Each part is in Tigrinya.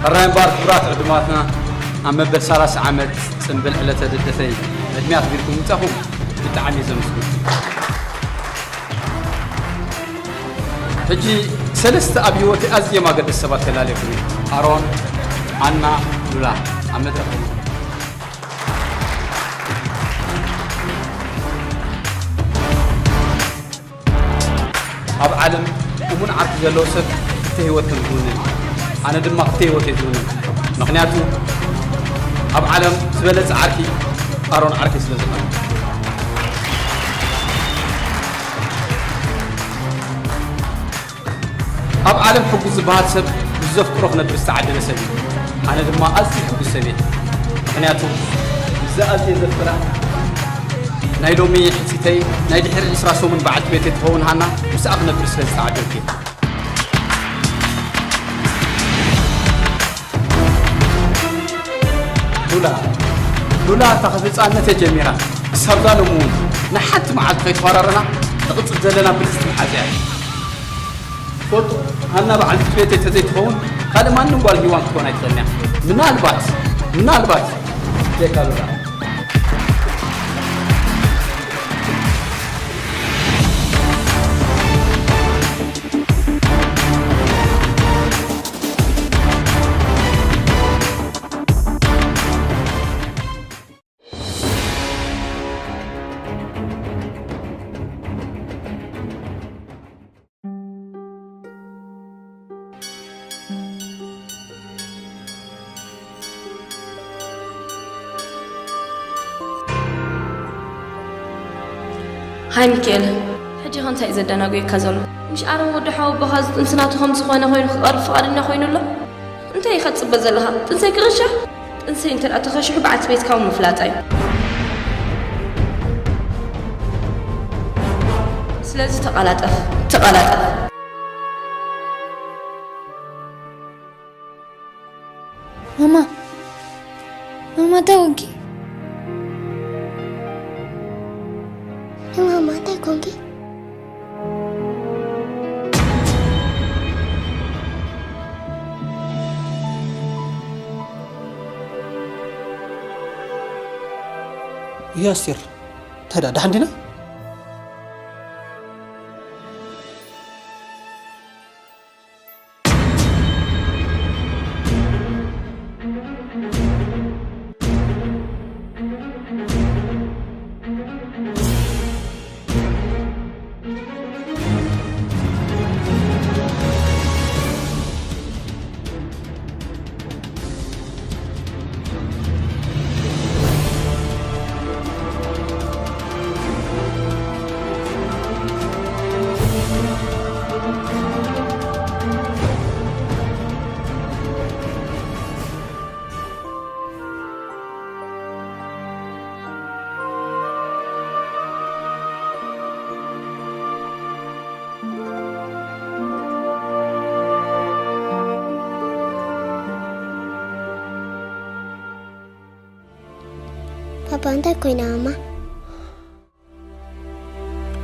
ሕራይ እምበኣር ክቡራት ዕዱማትና፣ ኣብ መበል ሰላሳ ዓመት ጽንብል ዕለተ ልደተይ ዕድመ ኣኽቢርኩም ምጻኹም ብጣዕሚ እየ ዘመስግን። ሕጂ ሰለስተ ኣብ ህይወተይ ኣዝዮም ኣገደስቲ ሰባት ከላልየኩም እየ። ኣሮን፣ ኣና፣ ሉላ ኣብ መድረኽ። ኣብ ዓለም እሙን ዓርኪ ዘለዎ ሰብ ክልተ ህይወት ከም ዝውንን፣ ኣነ ድማ ክልተ ህይወት እየ ዝውንን። ምኽንያቱ ኣብ ዓለም ዝበለጸ ዓርኪ ኣሮን ዓርከይ ስለ ዝኾነ። ኣብ ዓለም ሕጉስ ዝበሃል ሰብ ምስ ዘፍቅሮ ክነብር ዝተዓደለ ሰብ እዩ። ኣነ ድማ ኣዝዩ ሕጉስ ሰብ እየ። ምኽንያቱ ምስዛ ኣዝየ ዘፍቅራ ናይ ሎሚ ሕጽይተይ ናይ ድሕሪ ዕስራ ሰሙን በዓልቲ ቤተይ ትኸውን ሃና ምስኣ ክነብር ስለ ዝተዓደልኩ እየ። ሉላ፣ ሉላ እታ ካብ ህጻንነተይ ጀሚራ ክሳብ ዛ ሎሚ እውን ንሓንቲ መዓልቲ ከይተዋራረና ንቕጽል ዘለና ብልጽቲ መሓዛ እያ። ትፈልጡ፣ ሃና በዓልቲ ቤተይ ተዘይትኸውን ካልእ ማንም ጓል ሂዋን ክትኮን ኣይትኽእልን እያ። ምናልባት፣ ምናልባት ዴካ ሉላ። ሃይ ሚካኤል፣ ሕጂ ኸ እንታይ እዩ ዘደናጉየካ ዘሎ? ምሽ ኣሮን ወዲ ሓወቦኻ እዚ ጥንሲ ናቱ ከም ዝኾነ ኮይኑ ክቐርብ ፍቓደኛ ኮይኑ ኣሎ? እንታይ ኢኻ ትጽበ ዘለኻ? ጥንሰይ ክቕሻ? ጥንሰይ እንተ ደኣ ተኸሺሑ በዓልቲ ቤትካ እውን ምፍላጣ እዩ። ስለዚ ተቐላጠፍ፣ ተቐላጠፍ። ማማ፣ ማማ እንታይ ኮንኪ? ማማ እንታይ ኮንኪ? ይህ አስቴር፣ ታዲያ ደሓን ዲና? ባባ እንታይ ኮይና ማማ?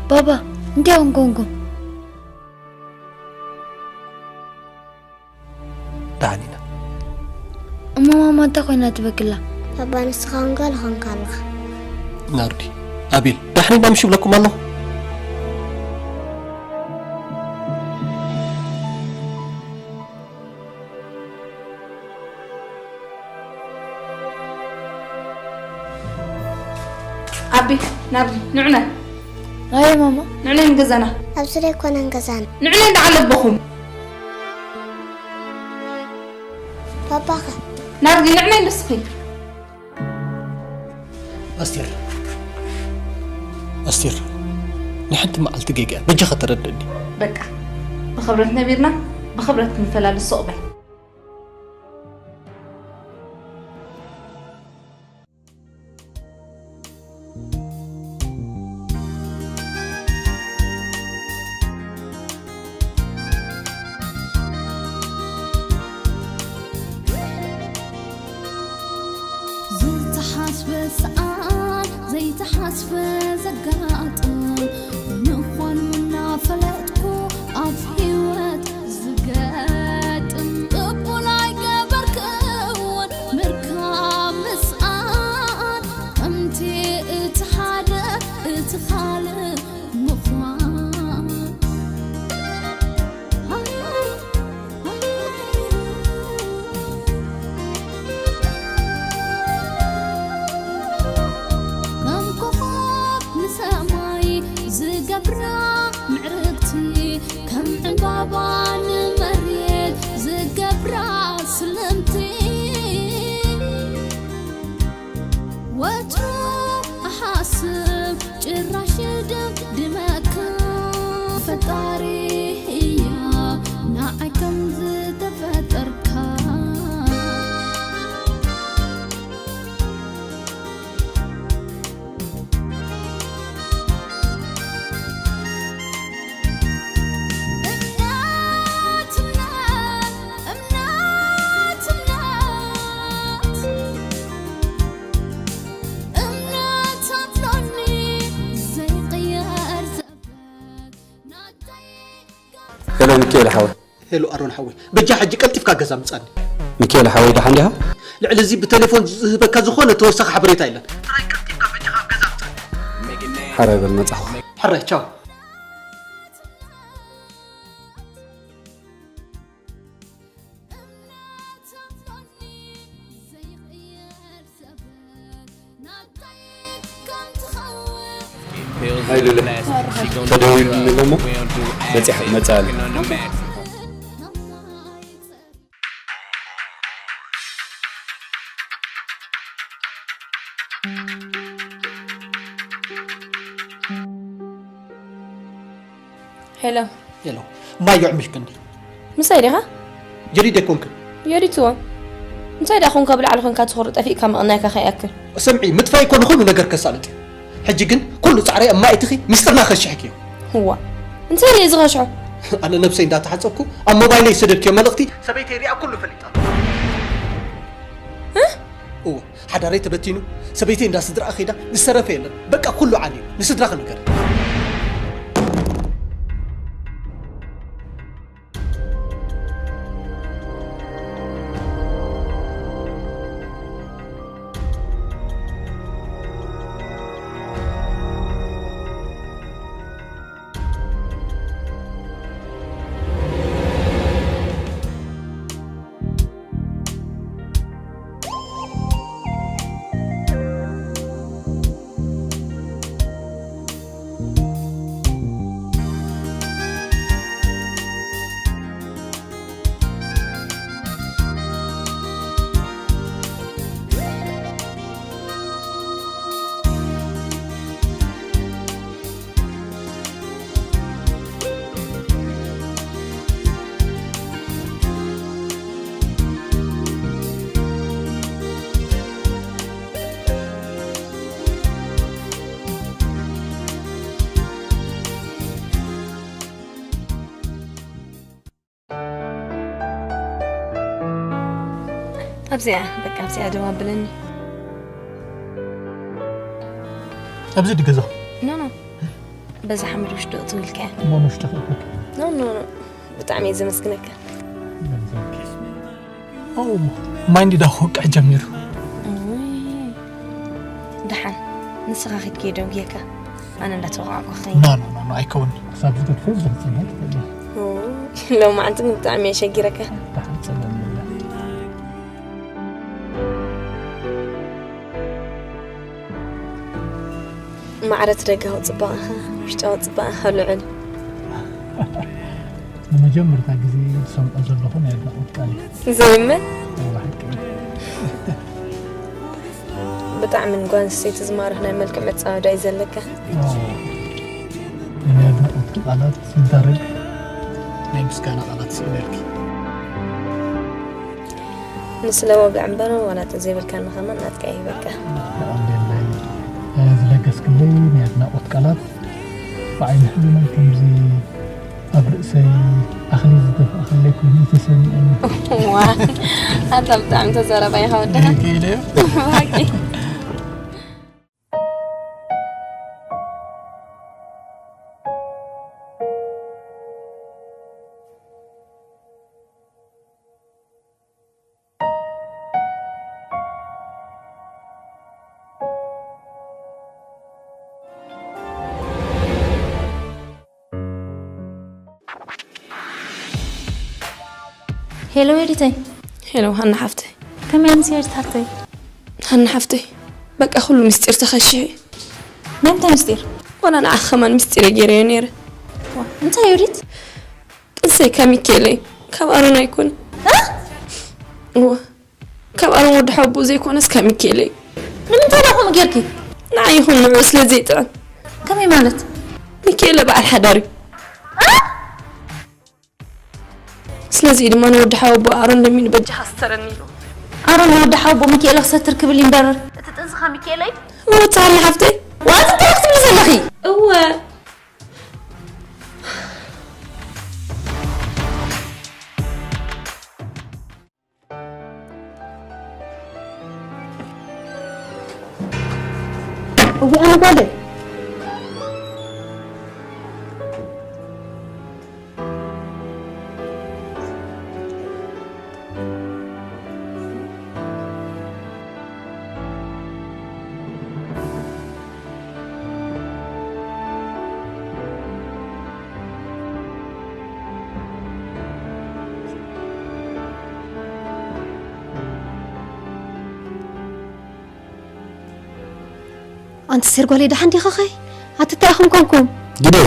ባባ እንታይ ኮንኩም? ደሓን ኢና። እሞ ማማ እንታይ ኮይና ትበክላ? ባባ ንስኻ ውን ጋል ኾንካ ኣለኻ። ናርዲ፣ ኣቤል፣ ደሓን ኢና ምሽ ይብለኩም ኣለኹ። ኣቢ፣ ናብዚ ንዑና። ኣየ ማማ። ንዑና ንገዛና። ኣብዚ ዘይኮነን ገዛና። ንዑና እንዳዓለበኹም። ባባኸ? ናብዚ ንዑና ንስኺ። ኣስቴር፣ ኣስቴር፣ ናይ ሓንቲ መዓልቲ ጌጋ እያ። በጃኻ ተረድእኒ። በቃ፣ ብኽብረት ነቢርና ብኽብረት ክንፈላለ ሱቕ በል። ዝተሓስበ ሰኣን ዘይተሓስበ ዘጋጥም ምዃኑ እናፈለጥኩ ኣብ ህይወት ዝገጥም ቅቡል ኣይገበርኩ። ምዕርግቲ ከም ዕምባባ ንመሬት ዝገብራ ስልምቲ ወትሩ እሓስብ ጭራሽ ድምድመካ ፈጣሪ እያ ንዓይ ከም ዝተፈጠርካ። ሄሎ ሚካኤል ሓወይ። ሄሎ ኣሮን ሓወይ፣ በጃ ሕጂ ቀልጢፍካ ገዛ ምጻኒ። ሚካኤል ሓወይ ደሓን ዲኻ? ልዕሊ እዚ ብቴሌፎን ዝህበካ ዝኾነ ተወሳኺ ሓበሬታ የለን። ጥራይ ቀልጢፍካ በጃኻ ኣብ ገዛ ምጻኒ። ሓራይ በል መጻኹ። ሕራይ ቻው። ተደዊሉኒ እሞ በፂሐ ክመፅእ ኣለኒ። ሄሎ። ሄሎ። ማይ የዕሚልክኒ። ምሳይ ዲኻ? ጀዲድ ኣይኮንክን። የዲትዎ። እንታይ ደኣ ኮንካ ብላዕሊ ኮንካ ትኹሪ ጠፊእካ ምቕናይካ ከይኣክል። ስምዒ፣ ምጥፋእ እኮ ንኹሉ ነገር ከሳልጥ እዩ። ሕጂ ግን ኩሉ ጻዕረይ ኣብ ማይ እትኺ ሚስጥርና ከሽሕኪ እዩ። እዋ። እንታይ እየ ዝኸሽሖ? ኣነ ነብሰይ እንዳተሓጸብኩ ኣብ ሞባይለይ ዝሰደድክዮ መልእኽቲ ሰበይተይ ሪኣ ኩሉ ፈሊጣ። እወ፣ ሓዳረይ ተበቲኑ፣ ሰበይተይ እንዳ ስድራኣ ከይዳ፣ ዝተረፈ የለን። በቃ ኩሉ ዓንዩ። ንስድራኺ ንገሪ። ኣብዚኣ በቃ ኣብዚኣ ደው ኣብለኒ። ኣብዚ ድገዛኹም ኖ ኖ በዛ ሓመድ ውሽጢ እትው ኢልካያ። እሞ ንውሽጢ ክእክል። ኖ ኖ ኖ ብጣዕሚ እየ ዘመስግነካ። ኦ ማይ እንዲዳ ክወቅዕ ጀሚሩ። ደሓን ንስኻ ኺድ ከይደንጉየካ ኣነ እንዳተወቃዕኩ ኸይድ። ኖ ኖ ኖ ኖ ኣይከውን። ክሳብ ዝገድፈ ብዝኽጽንሐ ትኽእል። ሎማዓንቲ ግን ብጣዕሚ እየ ሸጊረካ። ደሓን ጸገም የለን። ማዕረ እቲ ደጋዊ ጽባቐኻ ውሽጣዊ ጽባቐኻ ልዑል። ንመጀመርታ ግዜ ዝሰምዖ ዘለኹ ናይ ኣድናቖት ቃል እዩ። ዘይእመን? ብሓቂ። ብጣዕሚ ንጓል ኣንስተይቲ ዝማርኽ ናይ መልክዕ መጻወድያ እዩ ዘለካ። ናይ ኣድናቖት ቃላት ይዳረግ ናይ ምስጋና ቃላት ስኢነልኪ። ንስለ ወግዒ እምበር ዋላ ተዘይበልካኒ ከማን ናትካ ይበቃ። ተቐብለለይ ዝለገስክለይ ናይ ኣድናቖት ቃላት ብዓይኒ ሕልናይ ከምዚ ኣብ ርእሰይ ኣኽሊ ዝደፍኣ ከለይ ኮይኑ እዩ ተሰሚዑኒ። ዋ ኣንታ ብጣዕሚ ተዛራባይ ኢኻ ወድኻ። ርኢኺ ኢለዮ። ብሓቂ። ሄሎ ዮዲተይ። ሄሎ ሃና ሓፍተይ። ከመይ ኣምስያ ዮዲት ሓፍተይ? ሃና ሓፍተይ በቃ ኩሉ ምስጢር ተኸሺሑ እዩ። ናይ ምንታይ ምስጢር? ዋላ ንዓኺ ከማን ምስጢረ ገይረዮ ነይረ። እንታይ ዮዲት? ጥንሰይ ካብ ሚካኤለይ፣ ካብ ኣሮን ኣይኮነ። እዋ፣ ካብ ኣሮን ወዲ ሓቦ ዘይኮነስ ካብ ሚካኤለይ። ንምንታይ ደኹም ጌርኪ? ንዓይ ይኹን ንዑ ስለ ዘይጥዕም። ከመይ ማለት? ሚካኤለ በዓል ሓዳር እዩ። ስለዚ ድማ ንወዲ ሓወቦ ኣሮን ለሚኑ በጃኻ ስተረኒ ኢሉ። ኣሮን ንወዲ ሓወቦ ሚካኤለ ክሰትር ክብል ይንበርር። እቲ ጥንስኻ ሚካኤለይ? እወ ትሃሊ ሓፍተይ። ዋት እንታይ ክትብሊ ዘለኺ? እወ። እዊ ኣነ ጓለይ ኣንቲ ሴር ጓለይ ደሓን ዲኻ ኸይ? ኣቲ እንታይ ኢኹም ኮንኩም? ግደ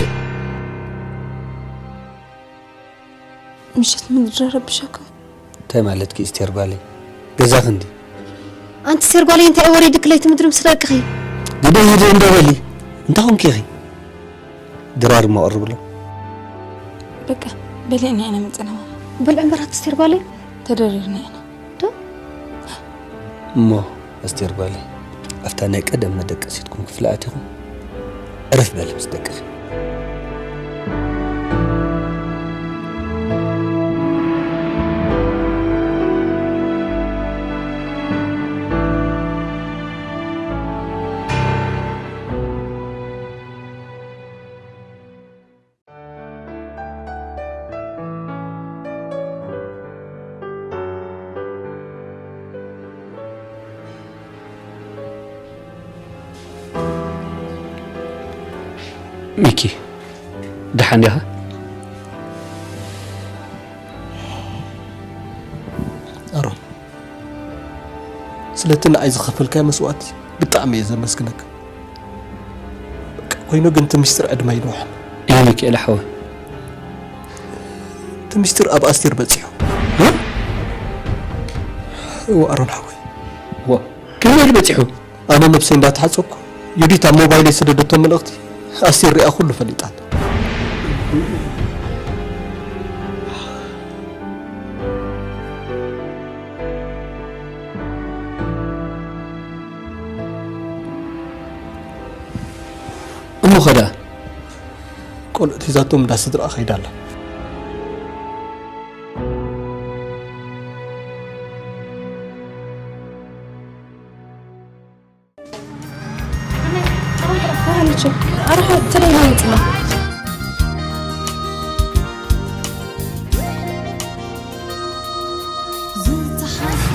ምሸት ምድሪ ረብሸኩም። እንታይ ማለትኪ እስቴር ጓለይ? ገዛኺ እንዲ ኣንቲ ሴር ጓለይ እንታይ ወሪድክ ለይቲ ምድሪ ምስ ደቅኺ? ግደ ግደ እንዶ በሊ እንታይ ኮንኪ ኢኺ? ድራር እሞ ኣቕርብሎም። በቃ በሊዕና ኢና መጸና። በልዕ እምበር ኣንቲ ሴር ጓለይ። ተደሪርና ኢና። እሞ ኣስቴር ጓለይ ኣብታ ናይ ቀደም መደቀሲትኩም ክፍሊ ኣቲኹም ዕርፍ በሊ ምስ ደቅኺ። ሚኪ ደሓን ዲኻ? ኣሮን ስለቲ ንዓይ ዝኸፈልካዮ መስዋእቲ ብጣዕሚ እየ ዘመስግነካ። በቃ ኮይኑ ግን እቲ ምስጢር ዕድመ ይንውሐን። እየ ሚኪኤል ሓወይ። እቲ ምስጢር ኣብ ኣስቴር በጺሑ። እወ ኣሮን ሓወይ። ዋ ከመይ ኢሉ በጺሑ? ኣነ ነብሰይ እንዳተሓጸብኩ ዩዲት ኣብ ሞባይለይ ዝሰደደቶ መልእኽቲ ኣስቴር ሪኣ ኩሉ ፈሊጣ ኣላ። እሞ ኸዳ ቆልዑት ሒዛቶም እንዳ ስድራኣ ከይዳ ኣላ።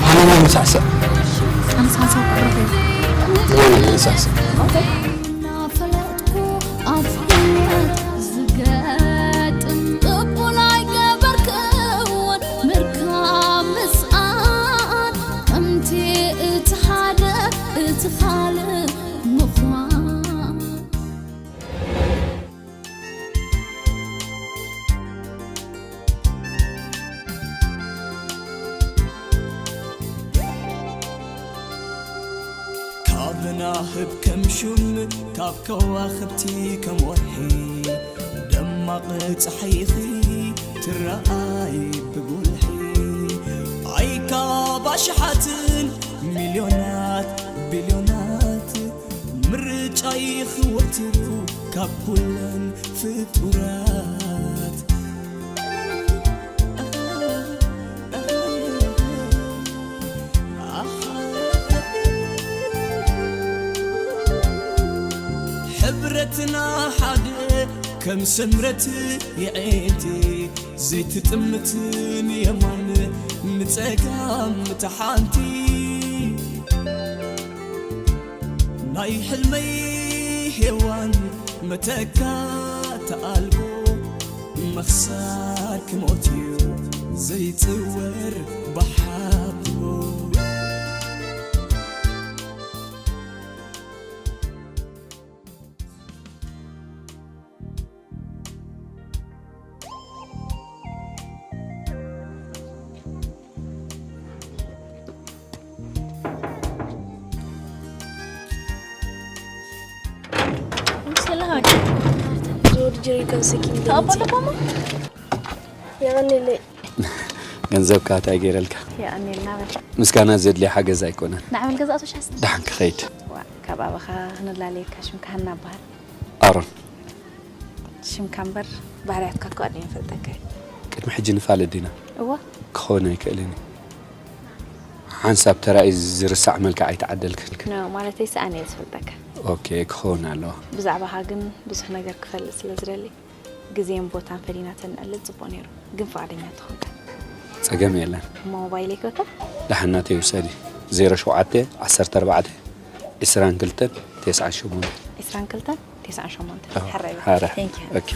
ኣነ ናይ ምሳዕስዕ ኣነስ ሓንሳብ ክዕርፍ እየ ወይ ምሳዕስዕ እናፈለጥኩ ኣብ ህይወት ዝገጥም ቅቡል ኣይገበርክውን ምርካብ ምስኣን ከምቲ እቲ ሓደ እቲ ካልእ ምዃን ካብ ናህብ ከም ሹም ካብ ከዋኽብቲ ከም ወርሒ ደማቕ ጸሓይኺ ትረኣይ ብጉልሒ ኣይካ ባሽሓትን ሚልዮናት ቢልዮናት ምርጫይ ክወትሩ ካብ ኩለን ፍጡራት ሕብረትና ሓደ ከም ሰምረት የዒንቲ ዘይትጥምት ንየማን ንጸጋም ተሓንቲ ናይ ሕልመይ ሄዋን መተካእቲ ኣልቦ ምኽሳር ክሞት እዩ ዘይጽወር ብሓቦ። ጀሪካን ሰኪም ተቐበልኩሞ። የቐኒለይ። ገንዘብካ እንታይ ገይረልካ? የቐኒልና በል። ምስጋና ዘድልዮ ሓገዝ ኣይኮነን። ንዓመል ገዛእቱ ሻስ። ደሓን ክኸይድ። ዋ፣ ካብ ኣባኻ ክንላለየካ ሽምካ ሃና እበሃል። ኣሮን። ሽምካ እምበር ባህርያትካ እኮ ኣድንየ ይፈልጠካ እየ። ቅድሚ ሕጂ ንፋለጥ ዲና? እወ። ክኸውን ኣይክእልን እዩ። ሓንሳብ ተራእዩ ዝርሳዕ መልክዕ ኣይተዓደልክን። ኖ፣ ማለተይ ሰኣን እየ ዝፈልጠካ። ኦኬ፣ ክኸውን ኣለዎ። ብዛዕባኻ ግን ብዙሕ ነገር ክፈልጥ ስለ ዝደሊ ግዜን ቦታን ፈሊና ተንዕልል ጽቡቕ ነይሩ። ግን ፍቓደኛ ተኾንካ። ጸገም የለን። እሞ ሞባይለይ ክበካ? ደሓን ናተይ ውሰዲ። ዜሮ ሸውዓተ ዓሰርተ ኣርባዕተ ዕስራን ክልተን ተስዓን ሸሞንተን። ዕስራን ክልተን ተስዓን ሸሞንተን። ኣዎ፣ ሓራይ። ሓራይ። Thank you። ኦኬ።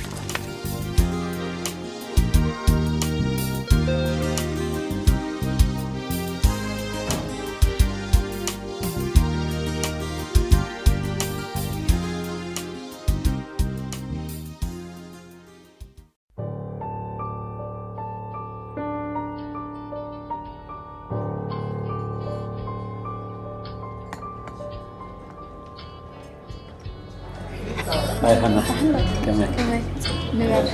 ሃይ ሃና። ከመይ? ከመይ? ንበር።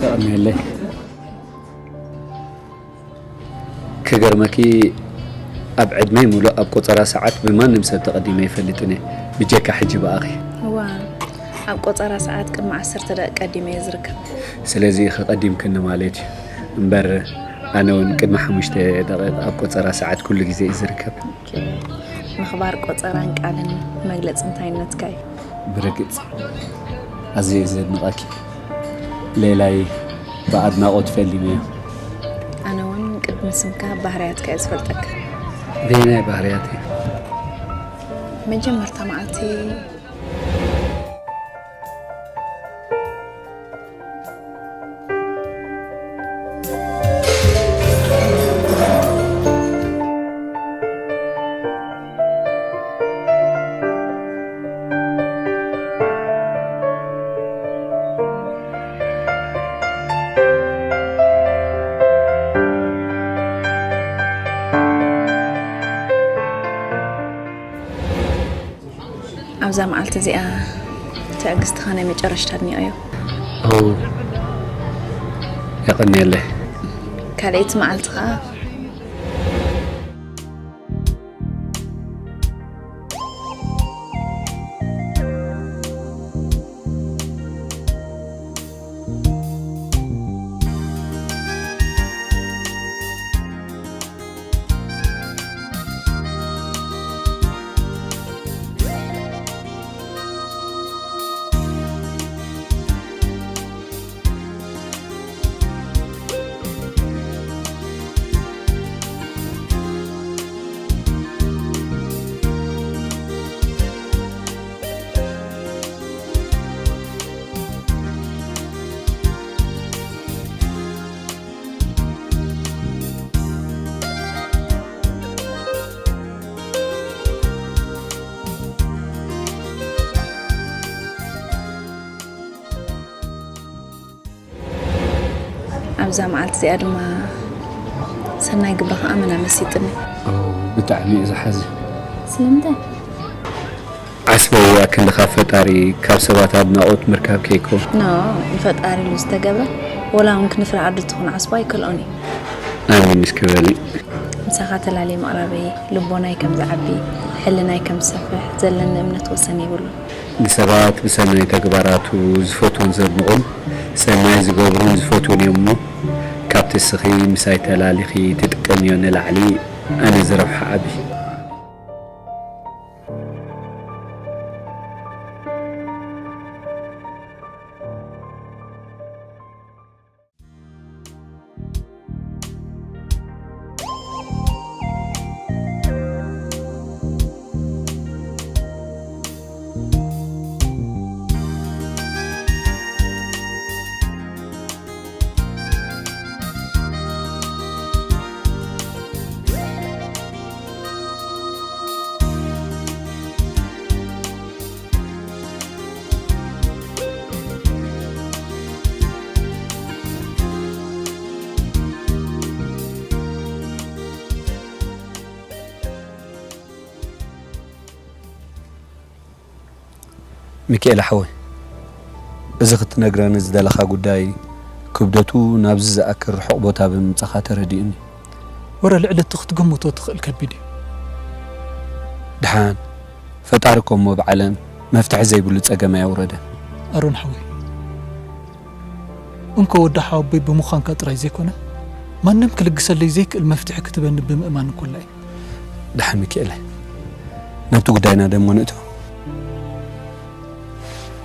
የቐንየለይ። ክገርመኪ፣ ኣብ ዕድመይ ሙሉእ ኣብ ቆጸራ ሰዓት ብማንም ሰብ ተቐዲመ ኣይፈልጥን እየ፣ ብጀካ ሕጂ ብኣኺ። እዋ፣ ኣብ ቆጸራ ሰዓት ቅድሚ ዓሰርተ ደቂቕ ቀዲመ እየ ዝርከብ። ስለዚ ኢኺ ቀዲምክኒ ማለት እዩ። እምበር ኣነ እውን ቅድሚ ሓሙሽተ ደቂቕ ኣብ ቆጸራ ሰዓት ኩሉ ግዜ እየ ዝርከብ። ኦኬ። ምኽባር ቆጸራን ቃልን መግለጺ እንታይነትካ እዩ። ብርግጽ ኣዝየ እየ ዘድንቐኪ። ሌላይ ብኣድናቖት ፈሊመዮ። ኣነ እውን ቅድሚ ስምካ ባህርያትካ እየ ዝፈልጠካ። በየናይ ባህርያተይ? መጀመርታ መዓልቲ ኣብዛ መዓልቲ እዚኣ ትዕግስትኻ ናይ መጨረሽታ ኣድኒቐዮ። ኦ፣ የቐንየለይ። ካልኣይቲ መዓልቲ ኸዓ ኣብዛ መዓልቲ እዚኣ ድማ ሰናይ ግብርኻ ኣመና መሲጥኒ። ኦ፣ ብጣዕሚ እዩ ዝሓዝን። ስለምንታይ? ዓስበይ ይኣክል ካብ ፈጣሪ፣ ካብ ሰባት ኣድናቖት ምርካብ ከይኮን። ኖ፣ ንፈጣሪ ኢሉ ዝተገብረ፣ ወላ እውን ክንፍረ ዓዱ ትኹን ዓስቦ ኣይከልኦን እዩ። ኣሜን እስኪ በሊ። ምሳኻ ተላልየ ምቕራበይ፣ ልቦናይ ከም ዝዓቢ፣ ሕልናይ ከም ዝሰፍሕ ዘለኒ እምነት ወሰን የብሉን። ንሰባት ብሰናይ ተግባራቱ ዝፈትዎን ዘድንቖም፣ ሰናይ ዝገብሩን ዝፈትዉን እዮም እሞ፣ ካብቲ እስኺ ምሳይ ተላሊኺ ትጥቀምዮ ንላዕሊ ኣነ ዝረብሖ ዓቢ። ሚካኤል ሓወይ፣ እዚ ክትነግረኒ ዝደለኻ ጉዳይ ክብደቱ ናብዚ ዝኣክል ርሑቕ ቦታ ብምምጻኻ ተረዲኡኒ። ወረ ልዕሊ እቲ ክትግምቶ ትኽእል ከቢድ እዩ። ደሓን፣ ፈጣሪ እኮ እሞ ብዓለም መፍትሒ ዘይብሉ ጸገም ኣየውረደን። ኣሮን ሓወይ፣ እንኮ ወዲ ሓወቦይ ብምዃንካ ጥራይ ዘይኮነ፣ ማንም ክልግሰለይ ዘይክእል መፍትሒ ክትበኒ ብምእማን እንኮላ እዩ። ደሓን ሚካኤለ፣ ናብቲ ጉዳይና ደሞ ንእቶ።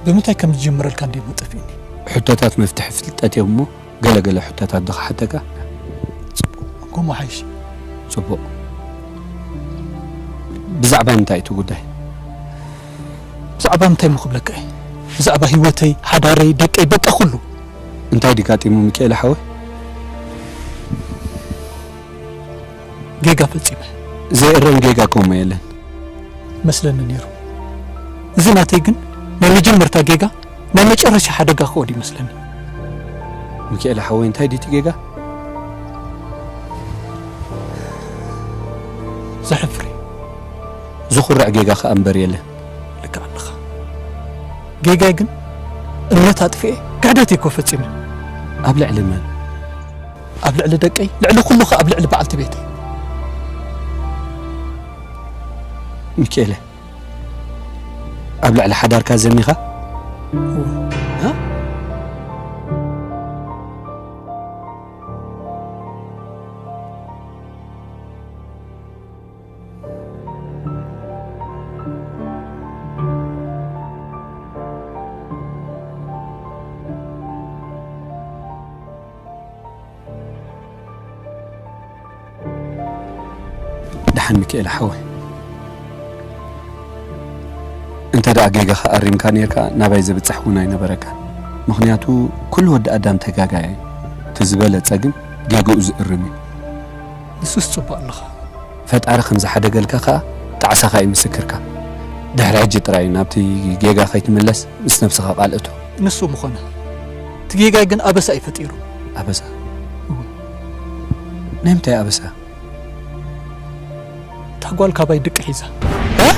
ብምንታይ ከም ዝጅምረልካ እንዲሞ ጠፊእኒ። ሕቶታት መፍትሒ ፍልጠት እዮም እሞ፣ ገለ ገለ ሕቶታት ዶ ክሓተካ? ጽቡቕ፣ ከምኡ ሓይሽ። ጽቡቕ። ብዛዕባ እንታይ እቲ ጉዳይ? ብዛዕባ እንታይ እሞ ክብለካ እየ? ብዛዕባ ህይወተይ፣ ሓዳረይ፣ ደቀይ፣ በቃ ኩሉ። እንታይ ድዩ ጋጢሙ ሚካኤለ ሓወይ? ጌጋ ፈጺመ። ዘይእረም ጌጋ ከምኡ የለን። መስለኒ ነይሩ። እዚ ናተይ ግን ናይ መጀመርታ ጌጋ፣ ናይ መጨረሻ ሓደጋ ክወድ ይመስለኒ። ሚካኤለ ሓወይ፣ እንታይ ድዩ እቲ ጌጋ? ዘሕፍር እዩ። ዝኹርዕ ጌጋ ከኣ እምበር የለን። ልክዕ ኣለኻ። ጌጋይ ግን እምነት ኣጥፊኤ ክሕደት እኮ ፈጺመ። ኣብ ልዕሊ መን? ኣብ ልዕሊ ደቀይ፣ ልዕሊ ኩሉ ከኣ ኣብ ልዕሊ በዓልቲ ቤተይ። ሚካኤለ፣ ኣብ ልዕሊ ሓዳርካ ዘሚኻ? እወ። እ? ደሓን ሚካኤል ሓወይ፣ እንተ ደኣ ጌጋኻ ኣሪምካ ኔርካ፣ ናባይ ዘብጽሕ እውን ኣይነበረካን። ምኽንያቱ፣ ኩሉ ወዲ ኣዳም ተጋጋይ እዩ። እቲ ዝበለጸ ግን ጌግኡ ዝእርም እዩ። ንሱስ ጽቡቕ ኣለኻ። ፈጣሪ ከም ዝሓደገልካ ከኣ ጣዕሳኻ እዩ ምስክርካ። ድሕሪ ሕጂ ጥራይ ናብቲ ጌጋ ከይትምለስ ምስ ነብስኻ ቃል እቶ። ንሱ ምኾነ፣ እቲ ጌጋይ ግን ኣበሳ እዩ ፈጢሩ። ኣበሳ? እወ። ናይ ምንታይ ኣበሳ? እታ ጓል ካባይ ድቂ ሒዛ። እ?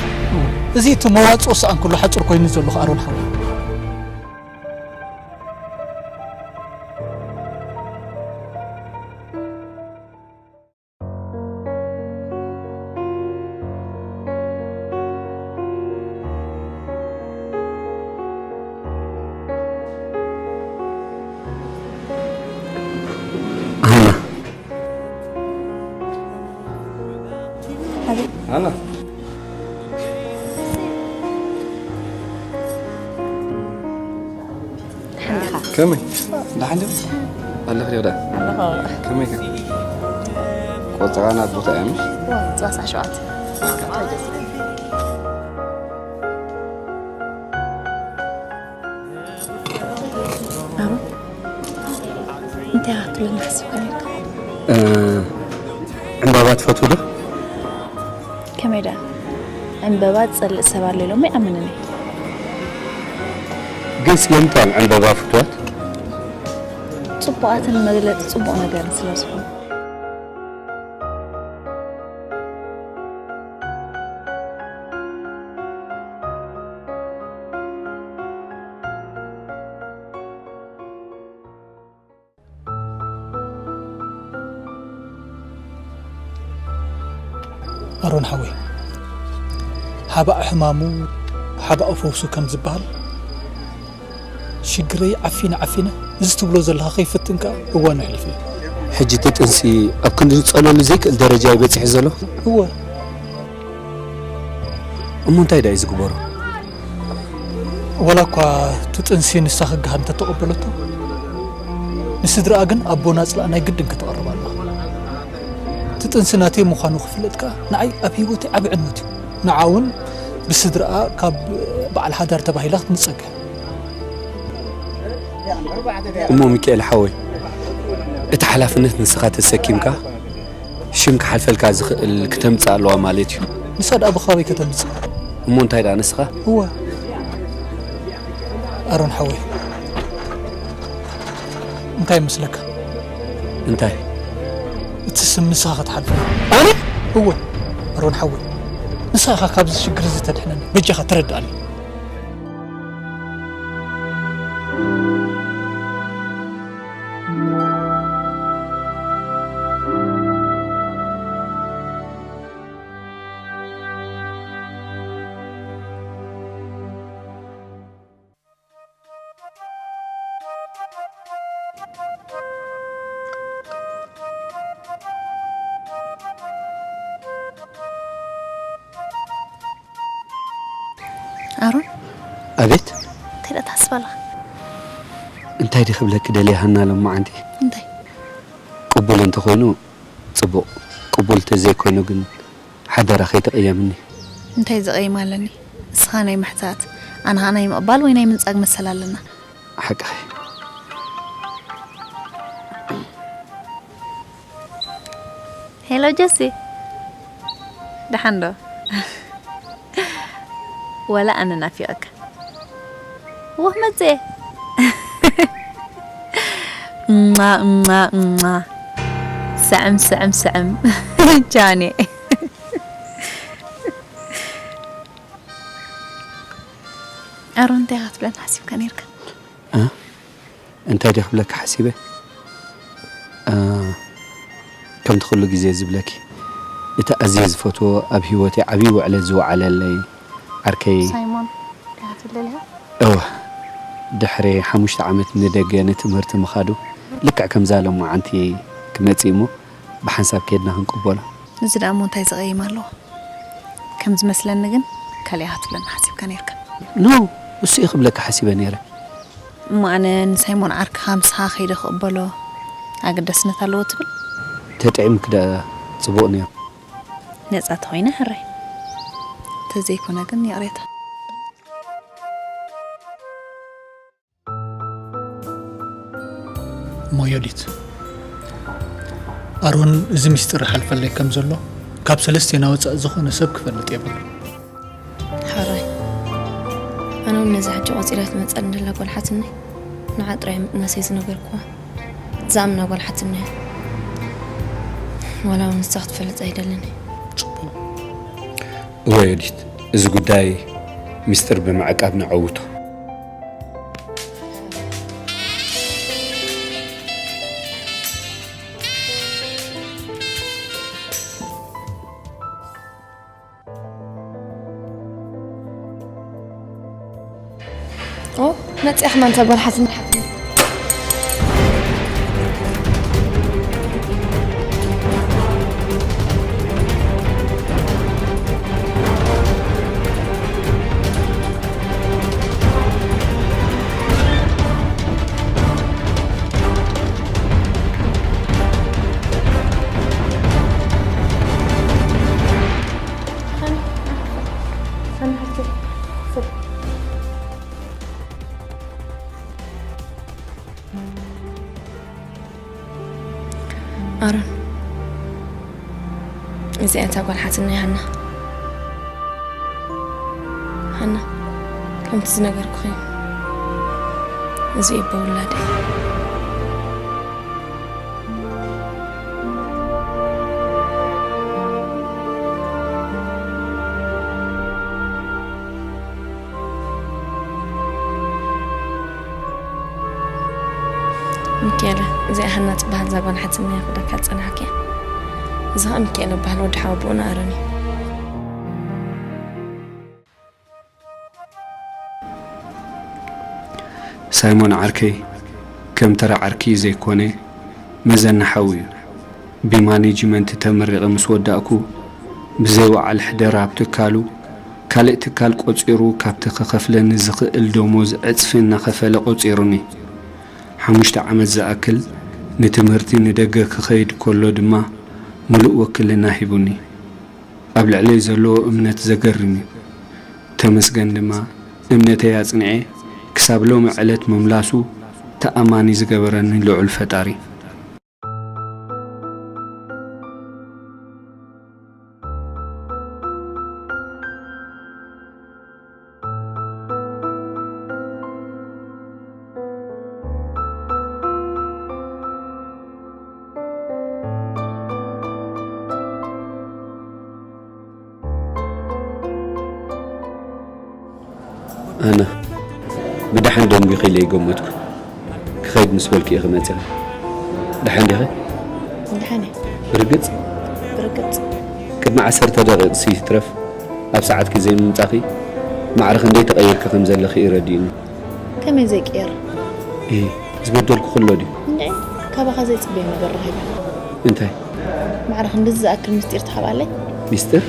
እዚ እቲ መዋጽኦ ሰኣን ኩሉ ሓጹር ኮይኑ ዘለኹ ኣሮን ሓወይ። ሃና። ኣቤት። ሃና። ደሓን ዲኻ? ከመይ? ደሓን ዲኻ? ኣለኺ ዶ? ኣለኹ። ከመይ ከ? ቆጸራ ናብ ቦታ እያ ምሽ? እወ፣ ጽባሕ ሰዓት ሸውዓተ። ኣሮ፣ እንታይ ክትብለኒ ሓሲብካ ነይርካ? እ፣ ዕምባባ ትፈትዊ ዶ? ከመይ ደኣ? ዕምበባ ዝጸልእ ሰብ ኣሎ ኢሎም ኣይኣምንን እየ። ግን ስለምንታይ እዮም ዕምበባ ፍቱዋት? ጽቡቓትን መግለጺ ጽቡቕ ነገርን ስለ ዝኾኑ። ኣሮን ሓወይ፣ ሓባእ ሕማሙ ሓባእ ፈውሱ ከም ዝበሃል፣ ሽግረይ ዓፊነ ዓፊነ፣ እዚ ትብሎ ዘለኻ ከይፍትን ከኣ እዋኑ የሕልፍ እዩ። ሕጂ እቲ ጥንሲ ኣብ ክንዲ ዝጸለሉ ዘይክእል ደረጃ እዩ በጺሑ ዘሎ። እወ። እሞ እንታይ ደኣ እዩ ዝግበሮ? ወላ እኳ እቲ ጥንሲ ንሳ ክገሃር እንተተቐበለቶ፣ ንስድራኣ ግን ኣቦ ናጽላኣ ናይ ግድን ከተቕርባ ኣለዋ። እቲ ጥንሲ ናተይ ምዃኑ ክፍለጥ ከኣ ንዓይ ኣብ ህይወተይ ዓቢ ዕንወት እዩ። ንዓ እውን ብስድራኣ ካብ በዓል ሓዳር ተባሂላ ክትንጸግ። እሞ ሚካኤል ሓወይ፣ እቲ ሓላፍነት ንስኻ ተሰኪምካ፣ ሽም ክሓልፈልካ ዝኽእል ክተምጽእ ኣለዋ ማለት እዩ። ንሳ ደኣ ብኻበይ ከተምጽእ? እሞ እንታይ ደኣ ንስኻ? እወ። ኣሮን ሓወይ፣ እንታይ ይመስለካ? እንታይ? እቲ ስም ንስኻ ክትሓልፎ። ኣነ? እወ። ኣሮን ሓወይ፣ ንስኻ ኢኻ ካብዚ ሽግር እዚ ተድሕነኒ። በጃኻ ተረድኣኒ። ኣሮን፣ ኣቤት። እንታይ ደኣ ትሓስብ ኣለኻ? እንታይ ድየ ክብለኪ ደልየ ሃና፣ ሎማዓንቲ እንታይ? ቅቡል እንተኾይኑ ጽቡቕ፣ ቅቡል ተዘይኮይኑ ግን ሓደራ ከይትቕየምኒ። እንታይ ዘቐይም ኣለኒ? ንስኻ ናይ ምሕታት፣ ኣነ ኸኣ ናይ ምቕባል ወይ ናይ ምንጻግ መሰል ኣለና። ሓቅኺ። ሄሎ ጆሲ፣ ደሓን ዶ? ወላ ኣነ ናፊቐካ። ወህ መጽኤ። እማ፣ እማ፣ እማ። ስዕም፣ ስዕም፣ ስዕም። ጃኔ። ኣሮን፣ እንታይ ኢኻ ክትብለኒ ሓሲብካ ነይርካ? እ? እንታይ ድየ ክብለካ ሓሲበ? እ፣ ከምቲ ኩሉ ግዜ ዝብለኪ፣ እቲ ኣዝየ ዝፈትዎ ኣብ ህይወተይ ዓብዪ ውዕለት ዝወዓለለይ ዓርከይ ሳይሞን ዲኻ ትብለልያ? እወ፣ ድሕሪ ሓሙሽተ ዓመት ንደገ ንትምህርቲ ምኻዱ፣ ልክዕ ከምዛ ሎማዓንቲ ክመጽእ እሞ፣ ብሓንሳብ ኬድና ክንቅበሎ። እዚ ደኣ እሞ እንታይ ዘቐይም ኣለዎ? ከም ዝመስለኒ ግን፣ ካልእ ኢኻ ትብለኒ ሓሲብካ ነይርካ። ኖ፣ እሱ እዩ ክብለካ ሓሲበ ነይረ። እሞ ኣነ ንሳይሞን ዓርክኻ ምሳኻ ከይደ ክቕበሎ ኣገዳስነት ኣለዎ ትብል? ተጥዒምክ ደኣ ጽቡቕ ነይሩ። ነጻ ተኾይነ ሕራይ። ተዘይኮነ ግን ይቕሬታ። እሞ ዮዲት፣ ኣሮን እዚ ምስጢር ይሓልፈለይ ከም ዘሎ ካብ ሰለስቴና ወጻኢ ዝኾነ ሰብ ክፈልጥ የብሉን። ሕራይ። ኣነ እውን ነዛ ሕጂ ቆጺራ ትመጸኒ ዘላ ጓል ሓትነይ ንዓ ጥራይ ምጥናሰይ ዝነገርክዋ። ዝኣምና ጓል ሓትነይ እያ። ዋላ እውን ንሳ ክትፈልጥ ኣይደልን እየ። ጽቡቕ። እወ ዮዲት፣ እዚ ጉዳይ ምስጢር ብምዕቃብ ነዐውቶ። ኦ፣ መጽያ ከማን እታ ጓል ሓትነይ። ኣሮን፣ እዚኣ እታ ጓል ሓትነይ ሃና። ሃና፣ ከምቲ ዝነገርኩኺ፣ እዚ እዩ ኣቦ ውላደይ። ሚካኤለ፣ እዚኣ ሃና ትበሃል እዛ ጓል ሓትነይ ክብለካ ዝጸናሕኩ እያ። እዚ ኸኣ ሚካኤለ ይበሃል፣ ወዲ ሓወቦኡ ንኣሮን እዩ። ሳይሞን ዓርከይ፣ ከም ተራ ዓርኪ ዘይኮነ፣ መዘና ሓው እዩ። ብማኔጅመንት ተመሪቐ ምስ ወዳእኩ፣ ብዘይ ወዓል ሕደር ኣብ ትካሉ፣ ካልእ ትካል ቆጺሩ፣ ካብቲ ክኸፍለኒ ዝኽእል ደሞዝ ዕጽፊ እናኸፈለ ቆጺሩኒ። ሓሙሽተ ዓመት ዝኣክል ንትምህርቲ ንደገ ክኸይድ ከሎ ድማ፣ ምሉእ ውክልና ሂቡኒ። ኣብ ልዕለይ ዘለዎ እምነት ዘገርም እዩ። ተመስገን ድማ፣ እምነተይ ኣጽኒዐ ክሳብ ሎሚ ዕለት ምምላሱ ተኣማኒ ዝገበረኒ ልዑል ፈጣሪ። ኣነ ብደሓን ዶ ኢኺ ኢለ ኣይገመትኩ። ክኸይድ ምስ በልኩ ኢኺ መጺኺ። ደሓን ዲኺ? ደሓን እየ። ብርግጽ? ብርግጽ። ቅድሚ ዓሰርተ ደቂቕ ሲ ይትረፍ ኣብ ሰዓትኪ ዘይምምጻኺ ማዕረ ክንደይ ተቐይርኪ ከም ዘለኺ እዩ ረዲኡኒ። ከመይ ዘይቅየር? እሂ፣ ዝበደልኩ ክሎ ድዩ? እንድዒ፣ ካባኻ ዘይጽበዮ ነገር ረኺበ። እንታይ? ማዕረ ክንድዚ ዝኣክል ምስጢር ትሓብኣለይ? ምስጢር?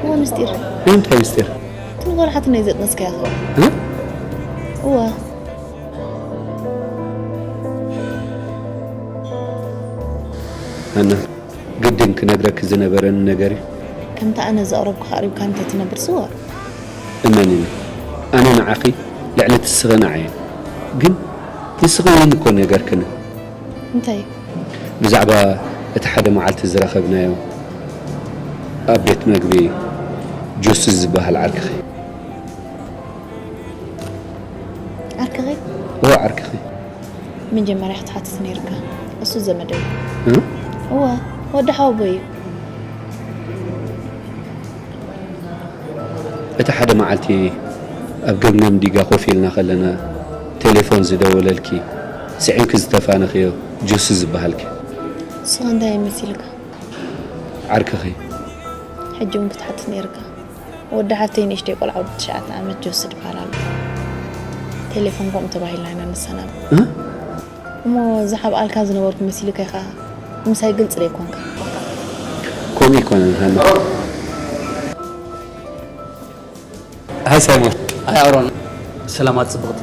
እወ፣ ምስጢር። እንታይ ምስጢር? እቲ ንጎልሓትና እዩ ዘጥነስካዮ ኸ? እ? እወ። ሃና፣ ግድን ክነግረኪ ዝነበረኒ ነገር እዩ። ከምቲ ኣነ ዘቕረብኩኻ ኣቕሪብካኒ እንተትነብር ስወር። እመንኒ፣ ኣነ ንዓኺ ልዕሊ እቲ ንስኺ ንዓይ እየ። ግን ንስኺ እውን እኮ ነገርክኒ። እንታይ? ብዛዕባ እቲ ሓደ መዓልቲ ዝረኸብናዮ ኣብ ቤት መግቢ ጆሲ ዝበሃል ዓርክኺ። ዓርክኺ? እወ፣ ዓርክኺ። መጀመርያ ክትሓትት ነይርካ። እሱ ዘመደይ እዩ። እ? እወ፣ ወዲ ሓወቦይ እዩ። እቲ ሓደ መዓልቲ ኣብ ገምገም ዲጋ ኮፍ ኢልና ከለና ቴሌፎን ዝደወለልኪ፣ ስዒምኪ ዝተፋነኽዮ ጆሲ ዝበሃልኪ። ንስኻ እንታይ እዩ መሲልካ? ዓርክኺ። ሕጂ እውን ክትሓትት ነይርካ። ወዲ ሓፍተይ ንእሽተይ ቆልዓ ወዲ ትሽዓተ ዓመት ጆሲ ዝበሃል ኣሎ። ቴሌፎን ከምኡ ተባሂልና ኢና ንሰናብ። እ? እሞ ዝሓብኣልካ ዝነበርኩ መሲሉካ ኢኻ ምሳይ ግልጺ ዘይኮንካ። ከምኡ ኣይኮነን ሃና። ሃይ ሳይሞን። ሃይ ኣሮን። ሰላማት ጽብቕቲ።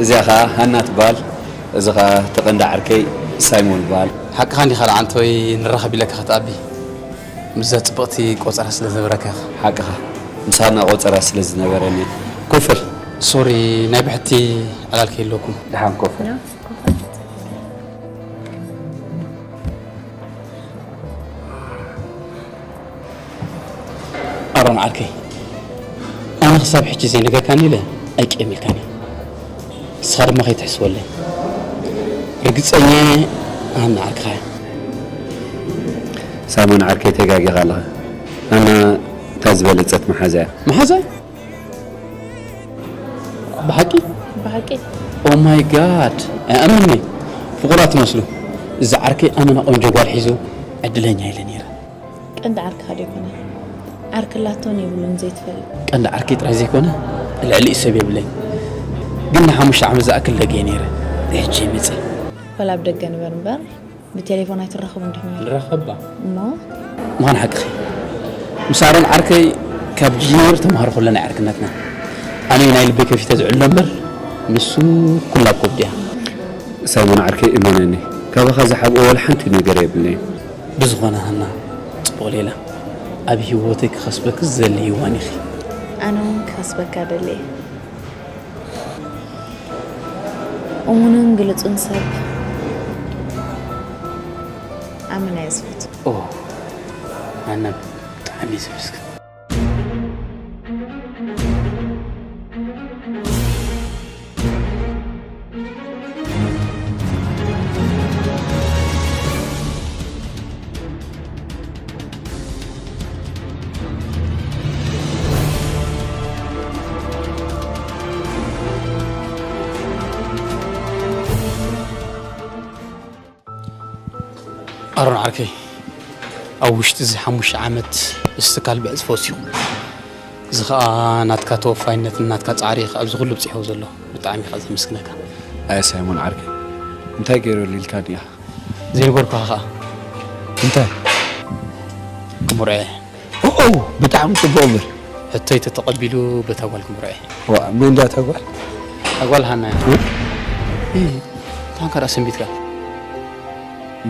እዚኣ ኸኣ ሃና ትበሃል። እዚ ኸኣ እቲ ቀንዲ ዓርከይ ሳይሞን ይበሃል። ሓቅኻ እንዲኻ ለዓንተወይ ንራኸብ ኢለካ ክትኣቢ። ምስዛ ጽብቕቲ ቆጸራ ስለ ዝነበረካ ኢኻ። ሓቅኻ። ምስ ሃና ቆጸራ ስለ ዝነበረኒ። ኮፍ በል። ሶሪ፣ ናይ ብሕቲ ዕላል ከይህልወኩም። ደሓን ኮፍ በል። ኣሮን ዓርከይ፣ ኣነ ክሳብ ሕጂ ዘይነገርካኒ ኢለ ኣይቀየም ኢልካኒ። ንስኻ ድማ ከይትሕስበለይ። ርግጸኛ እየ፣ ኣነ ዓርክኻ እየ። ሳይሞን ዓርከይ፣ ተጋጊኻ ኣለኻ። ኣና እታ ዝበለጸት መሓዛ እያ። መሓዛይ? ብሓቂ? ብሓቂ? ኦ ማይ ጋድ፣ ኣይኣምንኒ። ፍቑራት ይመስሉ። እዚ ዓርከይ ኣመና ቆንጆ ጓል ሒዙ ዕድለኛ ኢለ ነይረ። ቀንዲ ዓርክኻ ዶ ይኮነ? ዓርኪ ኣላቶን የብሉን ዘይትፈልጥ። ቀንዲ ዓርከይ ጥራይ ዘይኮነ፣ ልዕሊኡ ሰብ የብለይን። ግን ንሓሙሽተ ዓመት ዝኣክል ደገ እየ ነይረ። ሕጂ ይመጽእ። ወላ ኣብ ደገ ንበር እምበር፣ ብቴሌፎን ኣይትራኸቡን ዲኹም? ንራኸብ እባ። እሞ? ምዃን ሓቅኺ። ምስ ኣሮን ዓርከይ ካብ ጅምር ተምሃሮ ከሎ ናይ ዓርክነትና። ኣነ ናይ ልበይ ከፊተ ዝዕሎ እምበር፣ ንሱ ኩላ ኣብ ከብዱ እያ። ሳይሞን ዓርከይ፣ እመነኒ፣ ካባኻ ዝሓብኦ ወላ ሓንቲ ነገር የብለይን። ብዝኾነ ሃና፣ ጽቡቕ ሌላ። ኣብ ህይወተይ ክኸስበኪ ዝደሊ ሂዋን ኢኺ። ኣነ እውን ክኸስበካ ደልየ። እሙንን ግሉጽን ሰብ ኣመና እየ ዝፈቱ። ኦ፣ ሃና ብጣዕሚ እየ ዘመስግን። ኣሮን ዓርከይ፣ ኣብ ውሽጢ እዚ ሓሙሽተ ዓመት እዚ ትካል ብዕጽፊ ወሲኹ። እዚ ኸኣ ናትካ ተወፋይነትን ናትካ ጻዕሪ እዩ ኣብዚ ኩሉ ብጺሕዎ ዘሎ። ብጣዕሚ ኸኣ ዘመስግነካ። ኣየ ሳይሞን ዓርከይ፣ እንታይ ገይረሉ ኢልካኒ ኢኻ? ዘይነገርኩኻ ኸኣ። እንታይ? ክምርዖ እየ። ኦኦ፣ ብጣዕሚ ጽቡቕ እምበር። ሕቶይ ተተቐቢሉ በታ ጓል ክምርዖ እየ። ዋእ፣ መን ድያ እታ ጓል? እታ ጓል ሃና እያ። እ? እ፣ ታንካ ደኣ ሰንቢትካ?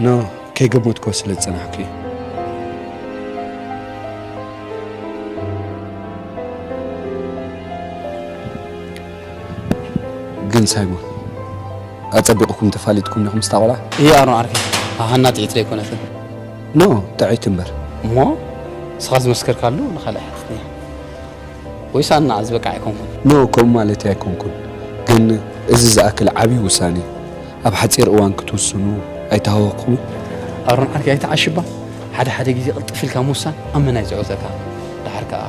ኖ፣ ከይገመትኩዎ ስለ ዝጸናሕኩ እየ። ግን ሳይሞን፣ ኣጸቢቕኩም ተፋሊጥኩም ዲኹም ምስታ ቆልዓ? እየ ኣሮን ዓርከይ፣ ሃና ጥዕይቲ ዶ ኣይኮነትን? ኖ፣ ጥዕይቲ እምበር። እሞ ንስኻ ዝመስከርካሉ ንኻልእ ኣይሓትትን እየ። ወይስ ኣነ ንዓ ዝበቅዕ ኣይኮንኩን? ኖ፣ ከምኡ ማለተይ ኣይኮንኩን። ግን እዚ ዝኣክል ዓብዪ ውሳኔ ኣብ ሓጺር እዋን ክትውስኑ ኣይተሃወኽኩምን? ኣሮን ዓርከይ ኣይትዓሽባ። ሓደ ሓደ ግዜ ቅልጥፍ ኢልካ ምውሳን ኣብ መን እዩ ዝዕወተካ? ደሓር ከኣ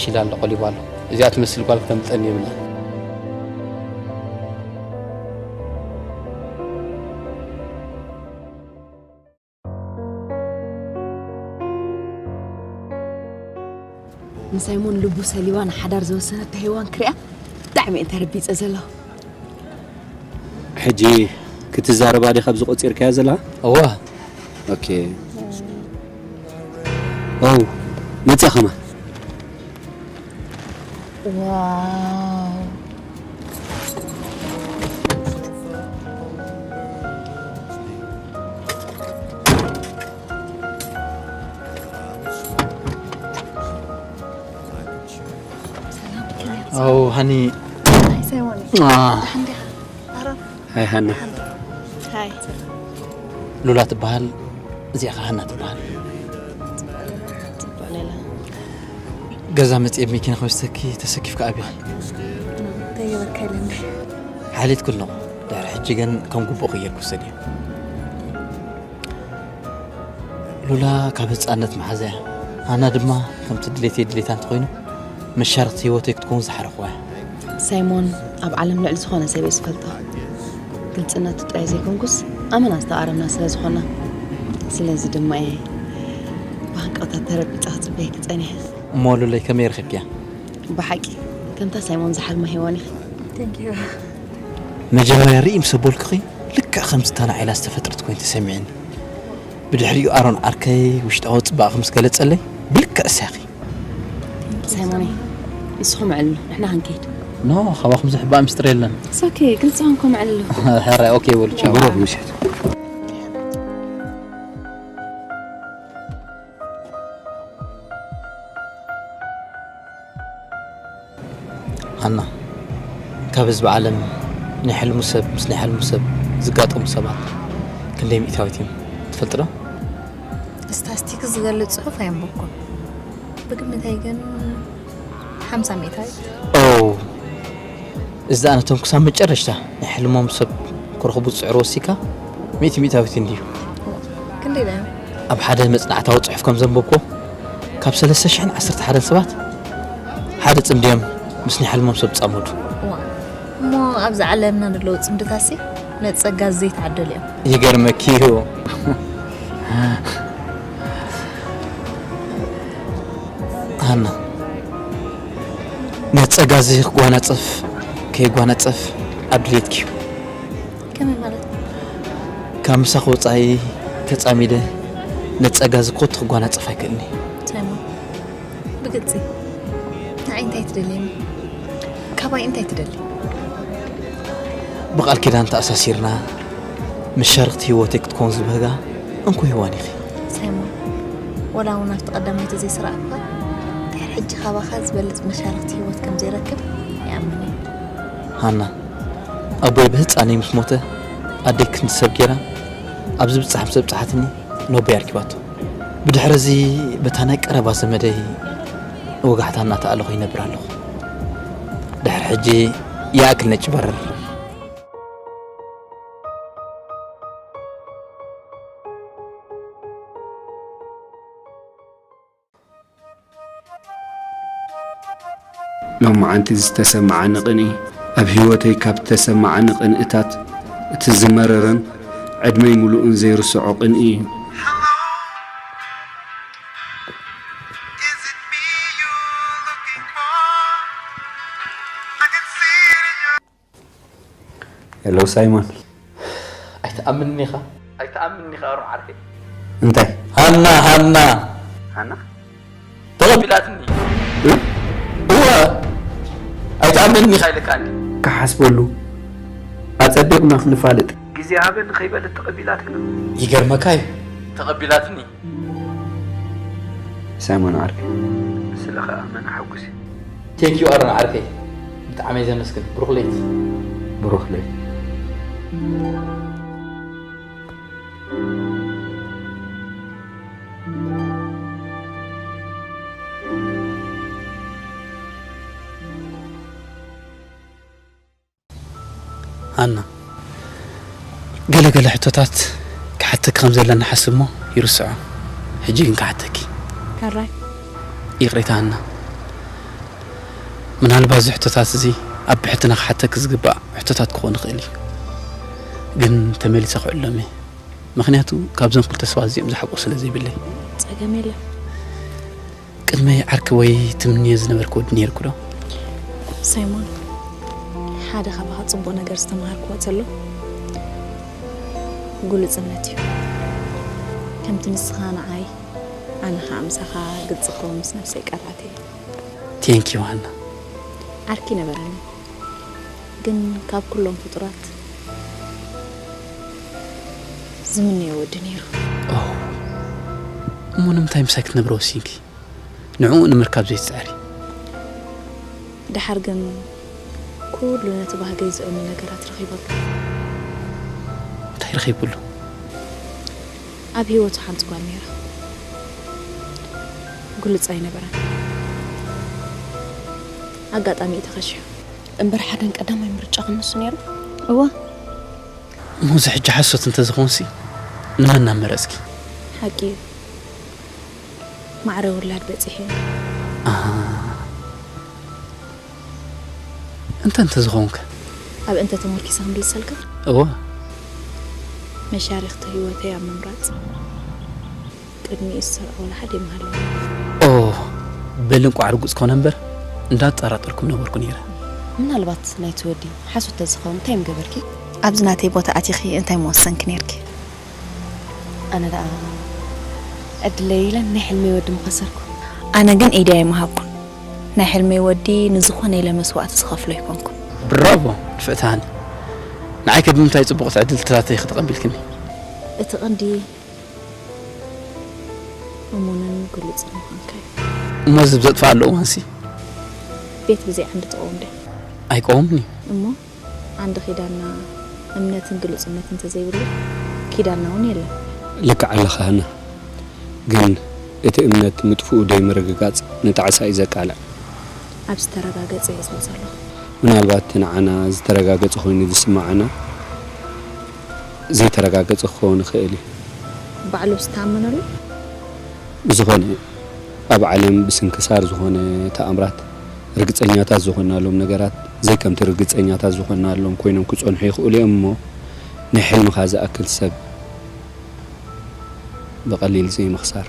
ሺላ ኣሎ፣ ቆሊቡ ኣሎ። እዚኣ ትመስል ጓል ክተምልጠኒ የብላን። ንሳይሞን ልቡ ሰሊባ ንሓዳር ዝወሰነቶ ሄዋን ክሪኣ ብጣዕሚ እየ ተረቢጸ ዘለኹ። ሕጂ ክትዛረባ ዲኻ ኣብዚ ቆጺርካያ ዘላ? እዋ። ኦኬ። ኦ፣ መጻ ከማ። ዋው። ኣው ሃኒ። ኣይ ሳይሞን። አ። ደሓን ዲኻ? ኣረ። ሃይ ሃና። ደሓን ዲኻ? ሃይ። ሉላ ትበሃል። እዚኣ ኸዓ ሃና ትበሃል። ጽቡቕ ሌላ። ገዛ መጽየ መኪና ከወስደኪ ተሰኪፍካ ኣብያ። እንታይ ገበርካ ኢለ እንደ። ሓሊት ኩሉ። ድሕሪ ሕጂ ግን ከም ግቡእ ክየር ክውሰድ እዩ። ሉላ ካብ ህፃነት መሓዛ እያ። ኣና ድማ ከምቲ ድሌተይ ድሌታ እንተኾይኑ፣ መሻርክቲ ህይወተይ ክትከውን ዝሓረኽዋ እያ። ሳይሞን፣ ኣብ ዓለም ልዕሊ ዝኾነ ሰብ እየ ዝፈልጦ። ግልፅነቱ ጥራይ ዘይኮንኩስ፣ ኣመና ዝተቓረብና ስለ ዝኾና። ስለዚ ድማ እየ ብሃንቀውታ ተረቢፀ ክፅበየኪ ፀኒሐ። እሞ ሉለይ ከመይ ረኺብኪያ? ብሓቂ፣ ከምታ ሳይሞን ዝሓልማ ሄዋን ኢኺ። Thank you። መጀመርያ ርኢ ምስ ኣበልኩኺ፣ ልክዕ ከምዚ እታ ንዓይ ኢላ ዝተፈጥረት ኮይና ተሰሚዓኒ። ብድሕሪኡ ኣሮን ዓርከይ ውሽጣዊ ጽባቐ ምስ ገለጸለይ፣ ብልክዕ እሳ ኢኺ። ሳይሞነይ፣ ንስኹም ዕልሉ፣ ንሕና ክንከይድ። ኖ፣ ካባኹም ዝሕባእ ምስጢር የለን። It's okay፣ ግልጺ ኾንኩም ዕልሉ። ሕራይ፣ ኦኬ በሉ፣ ቻው። ብሩኽ ምሽት። ሃና፣ ካብ ህዝቢ ዓለም ናይ ሕልሙ ሰብ ምስ ናይ ሕልሙ ሰብ ዝጋጠሙ ሰባት ክንደይ ሚእታዊት እዮም ትፈልጢ ዶ? ስታስቲክስ ዝገልጽ ጽሑፍ ኣየንበብኩን። ብግምተይ ግን ሓምሳ ሚእታዊት። ኦ፣ እዚ ደኣ ነቶም ክሳብ መጨረሽታ ናይ ሕልሞም ሰብ ክረኽቡ ዝጽዕሩ ወሲካ ሚእቲ ሚእታዊት እንድዩ። ክንደይ ደኣ? ኣብ ሓደ መጽናዕታዊ ጽሑፍ ከም ዘንበብኩ፣ ካብ ሰለስተ ሽሕን ዓሰርተ ሓደን ሰባት ሓደ ጽምዲ እዮም ምስ ናይ ሕልሞም ሰብ ዝጻመዱ። እዋ፣ እሞ ኣብዚ ዓለምና ዘለዉ ጽምድታሲ ነቲ ጸጋ ዘይተዓደሉ እዮም። ይገርመኪ እዩ። ሃና፣ ነቲ ጸጋ እዚ ክጓናጸፍ ከይጓናጸፍ ኣብ ድሌትኪ እዩ። ከመይ ማለት? ካብ ምሳኺ ወጻኢ ተጻሚደ ነቲ ጸጋ እዚ ኮቱ ክጓናጸፍ ኣይክእልን እየ። ሳይሞን፣ ብግልጺ ንዓይ እንታይ ትደልየኒ? ካባይ እንታይ ትደሊ? ብቓል ኪዳን ተኣሳሲርና፣ መሻርኽቲ ህይወተይ ክትከውን ዝብህጋ እንኮ ሄዋን ኢኺ። ሳይሞን፣ ወላ እውን ኣብቲ ቀዳማይቲ ዘይስራቕካ፣ ድሕሪ ሕጂ ካባኻ ዝበልጽ መሻርኽቲ ህይወት ከም ዘይረክብ ይኣምን እየ። ሃና፣ ኣቦይ ብህጻነይ ምስ ሞተ፣ ኣደይ ክንዲ ሰብ ጌራ፣ ኣብ ዝብጻሕ ምስ ኣብጽሓትኒ፣ ነቦይ ኣርኪባቶ። ብድሕሪ እዚ፣ በታ ናይ ቀረባ ዘመደይ ወጋሕታ እናተኣለኹ ይነብር ኣለኹ። ድሕሪ ሕጂ ይኣክል ነጭ በረር። ሎማዓንቲ ዝተሰማዓኒ ቅንኢ፣ ኣብ ህይወተይ ካብ ዝተሰማዓኒ ቅንእታት እቲ ዝመረረን ዕድመይ ምሉእን ዘይርስዖ ቅንኢ እዩ። ሄሎ ሳይሞን። ኣይትኣምንን ኢኻ? ኣይትኣምንን ኢኻ ኣሮን ዓርከይ? እንታይ? ሃና፣ ሃና። ሃና? ተቐቢላትኒ። እ? እወ። ኣይትኣምንን ኢኻ ኢለካ እንዲ። ክሓስበሉ። ኣጸቢቕና ክንፋለጥ። ግዜ ሃበኒ ከይበለት ተቐቢላትና። ይገርመካ እዩ። ተቐቢላትኒ። ሳይሞን ዓርከይ። ንስለ ኸኣ መን ሓጉስ እዩ። ቴንክ ዩ ኣሮን ዓርከይ። ብጣዕሚ እየ ዘመስግን። ብሩኽ ለይቲ። ብሩኽ ለይቲ። ሃና፣ ገለ ገለ ሕቶታት ክሓተኪ ከም ዘለና ሓስብ እሞ ይርስዖ። ሕጂ ግን ክሓተኪ። ሕራይ። ይቕሬታ ሃና። ምናልባት እዚ ሕቶታት እዚ ኣብ ብሕትና ክሓተኪ ዝግባእ ሕቶታት ክኾን ይኽእል እዩ። ግን ተመሊሰ ክዕሎም እየ። ምኽንያቱ ካብዞም ክልተ ሰባት እዚኦም ዝሓቆ ስለ ዘይብለይ። ጸገም የለን። ቅድመይ ዓርኪ ወይ ትምንዮ ዝነበርኪ ወዲ ነይርኪ ዶ? ሳይሞን፣ ሓደ ካባኻ ጽቡቕ ነገር ዝተማሃርክዎ ዘሎ ግሉጽነት እዩ። ከምቲ ንስኻ ንዓይ፣ ኣነ ኸኣ ምሳኻ ግልጺ ክኸውን ምስ ነብሰይ ቀራእቲ እየ። ቴንክ ዩ ሃና። ዓርኪ ነበረኒ፣ ግን ካብ ኩሎም ፍጡራት ዝምነዮ ወዲ ነይሩ። ኦ፣ እሞ ንምንታይ ምሳይ ክትነብሪ ወሲንኪ? ንዕኡ ንምርካብ ዘይትጽዕሪ? ደሓር ግን ኩሉ ነቲ ባህገይ ዘእምን ነገራት ረኺበሉ። እንታይ ረኺብሉ? ኣብ ህይወቱ ሓንቲ ጓል ነይራ። ግሉጽ ኣይነበረን። ኣጋጣሚ እዩ ተኸሺሑ። እምበር ሓደን ቀዳማይ ምርጫ ክንሱ ነይሩ። እወ። እሞ እዚ ሕጂ ሓሶት እንተዝኾንሲ ንመን ናብ መረጽኪ? ሓቂ እዩ። ማዕረ ውላድ በጺሐ። ኣሃ። እንተ እንተ ዝኾንከ? ኣብ እንተ ተመርኪሰ ክምልሰልካ? እወ። መሻርኽቲ ህይወተይ ኣብ ምምራጽ ቅድሚኡ ዝሰርዖ ወላ ሓደ ይምሃለኒ። ኦ፣ በሊ እንቋዕ ርጉጽ ኮነ እምበር እንዳጠራጠርኩም ነበርኩ ነይረ። ምናልባት ናይቲ ወዲ ሓሶት ተዝኸውን እንታይ ምገበርኪ? ኣብዚ ናተይ ቦታ ኣቲኺ እንታይ ምወሰንኪ ነይርኪ? ኣነ ደኣ ዕድለይ ኢለ ናይ ሕልመይ ወዲ ምኸሰርኩ። ኣነ ግን ኢደይ ኣይምሃብኩን። ናይ ሕልመይ ወዲ ንዝኾነ ኢለ መስዋእቲ ዝኸፍሎ ኣይኮንኩን። ብራቮ ንፍዕቲ ሃኒ። ንዓይ ከ ብምንታይ ጽቡቕ ዕድል ተታተይኺ ተቐቢልክኒ? እቲ ቀንዲ እሙንን ግሉጽን ምዃንካ እዩ። እሞ እዚ ብዘጥፍኣሉ እዋንሲ? ቤት ብዘይ ዓንዲ ትቐውም ድያ? ኣይቀውምን እዩ። እሞ ዓንዲ ኪዳንና እምነትን ግሉጽነትን እንተዘይብሉ፣ ኪዳንና እውን የለን። ልክዕ ኣለኻ ሃና። ግን እቲ እምነት ምጥፍኡ ደይምርግጋጽ ንጣዕሳ እዩ ዘቃልዕ። ኣብ ዝተረጋገጸ እየ ዝብል ዘለኹ። ምናልባት እቲ ንዓና ዝተረጋገጸ ኮይኑ ዝስምዓና ዘይተረጋገጸ ክኸውን ይኽእል እዩ። ባዕሉ ዝተኣመነሉ? ብዝኾነ፣ ኣብ ዓለም ብስንክሳር ዝኾነ ተኣምራት ርግጸኛታት ዝኾንናሎም ነገራት ዘይከምቲ ርግጸኛታት ዝኾንናሎም ኮይኖም ክጸንሑ ይኽእሉ እዮም እሞ፣ ናይ ሕልምኻ ዝኣክል ሰብ ብቐሊል ዘይምኽሳር።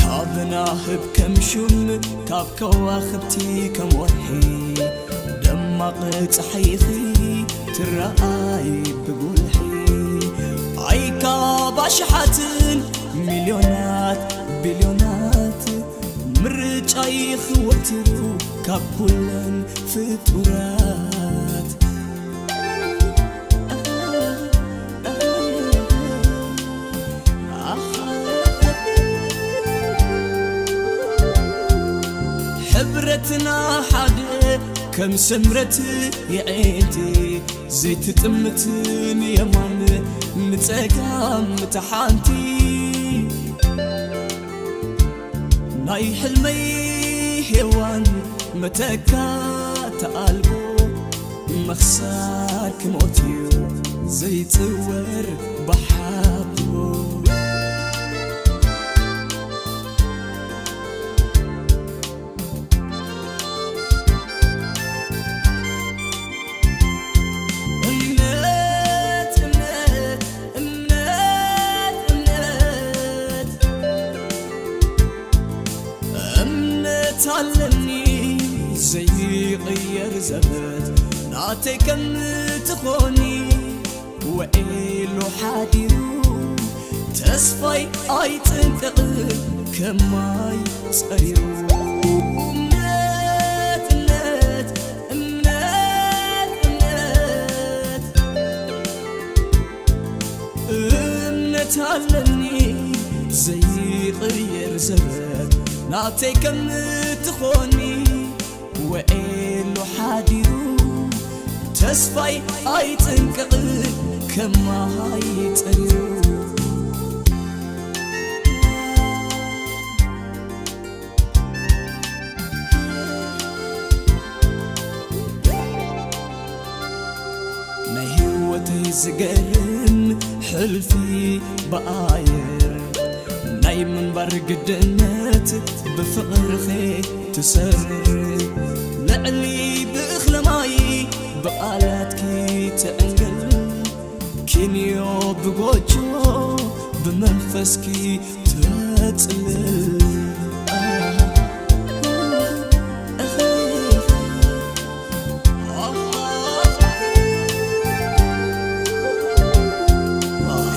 ካብ ናህብ ከም ሹም፣ ካብ ከዋኽብቲ ከም ወርሒ፣ ደማቕ ጸሓይኺ ትረኣይ ብጉልሒ። ኣይ ካብ ኣሽሓትን ሚልዮናት ቢልዮናት፣ ምርጫይኺ ወትሩ ካብ ኩለን ፍጡራት። ሕብረትና ሓደ ከም ሰምረት የዒንቲ፣ ዘይትጥምት ንየማን ንጸጋም እታ ሓንቲ። ናይ ሕልመይ ሄዋን መተካእታ ኣልቦ፣ ምኽሳር ክሞት እዩ ዘይጽወር ብሓቦ። እምነት፣ እምነት፣ እምነት፣ እምነት፣ እምነት ኣለኒ ዘይቕየር ዘበት ናተይ ከም ትኾኒ። ውዒሉ ሓዲሩ ተስፋይ ኣይጥንቅቕን ከማይ ጸሪሩ። እምነት፣ እምነት፣ እምነት፣ እምነት፣ እምነት ኣለኒ ዘይቕየር ዘበት ናተይ ከም ትኾኒ። ውዒሉ ሓዲሩ ተስፋይ ኣይጥንቅቕን ከማይ ጸሪሩ። ዝገርም ሕልፊ ብኣየር ናይ ምንባር ግድነት ብፍቕርኺ ትሰርር። ልዕሊ ብእኽሊ ማይ ብቓላትኪ ትዕንግል። ኪንዮ ብጎጆ ብመንፈስኪ ትጽልል።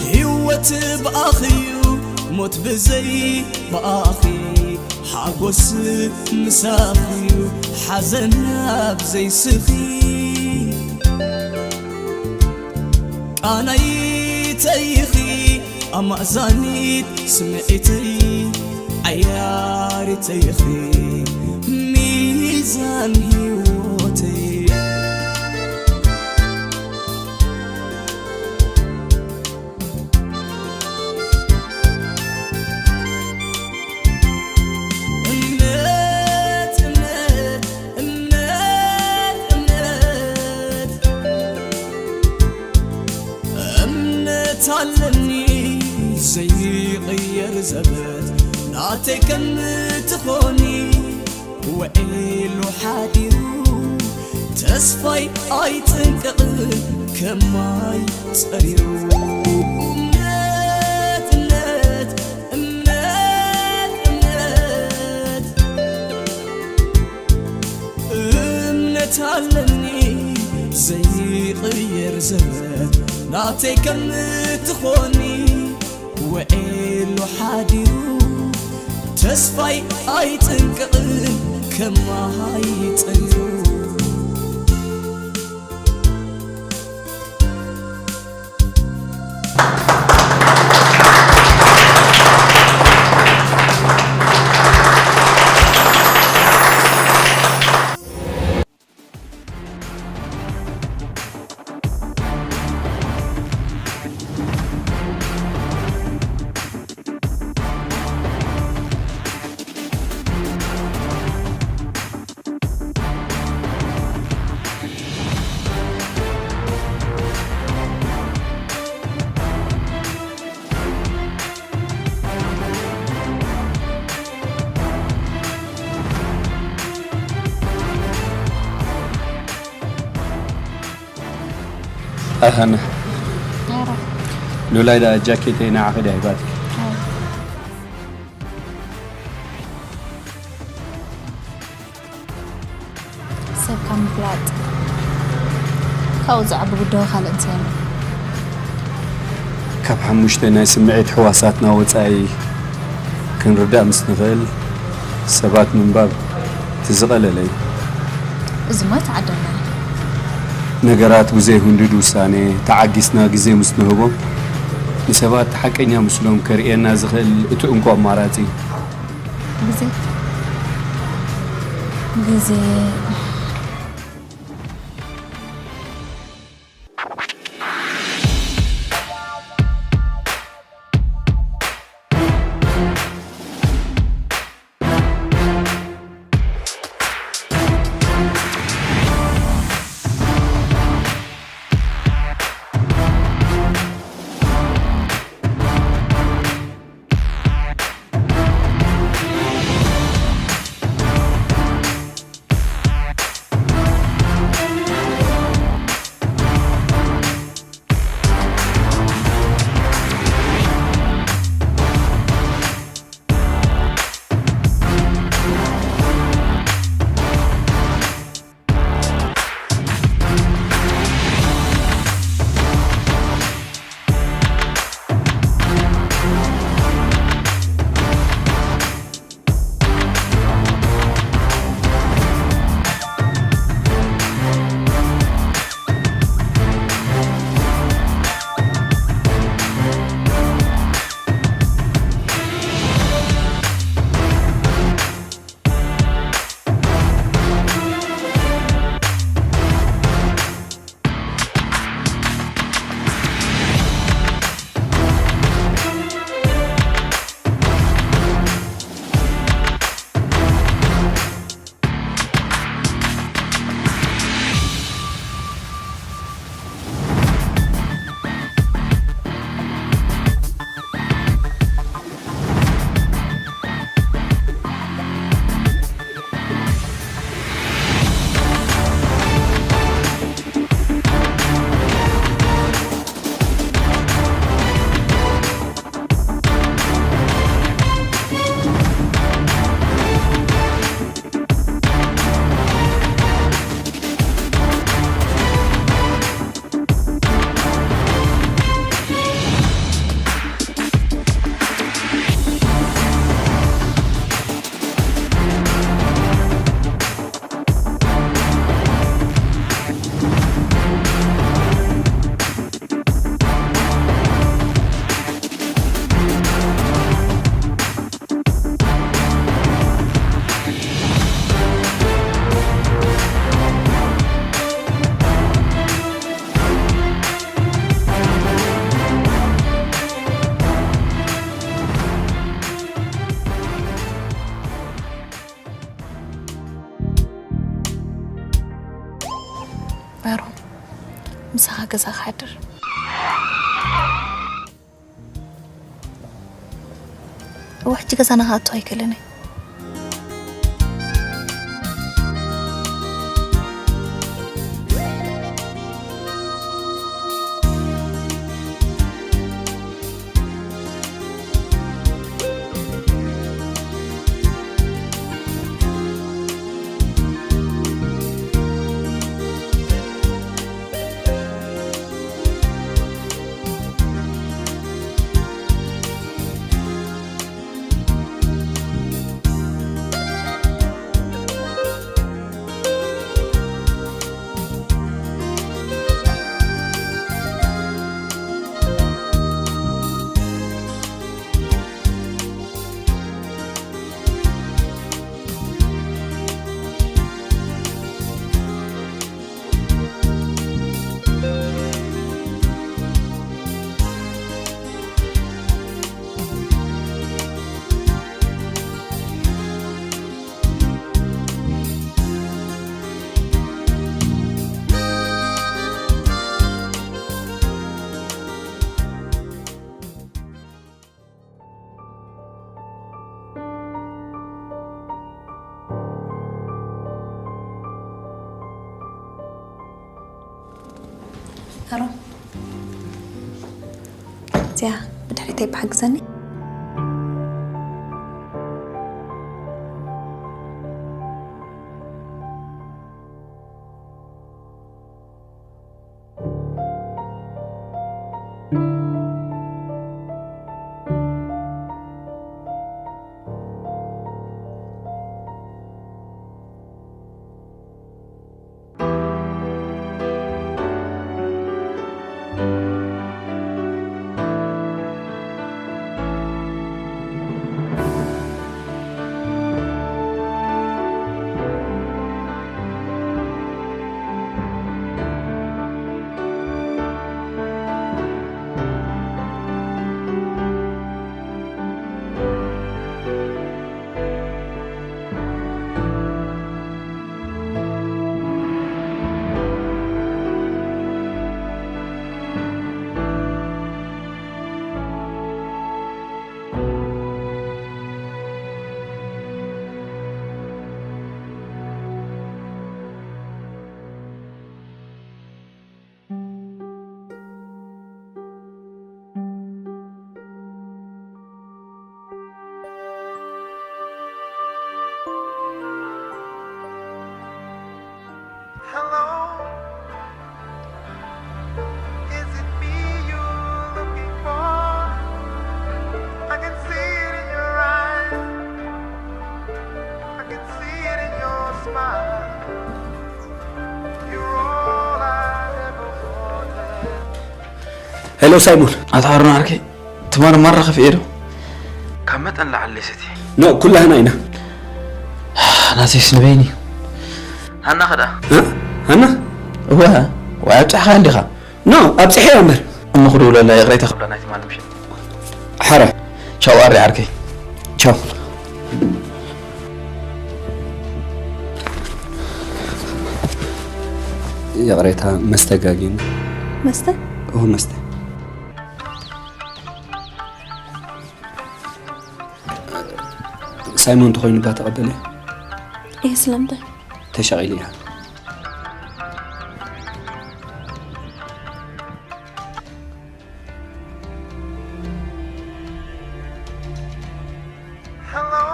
ህይወት ብኣኺ እዩ፣ ሞት ብዘይ ብኣኺ፣ ሓጎስ ምሳኺ እዩ፣ ሓዘን ኣብ ዘይስኺ። ቃናይተይኺ ኣማእዛኒት ስምዒተይ፣ ዓያሪተይኺ ሚዛን ህይወተይ። እምነት፣ እምነት፣ እምነት፣ እምነት፣ እምነት ኣለኒ ዘይቕየር ዘበት ናተይ ከም ትኾኒ። ውዒሉ ሓዲሩ ተስፋይ ኣይጥንቅቕን ከማይ ጸሪሩ። እምነት፣ እምነት፣ እምነት፣ እምነት፣ እምነት ኣለኒ ዘይቕየር ዘመን ናተይ ከም ትኾኒ። ውዒሉ ሓዲሩ ተስፋይ ኣይጥንቅቕን ከማይ ጸሪሩ። ኣይ ሃና። ሉላይ ደኣ ጃኬተይ ንዓኺ ድያ ሂባትኪ? ሰብካ ምፍላጥ ካብኡ ዝዓቢ ጉዳዩ ካልእ እንታይ ኣሎ? ካብ ሓሙሽተ ናይ ስምዒት ሕዋሳትና ወጻኢ ክንርዳእ ምስ ንኽእል ሰባት ምንባብ እቲ ዝቐለለ እዩ። እዚማ ይተዓደልና እዩ። ነገራት ብዘይህንዱድ ውሳኔ ተዓጊስና ግዜ ምስ ንህቦም ንሰባት ሓቀኛ ምስሎም ከርእየና ዝኽእል እቲ እንኮ ኣማራጺ እዩ። ግዜ ግዜ ገዛ ክሓድር። እወ፣ ሕጂ ገዛና ክኣቱ ኣይክእልን እየ። ኣሮን፣ እዚኣ ብድሕሪተይ ብሓግዘኒ። Hello, is it me you're looking for? I can see it in your eyes. I can see it in your smile. You're all I ever wanted. ሄሎ ሳይሞን። ኣታ ኣሮን ዓርከይ፣ ትማሊ ማራ ከፊኤ ዶ? ካብ መጠን ላዕሊ ሰቲ። ኖ፣ ኩላህና ኢና። ናተይስ ንበይኒ። ሃና ኸዳ? እ? ሃና? እወ፣ ወይ ኣብጻሕኻ እንዲኻ። ኖ፣ ኣብጺሐያ እምበር። እሞ ክድውለላ ይቕሬታ ክብላ ናይ ትማሊ ምሸት። ሓራ። ቻው ኣሪ ዓርከይ። ቻው። ይቕሬታ፣ መስተ ጋጊን። መስተ? እሁ፣ መስተ። ሳይሞን ተኾይኑ እባ ተቐበለ። እየ ስለምንታይ? ተሻቒሉ እያ። Hello,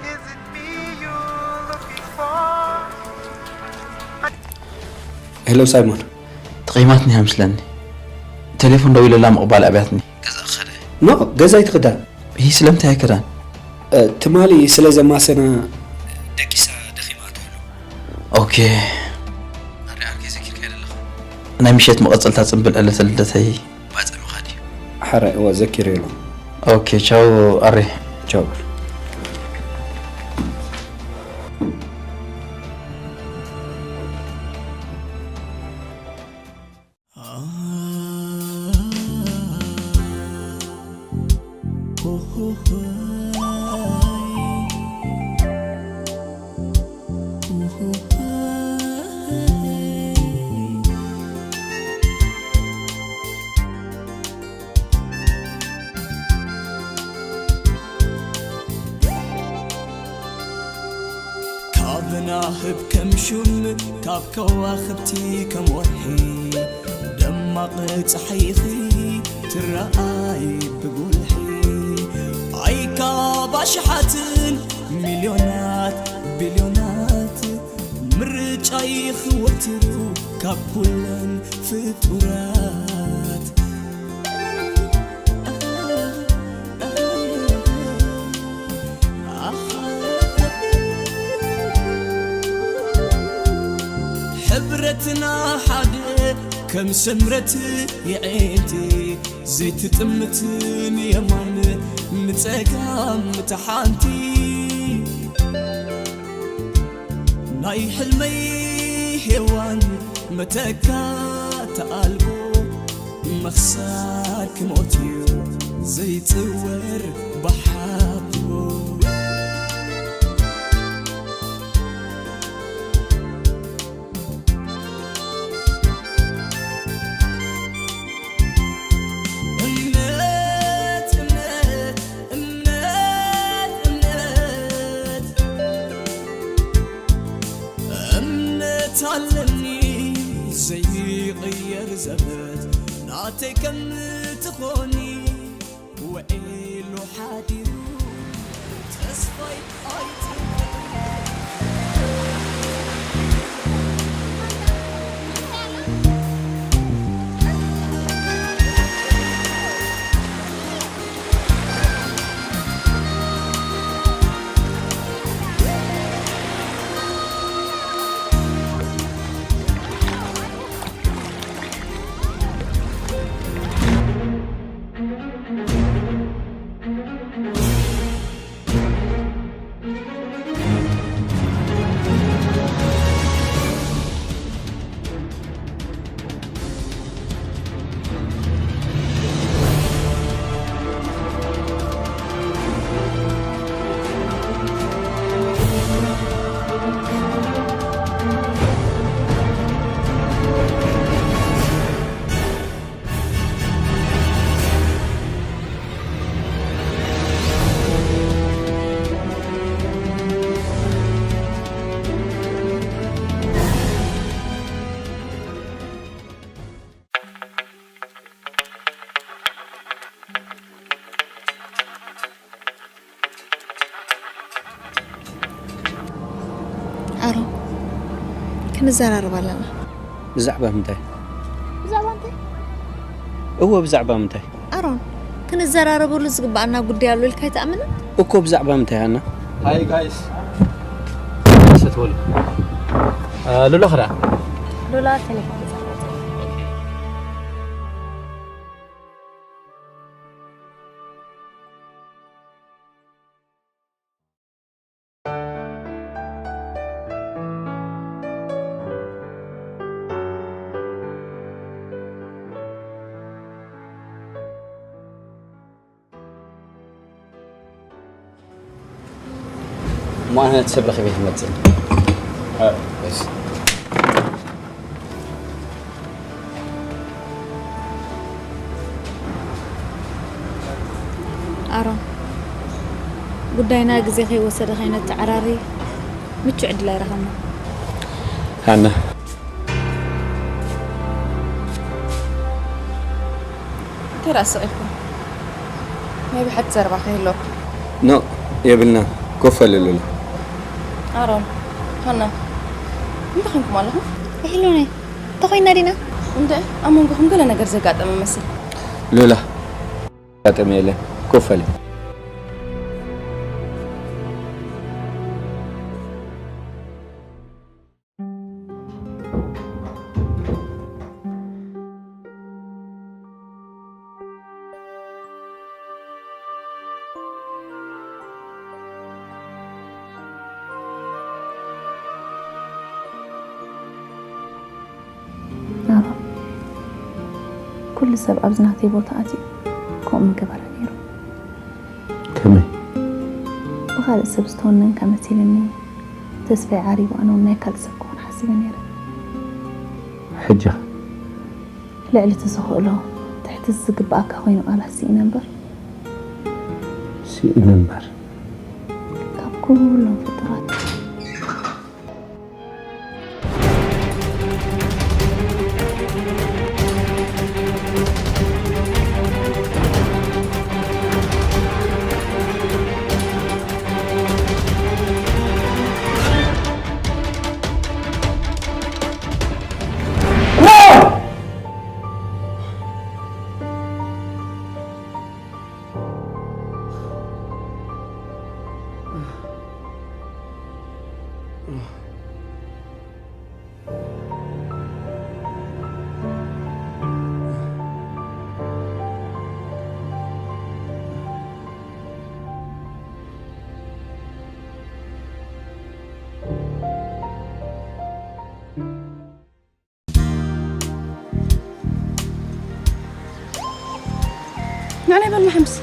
is it me you're looking for? ሄሎ ሳይሞን። ተቐይማትኒ እያ ምስለኒ። ቴሌፎን ደዊለላ ምቕባል ኣብያትኒ። ገዛ ክኸደ። ኖ፣ ገዛ ኣይትኽዳ። ይህ ስለምንታይ ኣይከዳን? እ፣ ትማሊ ስለ ዘማሰና ደቂሳ ደኺማ ትህሉ። ኦኬ። ኣረ ዓርከይ ዘኪርካዮ ዘለኻ። ናይ ምሸት መቐጸልታ ጽምብል ዕለተ ልደተይ ባጽዕ ምኻድ እዩ። ሓራይ፣ እወ፣ ዘኪረ ኣሎ። ኦኬ፣ ቻው ኣሬ። ቻው። ህብ ከም ሹም ካብ ከዋኽብቲ ከም ወርሒ ደማቕ ጸሓይኺ ትረኣይ ብጉልሒ። ኣይካ ባሽሓትን ሚልዮናት ቢልዮናት ምርጫ ይኽወትሩ ካብ ኩለን ፍጡራት። ሕብረትና ሓደ ከም ሰምረት የዒንቲ ዘይትጥምት ንየማን ንጸጋም ተሓንቲ ናይ ሕልመይ ሄዋን መተካእታ ኣልቦ ምኽሳር ክሞት እዩ ዘይጽወር ብሓቦ። እምነት እምነት እምነት እምነት እምነት ኣለኒ ዘይቕየር ዘበት ናተይ ከም ትኾኒ ውዒሉ ሓዲሩ ተስፋይ ኣይጥፍእን። ኣሮን፣ ክንዘራረብ ኣለና። ብዛዕባ ምንታይ? ብዛዕባ እንታይ? እወ፣ ብዛዕባ ምንታይ? ኣሮን፣ ክንዘራረበሉ ዝግባኣና ጉዳይ ኣሎ ኢልካ ኣይትኣምንን? እኮ ብዛዕባ ምንታይ፣ ሃና? ሃይ ጋይስ። ሰትበሉ። ሉላ ክዳ? ሉላ ቴሌፎን ተዘግታ። እሞ ኣነ እቲ ሰብ ረኺበ ክመጽእ። እሺ። ኣሮን፣ ጉዳይና ግዜ ከይወሰደ ከይነተዓራሪ ምቹእ ዕድል ኣይረኸብና። ሃና። እንታይ ደኣ ስቕ ኢልኩም? ናይ ብሓቂ ዘረባ ከይህልወኩም። ኖ፣ የብልና። ኮፍ በል ሉላ። ኣሮን፣ ሃና፣ እንታይ ኮንኩም ኣለኹም? ሄሉኒ፣ ተኾይና ዲና? እንደ ኣብ መንጎኹም ገለ ነገር ዘጋጠመ መስል። ሉላ፣ ዘጋጠመ የለን። ኮፍ በል። ኣባ፣ ኩሉ ሰብ ኣብዚ ናተይ ቦታ ኣትዩ ከምኡ ምገበረ ነይሩ። ከመይ? ብኻልእ ሰብ ዝተወነንካ መሲልኒ፣ ተስፋይ ዓሪቡ ኣነ እውን ናይ ካልእ ሰብ ክኾን ሓሲበ ነይረ። ሕጂ? ልዕሊ እቲ ዝኽእሎ፣ ትሕቲ ዝግብኣካ ኮይኑ ቃላት ስኢነ እምበር። ስኢነ እምበር። ካብ ኩሎም ፍጡራት። ኣነ በልና ሕምስ።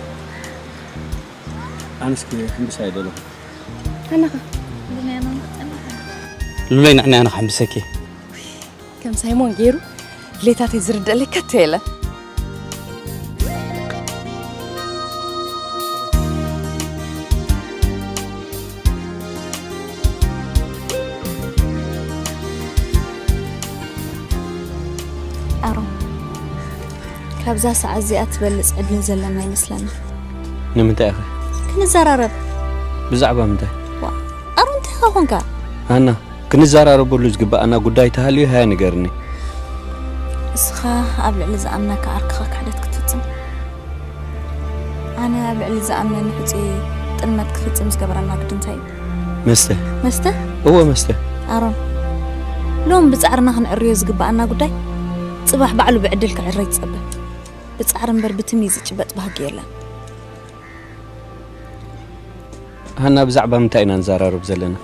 ኣነስ ክሕምብስ ኣይደለኹ። ኣነኸ? ሉለይ ንዕኒ ኣነ ክሕምብሰኪ። ከም ሳይሞን ገይሩ ድሌታተይ ዝርደለይ ከቶ የለን። ኣሮን፣ ካብዛ ሰዓት እዚኣ ትበልጽ ዕድል ዘለና ይመስለና። ንምንታይ ኢኺ? ክንዘራረብ። ብዛዕባ ምንታይ? ዋ፣ ኣሮን፣ እንታይ ኢኻ ኾንካ? ሃና፣ ክንዘራረበሉ ዝግብኣና ጉዳይ ተሃልዩ ሃያ ንገርኒ። እስኻ ኣብ ልዕሊ ዝኣምነካ ዓርክኻ ክሕደት ክትፍጽም? ኣነ ኣብ ልዕሊ ዝኣምነኒ ሕጹይ ጥልመት ክፍጽም ዝገበረና ግዲ እንታይ እዩ? መስተ። መስተ? እወ፣ መስተ። ኣሮን፣ ሎም ብጻዕርና ክንዕርዮ ዝግብኣና ጉዳይ ጽባሕ ባዕሉ ብዕድል ክዕረ ይጸበ። ብጻዕሪ እምበር ብትም እዩ ዝጭበጥ ባህጊ የለን። ሃና፣ ብዛዕባ ምንታይ ኢና ንዘራረብ ዘለና?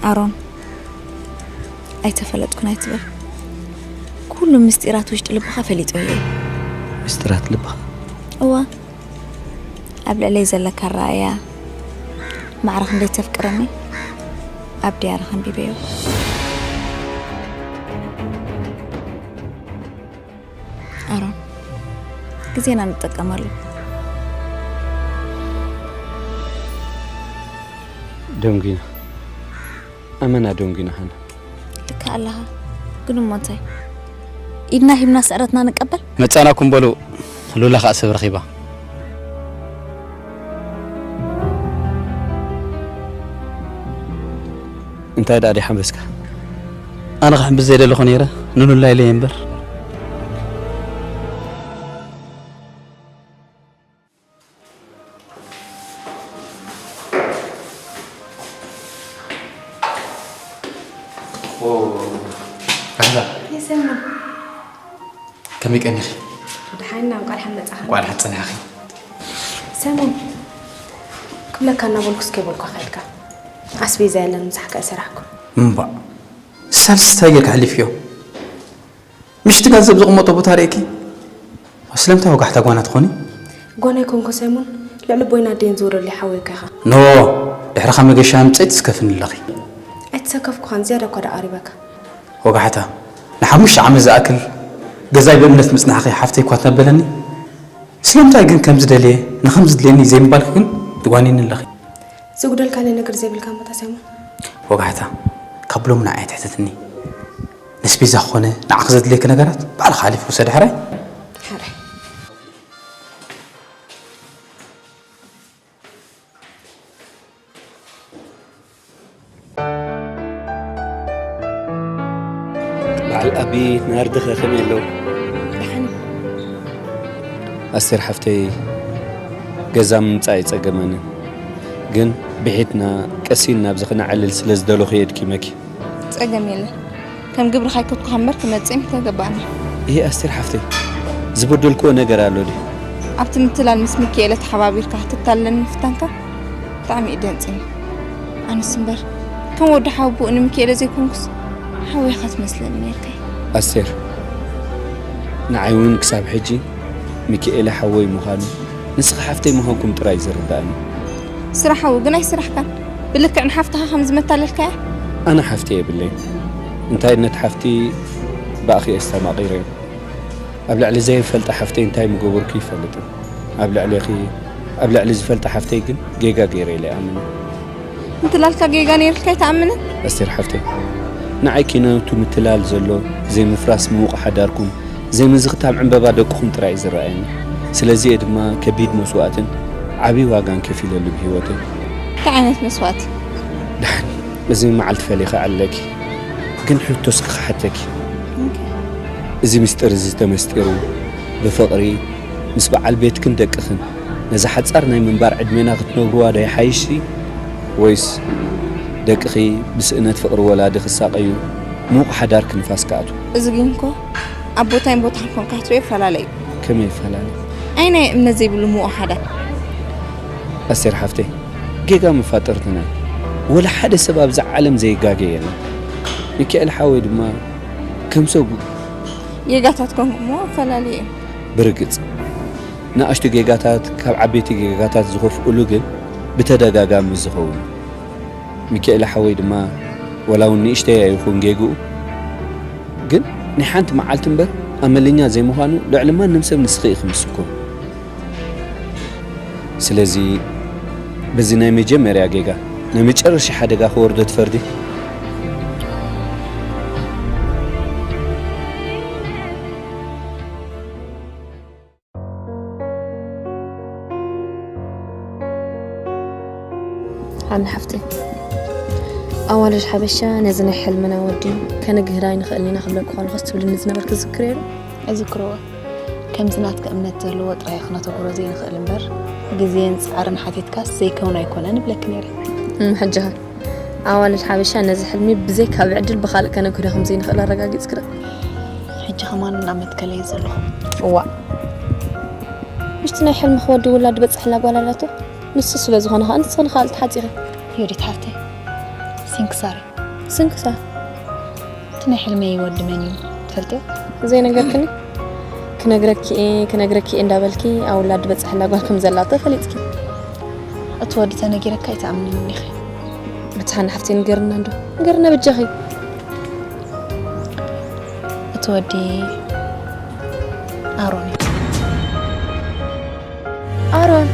ኣሮን፣ ኣይተፈለጥኩን ኣይትበል። ኩሉ ምስጢራት ውሽጢ ልብኻ ፈሊጠዮ እየ። ምስጢራት ልብኻ? እዋ፣ ኣብ ልዕለይ ዘለካ ኣረኣእያ፣ ማዕረ ክንደይ ተፍቅረኒ ኣብ ድያርኻ ኣንቢበዮ። ኣሮን፣ ግዜና ንጠቀመሉ። ደንጉና። ኣመና ደንጉና ሃና። ልካ ኣለኻ። ግን እሞ እንታይ? ኢድና ሂብና ስዕረትና ንቀበል? መጻናኩም በሉ። ሉላ ከኣ ሰብ ረኺባ። እንታይ ደኣ ደይ ሓንበስካ? ኣነ ክሕምብስ ዘይደለኹ ነይረ፣ ንሉላ ኢለ እየ እምበር። ራዛ፣ የሰሙ። ከመይ ቀኒኺ? ደሓን ኢና፣ እንቋዕ ደሓን መጻኻ። እንቋዕ ደሓን ጸናሕኺ። ሰሙ፣ ክብለካ እናበልኩ እስከ በልኳ ከድካ። ኣስቤዛ የለን፣ ምሳሕካ እሰራሕኩ። እምባእ፣ ሳልስታይ ጌርካ ኣሕሊፍዮ። ምሽቲ ገንዘብ ዝቕመጦ ቦታ ርእኪ? ስለምንታይ ወጋሕታ ጓና ትኾኒ? ጓና ኣይኮንኩ ሰይሞን፣ ልዕሊ ቦይና ኣደይን ዝወረደለይ ሓወይካ ኢኻ። ኖ፣ ድሕርኻ መገሻ ኣምፀይ ትስከፍኒ ኣለኺ። ኣይተሰከፍኩኻን፣ ዝያዳ እኳ ደኣ ቀሪበካ። ወጋሕታ፣ ንሓሙሽተ ዓመት ዝኣክል ገዛይ ብእምነት ምፅናሕኺ ሓፍተይ እኳ ትነበለኒ። ስለምንታይ ግን ከም ዝደልየ፣ ንኸም ዝድልየኒ ዘይምባልኪ ግን ትጓንየኒ ኣለኺ። ዝጉደልካኒ ነገር ዘይብልካ እሞ ተሰማ። ወጋሕታ፣ ካብ ሎሚ ንዓይ ኣይትሕተትኒ። ነስቤዛ ክኾነ ንዓኺ ዘድልየኪ ነገራት ባዕልኻ ሓሊፍኪ ውሰዲ ሕራይ። ሕራይ። በዓል ኣቢ ናርድኸ ከመይ ኣለዉ? ደሓን። ኣስቴር ሓፍተይ፣ ገዛ ምምጻእ ኣይጸገመንን። ግን ብሒትና ቀስ ኢልና ኣብዚ ክነዕልል ስለ ዝደለኹ እየ ኣድኪመኪ። ጸገም የለን። ከም ግብርኻ ኣይከድኩኻ እምበር ክመጽእ ምተገባእኒ። እሂ ኣስቴር ሓፍተይ፣ ዝበደልክዎ ነገር ኣሎ ድዩ? ኣብቲ ምትላል ምስ ሚኪኤለ ተሓባቢርካ ክትታለለኒ ምፍታንካ ብጣዕሚ እዩ ደንጺኒ። ኣነስ እምበር ከም ወዲ ሓወቦኡ ንሚኪኤለ ዘይኮንኩስ ሓወይኻ ትመስለኒ ነይርካ። ኣስቴር፣ ንዓይ እውን ክሳብ ሕጂ ሚኪኤለ ሓወይ ምዃኑ ንስኺ ሓፍተይ ምዃንኩም ጥራይ እዩ ዝርድኣኒ። ስራሕ ሓዊ ግን ኣይስራሕካን። ብልክዕ ንሓፍትኻ ከም ዝመታለልካያ። ኣነ ሓፍቲ የብለይን። እንታይ ነቲ ሓፍቲ ብኣኺ እየ ኣስተማቒረዮ። ኣብ ልዕሊ ዘይፈልጣ ሓፍተይ እንታይ ምገበርኩ ይፈልጥን። ኣብ ልዕሌኺ፣ ኣብ ልዕሊ ዝፈልጣ ሓፍተይ ግን ጌጋ ገይረ ኢለ ይኣምን። ምትላልካ ጌጋ ነይርልካ ኣይትኣምንን? ኣስቴር ሓፍተይ፣ ንዓይ ኪነቱ ምትላል ዘሎ ዘይምፍራስ ምዉቕ ሓዳርኩም፣ ዘይምዝኽታም ዕምበባ ደቅኹም ጥራይ እዩ ዝረኣየኒ። ስለዚ እየ ድማ ከቢድ መስዋእትን ዓብዪ ዋጋን ከፊለሉ ብህይወተይ። እንታይ ዓይነት መስዋእቲ? ደሓን፣ እዚ መዓልቲ ፈሊኻ ኣለኪ፣ ግን ሕቶ እስኪ ክሓተኪ። ኦኬ። እዚ ምስጢር እዚ ተመስጢሩ ብፍቕሪ ምስ በዓል ቤትክን ደቅኽን ነዛ ሓጻር ናይ ምንባር ዕድሜና ክትነብርዋ ዶ ይሓይሽ? ወይስ ደቅኺ ብስእነት ፍቕሪ ወላዲ ክሳቐዩ፣ ምዉቕ ሓዳር ክንፋስ ክኣትዉ? እዚ ግን እኮ ኣብ ቦታይን ቦታን ኮንካ ክትሪኦ ይፈላለ እዩ። ከመይ ይፈላለ? ኣይ ናይ እምነት ዘይብሉ ምዉቕ ሓዳር። ኣስቴር ሓፍተይ፣ ጌጋ መፋጠርትና እዩ። ወላ ሓደ ሰብ ኣብዛ ዓለም ዘይጋገ የለን። ሚካኤል ሓወይ ድማ ከም ሰብ ጌጋታት ኮንኩ እሞ ኣፈላለዩ እዩ። ብርግጽ፣ ንኣሽቱ ጌጋታት ካብ ዓበይቲ ጌጋታት ዝኸፍኡሉ ግን ብተደጋጋሚ ዝኸውን እዩ። ሚካኤል ሓወይ ድማ፣ ዋላ እውን ንእሽተይ ኣይኹን ጌግኡ፣ ግን ናይ ሓንቲ መዓልቲ እምበር ኣመለኛ ዘይምዃኑ ልዕሊ ማንም ሰብ ንስኺ ኢኺ ምስክሩ። ስለዚ፣ በዚ ናይ መጀመርያ ጌጋ፣ ናይ መጨረሻ ሓደጋ ክወርዶ ትፈርዲ? ሃና ሓፍተይ፣ ኣዋልድ ሓበሻ ነዚ ናይ ሕልምና ወዲኡ ከነግህዳ ኣይንኽእልን ኢና ክብለኪ ከለኹስ ትብልኒ ዝነበርኪ ትዝክርዮ ዶ? እዝክርዎ። ከምዚ ናትኪ እምነት ዘለዎ ጥራይ ክነተግብሮ ዘይንኽእል እምበር፣ ግዜን ጻዕርን ሓቲትካስ ዘይከውን ኣይኮነን እብለኪ ነይረ። እም፣ ሕጂ ኸ? ኣዋልድ ሓበሻ ነዚ ሕልሚ ብዘይካ ብዕድል ብኻልእ ከነግህዶ ከም ዘይንኽእል ኣረጋጊጽኪ ዶ? ሕጂ ከማን ናብ መትከለይ ዘለኹ። እዋእ። ምስቲ ናይ ሕልምኺ ወዲ ውላድ ዝበጽሐላ ጓል ኣላቶ። ንሱ ስለ ዝኾነ ኸኣ ንስኺ ንኻልእ ትሓጺኺ። ዮዲት ሓፍተይ፣ ስንክሳር እዩ። ስንክሳር? እቲ ናይ ሕልመይ ወዲ መን እዩ ትፈልጥዮ? ዘይነገርክኒ? ክነግረኪ እየ፣ ክነግረኪ እየ እንዳበልኪ ኣብ ውላድ ዝበጽሐላ ጓል ከም ዘላቶ ፈሊጥኪ። እቲ ወዲ ተነጊረካ ኣይትኣምንንን ኢኺ። ብትሓና ሓፍተይ ንገርና እንዶ። ንገርና በጃኺ። እቲ ወዲ ኣሮን እዩ። ኣሮን?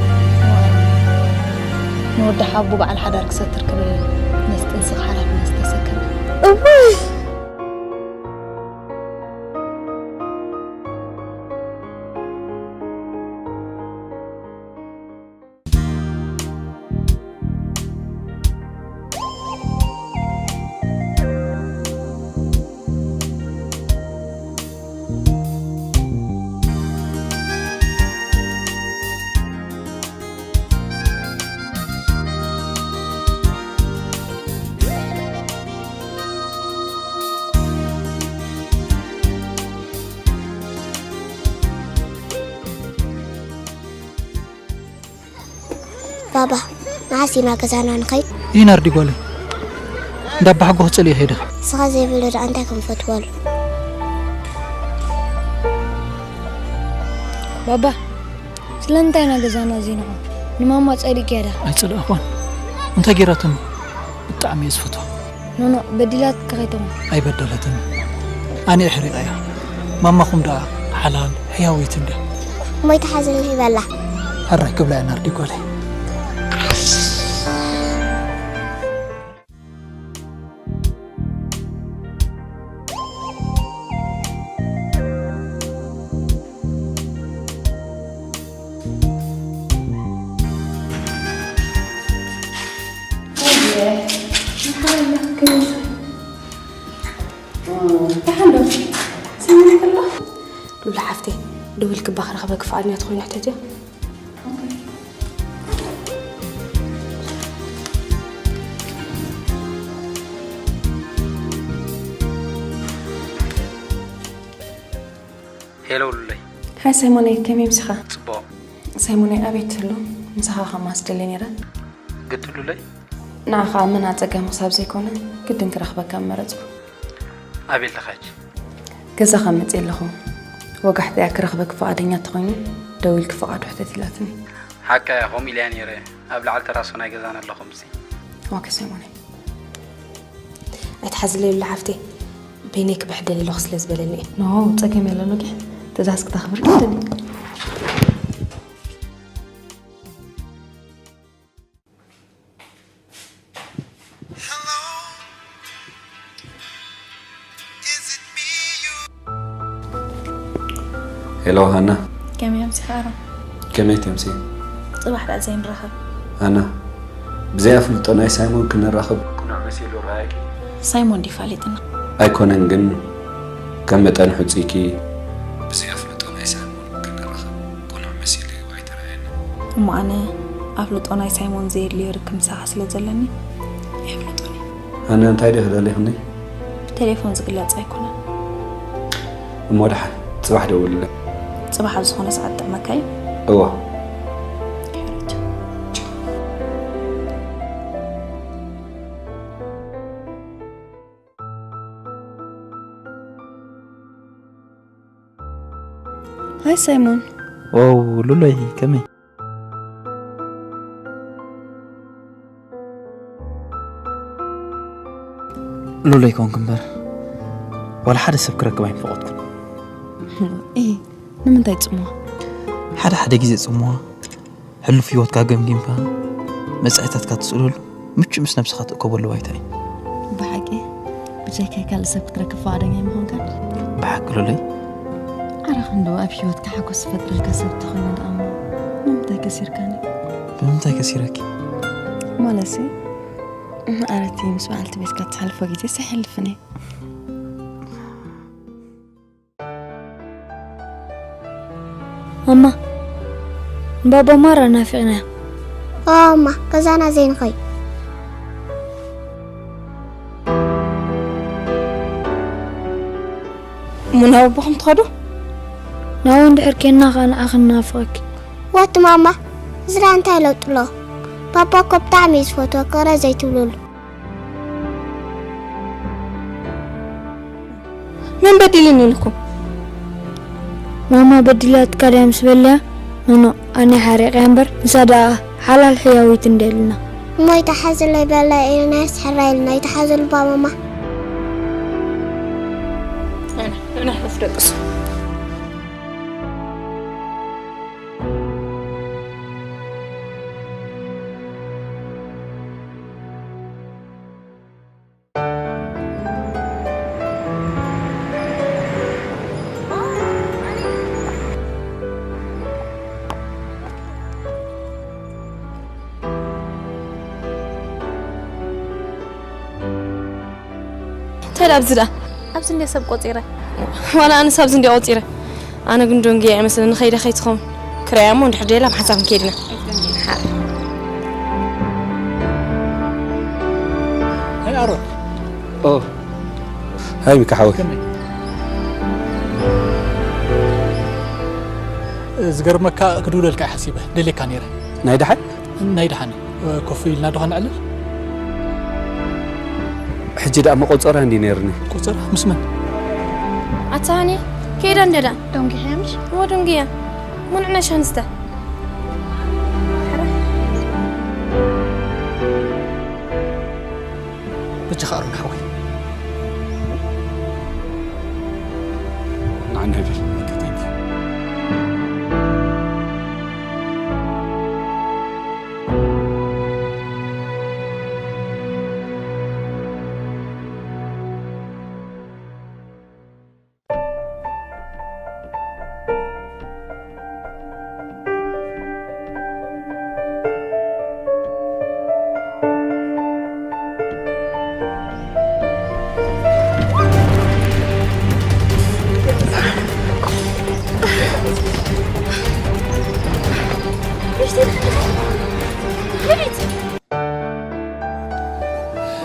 ንወዲ ሓቡ በዓል ሓዳር ክሰትር ክብል ምስ ጥንስኽ ሓላፍነት ዝተሰከመ። እውይ! ባባ፣ መዓስ ኢና ገዛና ንኸይድ? ይናርዲ ጓለይ፣ እንዳ ኣባሓጎ ክጽልዮ ሄደ። ንስኻ ዘይብሉ ደኣ እንታይ ከም ፈትወሉ? ባባ፣ ስለምንታይ ኢና ገዛና ዘይንኸ ንማማ ጸሊእክያ ዳ? ኣይጸላእኳን። እንታይ ጌራትኒ? ብጣዕሚ እየ ዝፈትዋ። ኖኖ፣ በዲላትካ ከይትኾን። ኣይበደለትን። ኣነ እየ ሕሪቐያ። ማማኹም ደኣ ሓላል ሕያወይት እንድያ። እሞ ኣይትሓዝን ሂበላ። ሕራይ ክብላ እያ ናርዲ ጓለይ። ሉላ ሓፍተይ፣ ደዊልክባ ክረኽበኪ ፍቓድኛ ተኾይኑ ሕተትዮ። ሄሎ ሉለይ። ሃይ ሳይሞነይ፣ ከመይ ምሳኻ? ጽቡቕ። ሳይሞነይ፣ ኣበይ ትህሉ? ምሳኻ ከማስ ደልየ ነይረ። ግዲ ሉለይ? ንዓኻ መና ጸገም ክሳብ ዘይኮነ፣ ግድን ክረኽበካ ምመረጽኩ። ኣበይ ኣለኻ ሕጂ? ገዛኻ መጺአ ኣለኹ። ወጋሕተያ ክረኽበኪ ፍቓደኛ እንተኾይኑ፣ ደዊልኪ ፍቓዱ ሕተት ኢላትኒ። ሓቃ እያ፣ ከምኡ ኢለያ ነይረ። ኣብ ላዕሊ ተራሶ ናይ ገዛና ኣሎ ከምዚ። ኦኬ ሳይሞነይ። ኣይትሓዝለይ ሉላ ሓፍተይ፣ በይነይ ክብሕደል ኣለኹ ስለ ዝበለኒ እየ። ኖ፣ ጸገም የለን ወጊሕ። ትእዛዝ ክተኽብር ግድን እዩ። ሄሎ ሃና። ከመይ ኣምሲኻ ኣሮን? ከመይ ተምሲ? ጽባሕ ደኣ ዘይንራኸብ። ሃና፣ ብዘይ ኣፍልጦ ናይ ሳይሞን ክንራኸብ ቅኑዕ መሲሉ ረኣየኪ? ሳይሞን ድዩ ፋሊጥና? ኣይኮነን ግን፣ ከም መጠን ሕጹይኪ ብዘይ ኣፍልጦ ናይ ሳይሞን ክንራኸብ ቅኑዕ መሲሉ እዩ ኣይተራእየኒ። እሞ ኣነ ኣፍልጦ ናይ ሳይሞን ዘየድልዮ ርክብ ምሳኻ ስለ ዘለኒ የፍልጦን እዩ። ሃና፣ እንታይ ድኺ ደሊኽኒ? ብቴሌፎን ዝግለጽ ኣይኮነን። እሞ ደሓን፣ ጽባሕ ደውልለይ። ጽባሕ ኣብ ዝኾነ ሰዓት ጥዕመካ እዩ? እወ። ሕራይ። ሃይ ሳይሞን። ዋው ሉሎይ ከመይ? ሉሎይ ኮንክ እምበር ዋላ ሓደ ሰብ ክረክብ ኣይምፈቐድኩን። እ ንምንታይ ጽምዋ? ሓደ ሓደ ግዜ ጽምዋ ሕሉፍ ህይወትካ ገምጊምካ መጻኢታትካ ትስእለሉ ምቹእ ምስ ነብስኻ ትእከበሉ ባይታ እዩ። ብሓቂ ብጀካይ ካልእ ሰብ ክትረክብ ፈቓደኛ ኣይምኾንካን። ብሓቂ ሉሎይ ኣረ ክንዶ ኣብ ህይወትካ ሓጎስ ዝፈጥረልካ ሰብ ተኾይነ ደኣ እሞ ንምንታይ ከሲርካኒ? ብምንታይ ከሲረኪ? ማለሲ ኣረቲ ምስ በዓልቲ ቤትካ ትሓልፎ ግዜ ሳይሕልፍን እዩ። ማማ ንባባ ማራ ናፊቕናዮ። ኦማ ገዛና ዘይንኸይ እሞ ናብ ኣቦኹም ትኸዱ? ናብኡ እንድሕር ኬንና ኸኣ ንዓኺ ንናፍቐኪ። ወት ማማ እዝራ እንታይ ለውጥሎ? ባባ እኮ ብጣዕሚ እዩ ዝፈትወ ቅረ ዘይትብሉሉ። መን በዲልኒ ኢልኩም? ማማ በዲላትካ ድያ ምስ በልያ ኖኖ ኣነ ሓሪቕያ እምበር ንሳ ደኣ ሓላል ሕያዊት እንደ ኢልና። እሞ ይተሓዝለይ በለ ኢልና የስሕራ ኢልና ይተሓዝሉ ባማማ። ንሕና ደቅሱ እንታይ ኣብዚ ደኣ ኣብዚ እንደ ሰብ ቆፂረ ዋላ ኣነስ ኣብዚ እንደ ቆፂረ ኣነ ግን ዶንግያ ይመስለኒ ከይደ ከይትኸውን ክረያ እሞ እንድሕር ደላ ብሓንሳብ ንከይድና ኣይ ኣሮን ኦ ሃይ ሚካ ሓወይ ዝገርመካ ክድውለልካ ሓሲበ ደሌካ ነይረ ናይ ደሓን ናይ ደሓን ኮፍ ኢልና ዶ ከነዕልል ሕጂ ደኣ መቆጸራ እንዲ ነይርኒ ቆጸራ ምስ መን ኣታ ሃኒ ከይዳ እንደዳ ዶንጊ ሕያምሽ እሞ ዶንግያ ሙንዕና ሻንስተ በጃኻ ኣሮን ሓወይ ንዓና ይበል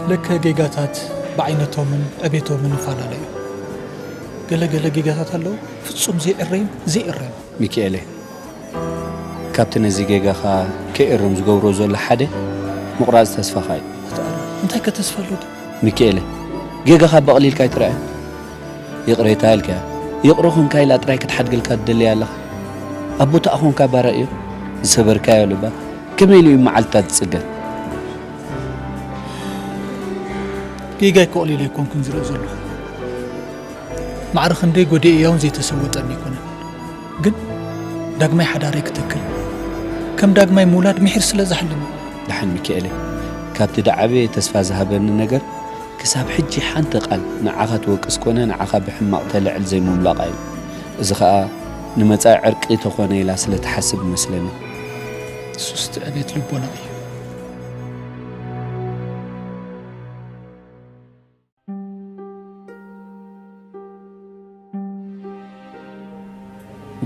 ለከ ጌጋታት ብዓይነቶምን ዕቤቶምን ይፈላለዩ። ገለ ገለ ጌጋታት ኣለዉ ፍጹም ዘይዕረዩን ዘይእረዩን። ሚኪኤለ፣ ካብቲ ነዚ ጌጋኻ ከይእረም ዝገብሮ ዘሎ ሓደ ምቑራጽ ተስፋኻ እዩ። እንታይ ከተስፋ ኣሎ ድዩ? ሚኪኤለ፣ ጌጋኻ በቕሊልካ ኣይትረኣዮ። ይቕሬታ ኢልካያ። ይቕረ ኹንካ ኢላ ጥራይ ክትሓድገልካ ትደልያ ኣለኻ። ኣብ ቦታኣ ኹንካ ባርያ እዮ ዝሰበርካዮ ልባ ከመይ ኢሉ እዩ መዓልትታት ዝጽገን? ጌጋይ ከቕሊለ ኣይኮንኩን ዝርኢ ዘለኹ። ማዕረ ክንደይ ጎዲኤያ እውን ዘይተሰወጠኒ ኣይኮነን። ግን ዳግማይ ሓዳረይ ክተክል ከም ዳግማይ ምውላድ ምሒር ስለ ዝሓልም እዩ። ደሓን ሚኪኤለይ፣ ካብቲ ደዓበየ ተስፋ ዝሃበኒ ነገር ክሳብ ሕጂ ሓንቲ ቃል ንዓኻ ትወቅስ ኮነ ንዓኻ ብሕማቕ ተልዕል ዘይምምላቓ እዩ። እዚ ኸኣ ንመጻኢ ዕርቂ ተኾነ ኢላ ስለ ትሓስብ ይመስለኒ። ንሱስ ትዕቤት ልቦና እዩ።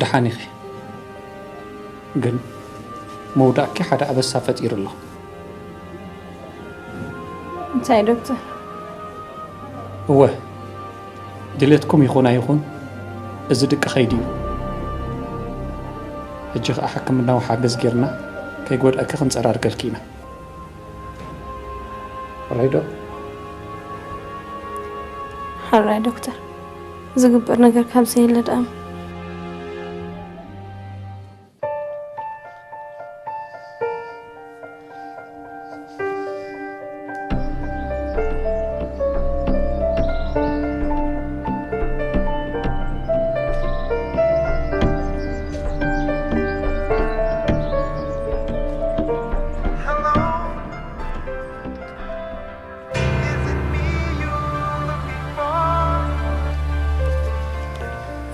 ደሓን ኢኺ፣ ግን ምውዳእኪ ሓደ ኣበሳ ፈጢሩ ኣሎ። እንታይ ዶክተር? እወ፣ ድሌትኩም ይኹን ኣይኹን እዚ ድቂ ከይዲ እዩ። ሕጂ ኸኣ ሕክምናዊ ሓገዝ ጌርና ከይጎድኣኪ ክንጸራርገልኪ ኢና። ሕራይ ዶ? ሕራይ ዶክተር፣ ዝግበር ነገር ካብ ዘየለ ደኣ።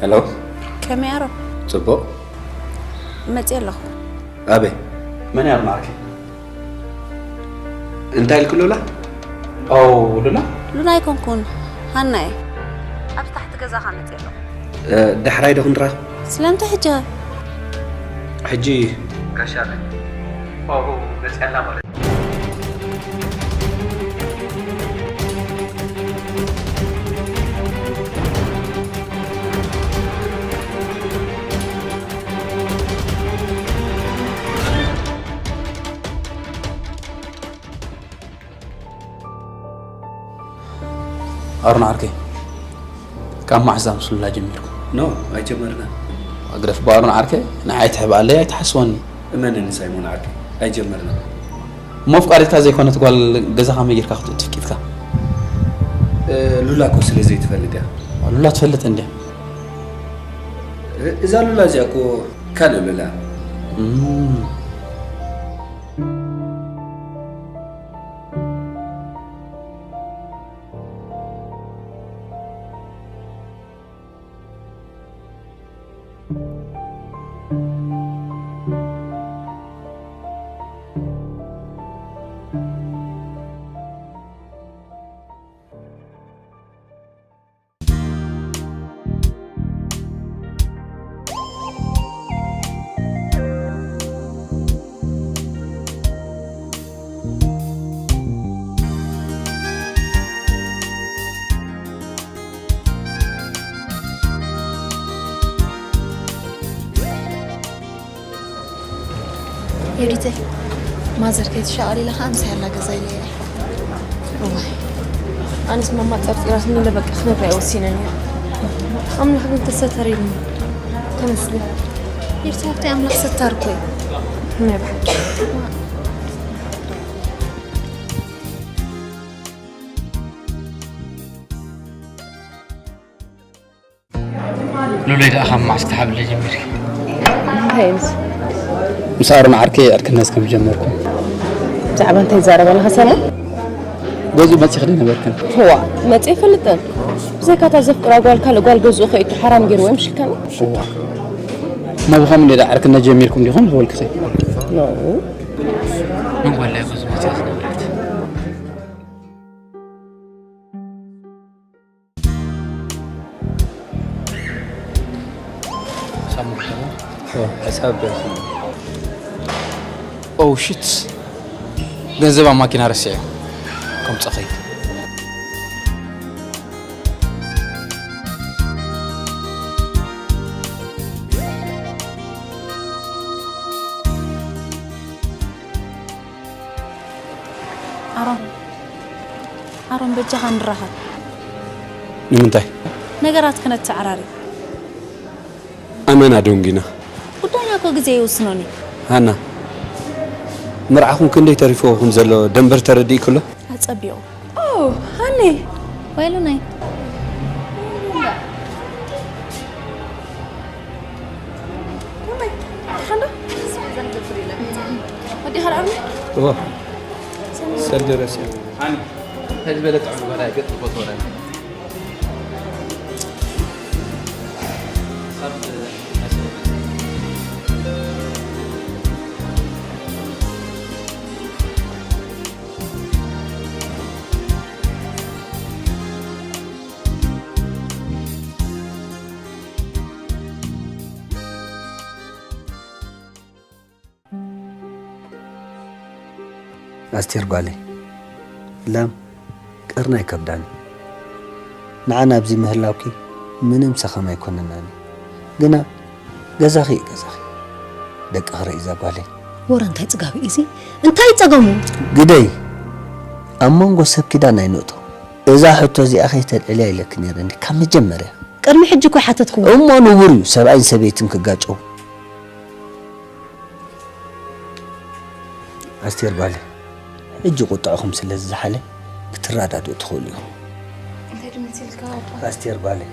ሄሎ። ከመይ ኣሮ? ጽቡቕ። መጽእ ኣለኹ። ኣበይ? መን እያ ኣርማዕኪ? እንታይ ኢልኪ ሉላ? ኦ፣ ሉላ? ሉላ ኣይኮንኩን፣ ሃና እየ። ኣብዚ ታሕቲ ገዛኻ መጽእ ኣለኹ። እ፣ ዳሕራይ ዶ ክንራኸብ? ስለምንታይ ሕጂ ኸ? ሕጂ ጋሻ ኣለኝ። ኦ፣ መጽእ ኣላ ማለት። ኣሮን ዓርከይ፣ ካብ መዓስ ምስ ሉላ ጀሚርኩም? ኖ፣ ኣይጀመርናን። ግደፍ፣ ብኣሮን ዓርከይ ንዓይ ትሕብኣለይ ኣይትሓስወኒ። እመነኒ ሳይሞን ዓርከይ፣ ኣይጀመርናን። እሞ ኣፍቃሪትካ ዘይኮነት ጓል ገዛኻ መጊርካ ክትእቱ ፍቂድካ? እ፣ ሉላ እኮ ስለ ዘይትፈልጥ እያ። ሉላ ትፈልጥ እንድያ። እ፣ እዛ ሉላ እዚኣ እኮ ካልእ ሉላ። እም። ዮዲተይ፣ ማዘር ከይትሻቐል ኢለ ኸዓ ምሳይ ኣላ ገዛ ኢለ እየ። እዋይ፣ ኣነስ ማማ ጠርጢራትኒ ኢለ በቃ ክነግራ እየ ወሲነ ነይረ። ኣምላኽ ግን ተሰተረ ኢሉኒ። ተመስገን። ዮዲተይ፣ ሃብተይ ኣምላኽ ሰታር እኮ እዩ። ናይ ብሓቂ። ሉለይ ደኣ ካብ መዓስ ክትሓብለ ጀሚርኪ? እንታይ ምስ? ምስ ኣሮን ዓርከይ ዕርክነት ከም ጀመርኩ። ብዛዕባ እንታይ ትዛረብ ኣለኻ ሰለሞን? ገዝኡ መጺኺ ዶ ነበርክን? እዋ፣ መጺኤ ኣይፈልጥን። ብዘይካ እታ ዘፍቅራ ጓል ካልእ ጓል ገዝኡ ከይእቱ ሓራም ገይርዎ ይምሽልካኒ? እዋ። እሞ ብኸምኡ እንድዩ ደኣ ዕርክነት ጀሚርኩም ዲኹም ዝበልኩኺ? ኖ። መን ጓል እያ ገዝኡ መጺኣ ዝነበረት? ሳሙን ከመ? ኦ፣ ሕሳብ በልኪ። ኦ፣ ሽት። ገንዘብ ኣብ ማኪና ረሲዐ። ከምጻ ኸይድ። ኣሮን፣ ኣሮን፣ በጃኻ ንራኸብ። ንምንታይ? ነገራት ክነተዓራሪ። ኣመና ዶንጊና። ጉዳይና እኮ ግዜ ይውስኖን እዩ። ሃና፣ መርዓኹም ክንደይ ተሪፍዎ ከም ዘሎ ደንበር ተረዲእክሎ? ኣጸቢቑ። ኦ፣ ሃኒ። ወይሉ ናይ። ወዲኻ ደኣ ኣርሚ? እዎ። ሰልዲ ረሲዐ። ሃኒ፣ እንታይ ዝበለ ጥዑም ጓል እያ፣ ገጽ ትፈትዎ ዶ? ኣስቴር ጓለይ፣ ላም ቀርና ኣይከብዳን እዩ። ንዓና ኣብዚ ምህላውኪ ምንም ሰኸም ኣይኮነናን እዩ። ግና ገዛኺ እዩ ገዛኺ። ደቅኺ ርእይ እዛ ጓለይ። ወረ እንታይ ጽጋብ እዩ እዚ? እንታይ ጸገሙ? ግደይ፣ ኣብ መንጎ ሰብ ኪዳን ኣይንእቶ። እዛ ሕቶ እዚኣ ከይተልዕልያ ኢለኪ ነይረ እንዲ ካብ መጀመርያ። ቅድሚ ሕጂ እኮ ሓተትኩ። እሞ ንቡር እዩ ሰብኣይን ሰበይትን ክጋጨው። ኣስቴር ጓለይ፣ ሕጂ ቁጥዕኹም ስለ ዝዘሓለ ክትረዳድኡ ትኽእሉ ኢኹም። እንታይ ድመሲልካ ኣባ? ኣስቴር ጓለይ፣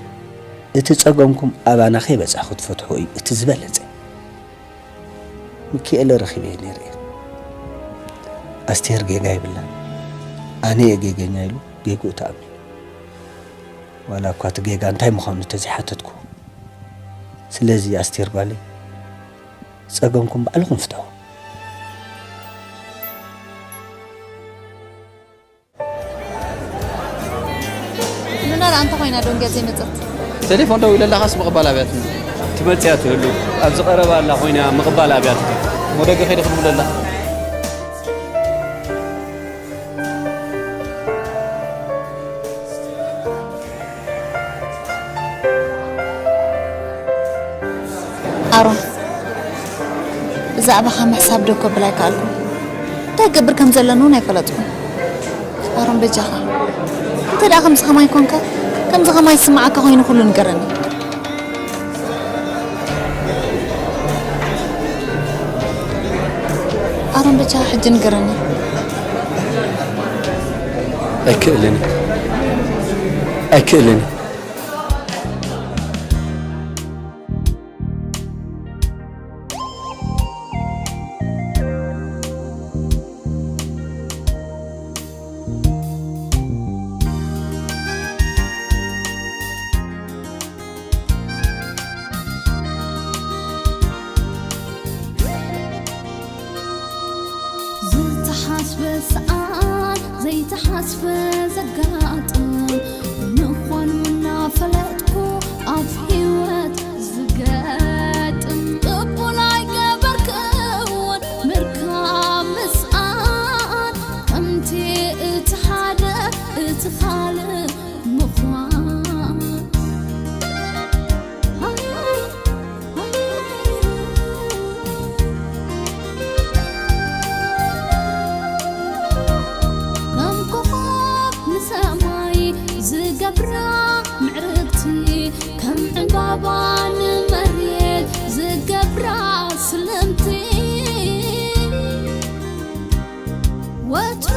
እቲ ጸገምኩም ኣባና ከይበጻሕ ክትፈትሑ እዩ እቲ ዝበለጸ። ሚኪኤለ ረኺበ ነይረ እየ። ኣስቴር ጌጋ የብላን። ኣነ እየ ጌገኛ ኢሉ ጌግኡ ተኣሚኑ። ዋላ እኳ እቲ ጌጋ እንታይ ምዃኑ እንተዘይሓተትኩ፣ ስለዚ ኣስቴር ጓለይ፣ ጸገምኩም ባዕልኹም ፍትሑ። ሉና ደኣ እንታይ ኮይና ደንጊያ ዘይመጸት? ቴሌፎን ደው ኢለላኻስ ምቕባል ኣብያትኒ። ትመጽያ ትህሉ ኣብዚ ቀረባ ኣላ ኮይና ምቕባል ኣብያትኒ። እሞ ደገ ከይደ ክድውለላ። ኣሮን፣ ብዛዕባኻ ምሕሳብ ደው ከብል ኣይከኣልኩን። እንታይ ክገብር ከም ዘለኒ እውን ኣይፈለጥኩን። ኣሮን በጃኻ፣ እንተ ደኣ ከምዚ ኸማይ ኮንካ፣ ከምዚ ኸማይ ዝስምዓካ ኮይኑ ኩሉ ንገረኒ። ኣሮን በጃኻ ሕጂ ንገረኒ። ኣይክእልን፣ ኣይክእልን። ዝተሓስበ ሰኣን ዘይተሓስበ ዘጋጥም ምዃኑ እናፈለጥኩ ኣብ ህይወት ዝገጥም ቅቡል ኣይገበርክውን ምርካብ ምስኣን ከምቲ እቲ ሓደ እቲ ካልእ ምዃን ከም ኮኾብ ንሰማይ ዝገብራ ምዕርግቲ ከም ዕምባባ ንመሬት ዝገብራ ስልምቲ ወትሩ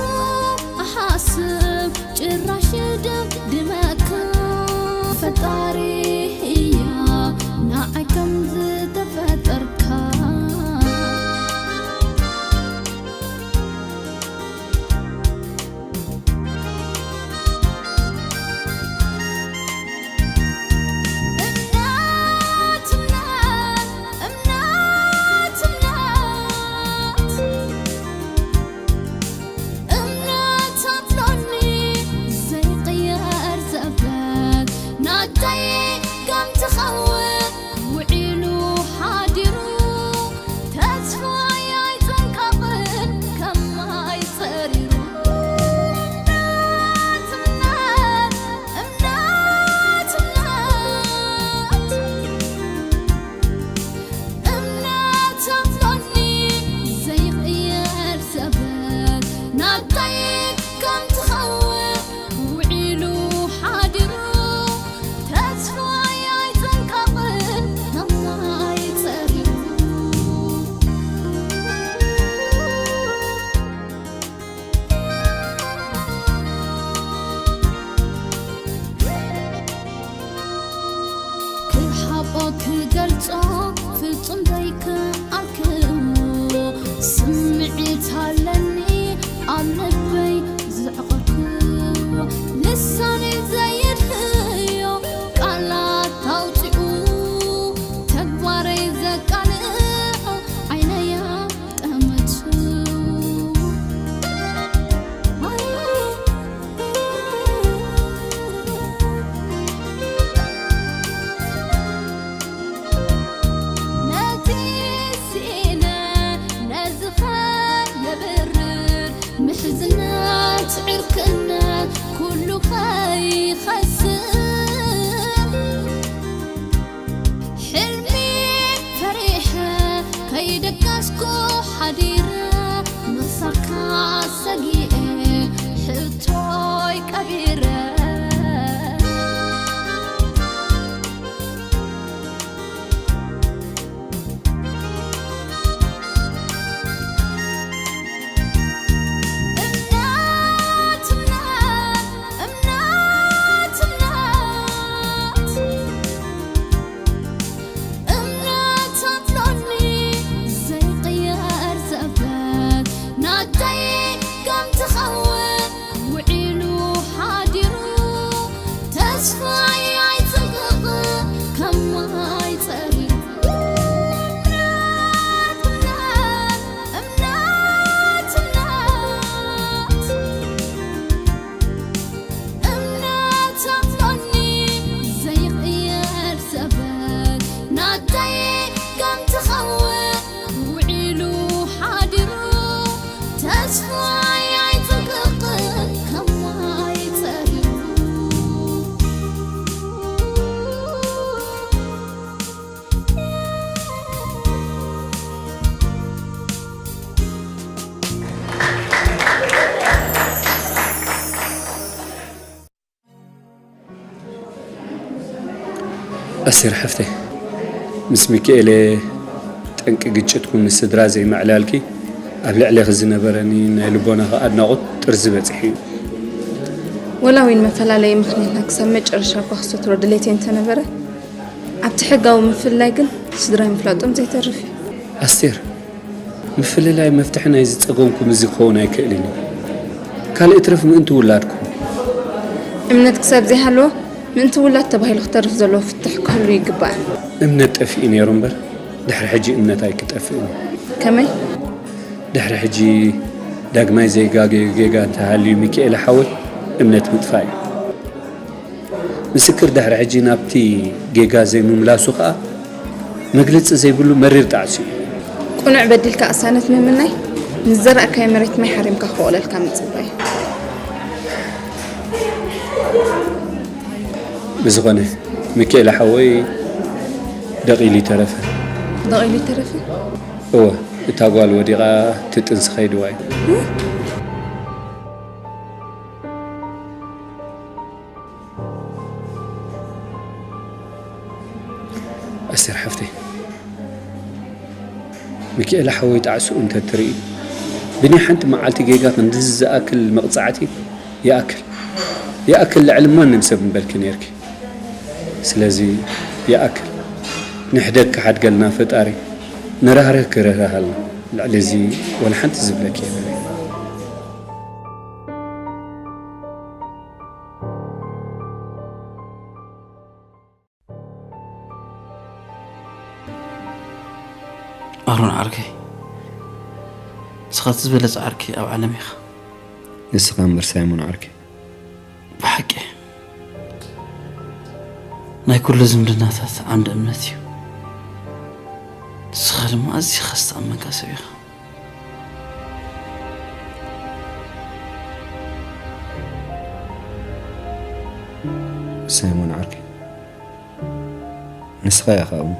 እሓስብ ጭራሽ ድምድመካ ፈጣሪ እያ ንዓይ ከም ዝተፈጠርካ እምነት እምነት እምነት እምነት እምነት ኣሎኒ ዘይቕየር ዘበት ናተይ ከም ትኸውን ውዒሉ ሓዲሩ ተስፋይ ኣይጽንቀቕን ከም ማይ ጸሪሩ እምነት እምነት እምነት እምነት እምነት ኣሎኒ ዘይቕየር ዘበት ናተይ ከም ትኸውን ውዒሉ ሓዲሩ ተስፋይ ኣይጽንቀቕን ናማይ ጸሪሩ ክሓቆ ክገልጾ ፍጹም ዘይከኣልክዎ ስምዒት ኣለኒ ኣብ ልበይ ዘዕቐርክዎ ልሳነይ ዘየድህዮ ቃላት ኣውጺኡ ተግባረይ ዘቃልዖ ዓይነያ ጠመቱ ኣስቴር ሓፍተይ፣ ምስ ሚካኤለ ጠንቂ ግጭትኩም ንስድራ ዘይምዕላልኪ ኣብ ልዕሌኺ ዝነበረኒ ናይ ልቦናኺ ኣድናቖት ጥርዚ በጺሑ እዩ። ወላ እውን መፈላለዪ ምኽንያትና ክሳብ መጨረሻ እኳ ክሰትሮ ድሌተይ እንተነበረ፣ ኣብቲ ሕጋዊ ምፍልላይ ግን ስድራይ ምፍላጦም ዘይተርፍ እዩ። ኣስቴር፣ ምፍልላይ መፍትሒ ናይዚ ጸገምኩም እዚ ክኸውን ኣይክእልን እዩ። ካልእ ይትረፍ ምእንቲ ውላድኩም። እምነት ክሳብ ዘይሃለዎ ምእንቲ ውላድ ተባሂሉ ክተርፍ ዘለዎ ፍትሕ ክህሉ ይግባእ። እምነት ጠፊኡ ነይሩ እምበር ድሕሪ ሕጂ እምነት ኣይክጠፍእን እዩ። ከመይ? ድሕሪ ሕጂ ዳግማይ ዘይጋገዩ ጌጋ እንተሃልዩ ሚካኤለ ሓወይ እምነት ምጥፋእ እዩ። ምስክር ድሕሪ ሕጂ ናብቲ ጌጋ ዘይምምላሱ ከኣ መግለጺ ዘይብሉ መሪር ጣዕሲ እዩ። ቅኑዕ በዲልካ ቅሳነት ምምናይ፣ ንዝዘራእካዮ መሬት ማይ ሓሪምካ ክቦቕለልካ ምጽባይ። ብዝኾነ ሚካኤለ ሓወይ ደቒሉ ይተረፈ። ደቒሉ ይተረፈ? እወ፣ እታ ጓል ወዲቓ ትጥንሲ ከይድዋ እዩ። ኣስቴር ሓፍተይ፣ ሚካኤለ ሓወይ ጣዕስኡ እንተትርኢ፣ ብናይ ሓንቲ መዓልቲ ጌጋ ክንድዚ ዝኣክል መቕጻዕቲ ይኣክል፣ ይኣክል ልዕሊ ማንም ሰብ ምበልኪ ነይርኪ። ስለዚ ይኣክል፣ ንሕደግ ክሓድገልና ፈጣሪ፣ ንራህርህ ክርህርሃልና። ልዕሊ እዚ ወላ ሓንቲ ዝብለኪ የብለይ። ኣሮን ዓርከይ፣ ንስኻ እቲ ዝበለጸ ዓርኪ ኣብ ዓለም ኢኻ። ንስኻ እምበር ሳይሞን ዓርከይ። ብሓቂ ናይ ኩሉ ዝምድናታት ዓንዲ እምነት እዩ። ንስኻ ድማ ኣዚኻ ዝተኣመንካ ሰብ ኢኻ። ሳይሞን ዓርከይ፣ ንስኻ ኢኻ እሞ።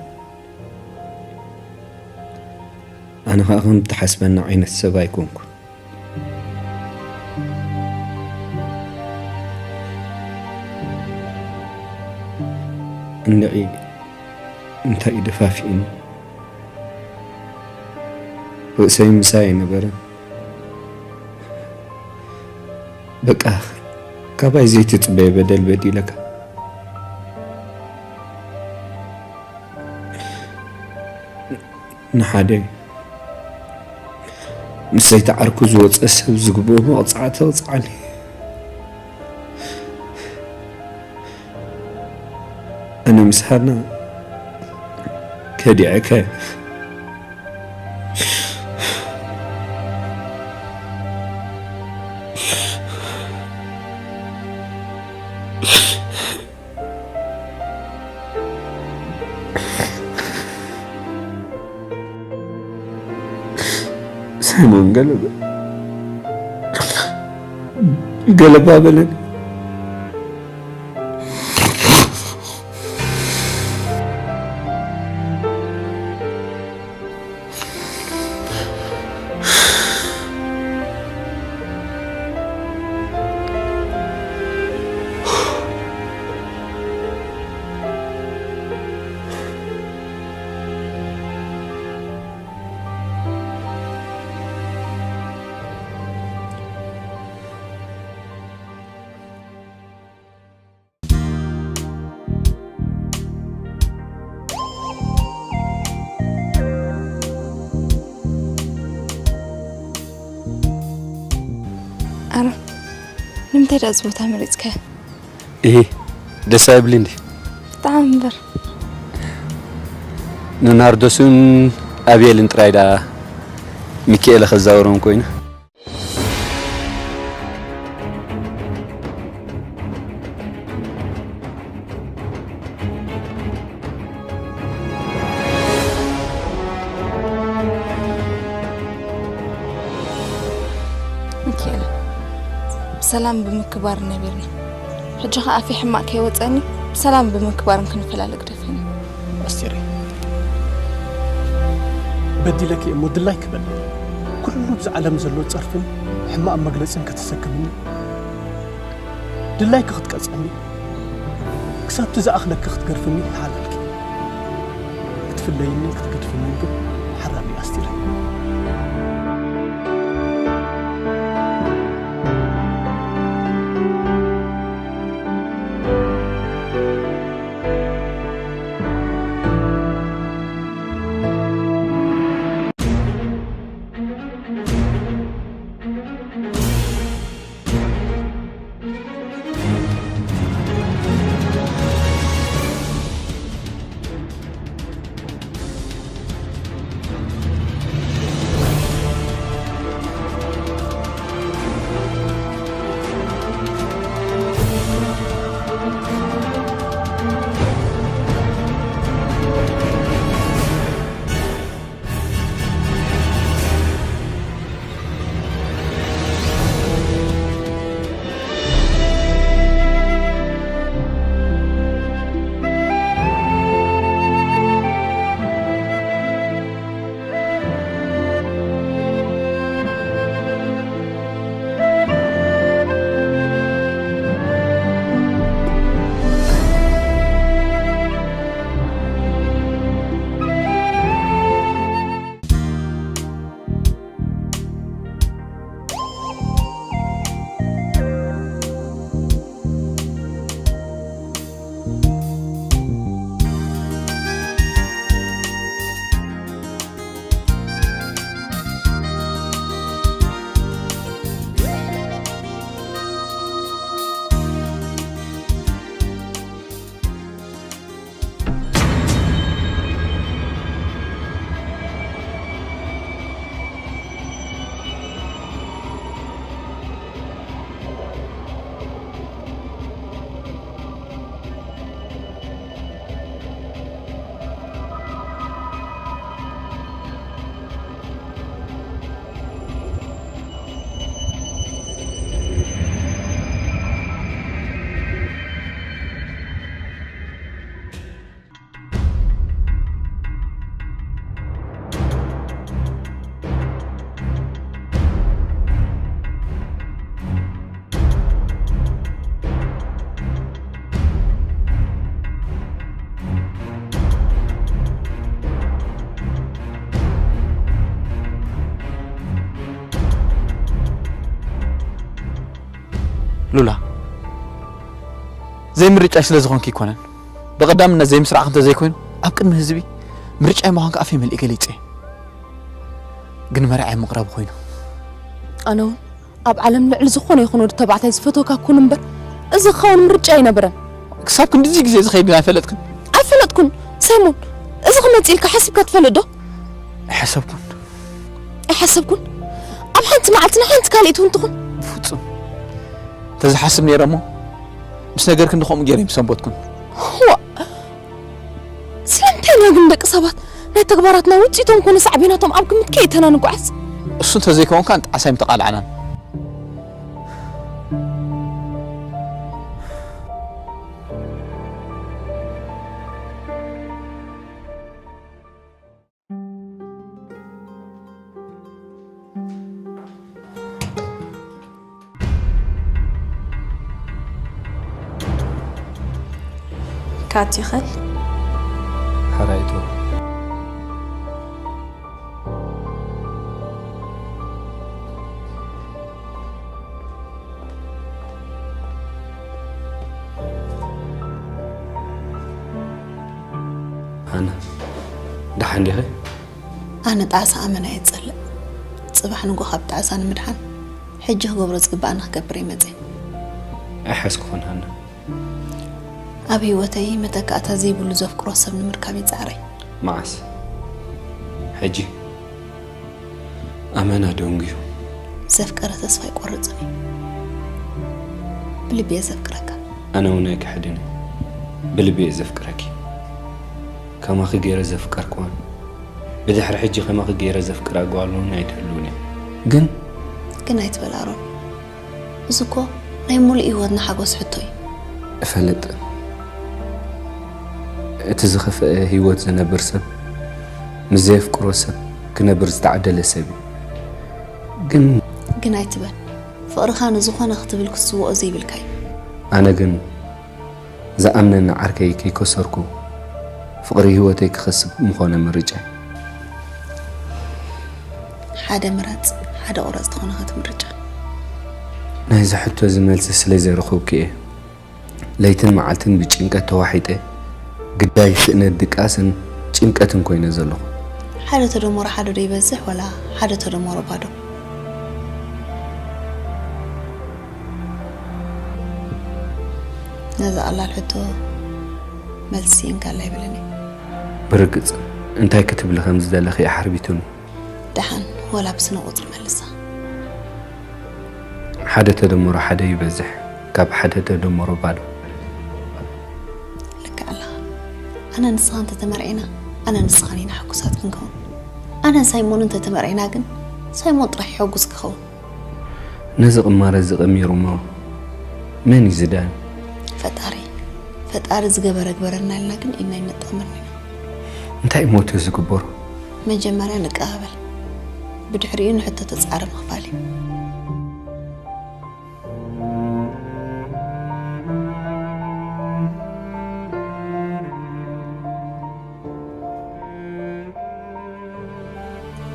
ኣነ ኸኣ ከም እትሓስበኒ ዓይነት ሰብ ኣይኮንኩን። እንድዒ እንታይ እዩ ደፋፊእኒ? ርእሰይ ምሳይ ኣይነበረን። በቃ ካባይ ዘይትጽበዮ በደል በዲለካ። ንሓደ ምስ ሰይቲ ዓርኩ ዝወፀ ሰብ ዝግብኦ መቕፃዕቲ ኣቕፅዓኒ። ኣነ ምስ ሃና ከዲዐካ እየ። ሳይሞን ገለበ ገለባ በለኒ። ኣሮን፣ ንምንታይ ደኣ እዚ ቦታ መሪጽካዮ? እሂ፣ ደስ ኣይብልን ድዩ? ብጣዕሚ እምበር። ንናርዶስን ኣቤልን ጥራይ ደኣ ሚካኤለ ከዛውሮም ኮይኑ። ሚካኤል፣ ብሰላም ብምክባር ነቢርና። ሕጂ ኸኣ ኣፌ ሕማቕ ከይወጸኒ ብሰላም ብምክባር ክንፈላለ ግደፈኒ። ኣስቴረይ፣ በዲለኪ እሞ ድላይ ክበል። ኩሉ ብዚ ዓለም ዘሎ ጸርፍን ሕማቕ መግለጽን ከተሰክምኒ ድላይኪ ክትቀጽዕኒ፣ ክሳብቲ ዝኣኽለኪ ክትገርፍኒ ይሓላልኪ። ለይኒ ክትገድፍኒ ግን ሓራም እዩ ኣስቴር። ሉላ፣ ዘይምርጫይ ስለ ዝኾንኪ ኣይኮነን። ብቐዳምነት ዘይምስራዕኪ እንተዘይኮይኑ፣ ኣብ ቅድሚ ህዝቢ ምርጫይ ምዃንኪ ኣፈይ መሊእ ገሊጸ። ግን መርዓይ ምቕራብ ኮይኑ። ኣነ እውን ኣብ ዓለም ልዕሊ ዝኾነ ይኹን ወዲ ተባዕታይ ዝፈትወካ ኩን እምበር፣ እዚ ክኸውን ምርጫ ኣይነበረን። ክሳብ ክንድዚ ግዜ ዝኸይድ ግን ኣይፈለጥክን? ኣይፈለጥኩን። ሳይሞን፣ እዚ ክመጽእ ኢልካ ሓሲብካ ትፈልጥ ዶ? ኣይሓሰብኩን። ኣይሓሰብኩን? ኣብ ሓንቲ መዓልቲ ናይ ሓንቲ ካልእ እውን ትኹን? ፍጹም። እንተዝሓስብ ነይረ እሞ፣ ምስ ነገርክኒ ከምኡ ገይረ ኣይምሰንበትኩን። ዋእ! ስለምንታይ ኢና ግን ደቂ ሰባት ናይ ተግባራትና ውጽኢቶም ኮነ ሳዕቤናቶም ኣብ ግምት ከየእተና ንጓዓዝ? እሱ እንተዘይከውን ከኣ ንጣዕሳ ኣይምተቓላዕናን። ካት ይኸል። ሓራይቶ። ሃና፣ ደሓን ዲኺ? ኣነ ጣዕሳ ኣመና እየ ዝጸልእ። ጽባሕ ንጎ ካብ ጣዕሳ ንምድሓን፣ ሕጂ ክገብሮ ዝግባኣኒ ክገብር እየ መጺአ። ኣይሓዝኩኽን ሃና። ኣብ ህይወተይ መተካእታ ዘይብሉ ዘፍቅሮ ሰብ ንምርካብ እየ ጻዕረይ። መዓስ? ሕጂ? ኣመና ደንጉዩ። ዘፍቀረ ተስፋ ኣይቆርጽን እዩ። ብልቢ እየ ዘፍቅረካ። ኣነ እውን ኣይክሕድን እየ። ብልቢ እየ ዘፍቅረኪ። ከማኺ ገይረ ዘፍቀርክዋን፣ ብድሕሪ ሕጂ ከማኺ ገይረ ዘፍቅራ ጓል እውን ኣይትህልውን እያ። ግን ግን ኣይትበል ኣሮን። እዚ እኮ ናይ ሙሉእ ህይወትና ሓጎስ ሕቶ እዩ። እፈልጥ። እቲ ዝኸፍአ ህይወት ዝነብር ሰብ፣ ምስ ዘየፍቅሮ ሰብ ክነብር ዝተዓደለ ሰብ እዩ። ግን ግን ኣይትበል። ፍቕርኻ ንዝኾነ ክትብል ክትስውኦ ዘይብልካ እዩ። ኣነ ግን ዝኣምነኒ ዓርከይ ከይከሰርኩ፣ ፍቕሪ ህይወተይ ክኸስብ ምኾነ ምርጫ። ሓደ ምረጽ፣ ሓደ ቁረጽ ዝኾነኻ እቲ ምርጫ። ናይዚ ሕቶ እዚ መልሲ ስለ ዘይረኸብኩ እየ ለይትን መዓልትን ብጭንቀት ተዋሒጠ፣ ግዳይ ስእነት ድቃስን ጭንቀትን ኮይነ ዘለኹ። ሓደ ተደመሮ ሓደ ዶ ይበዝሕ፣ ወላ ሓደ ተደመሮ ባዶ? ነዛ ቀላል ሕቶ መልሲ እንካላ ይብልን እዩ። ብርግጽ እንታይ ክትብሊ ከም ዝደለኺ ኣሕርቢቱኒ። ደሓን፣ ወላ ብስነ ቁጽሪ መልሳ። ሓደ ተደመሮ ሓደ ይበዝሕ ካብ ሓደ ተደመሮ ባዶ። ልክዕ ኣለኻ። ኣነ ንስኻ እንተተመርዒና፣ ኣነ ንስኻን ኢና ሕጉሳት ክንከውን። ኣነ ሳይሞን እንተተመርዒና ግን፣ ሳይሞን ጥራሕ እዩ ሕጉስ ክኸውን። ነዚ ቅማረ እዚ ቀሚሩ እሞ መን እዩ ዝዳን? ፈጣሪ። ፈጣሪ ዝገበረ ግበረልና ኢልና ግን ኢድና ኣይነጣምርን ኢና። እንታይ እሞ እቲ ዝግበሮ? መጀመርያ ንቀባበል። ብድሕሪኡ ንሕቶ ተጻረ ምኽፋል እዩ።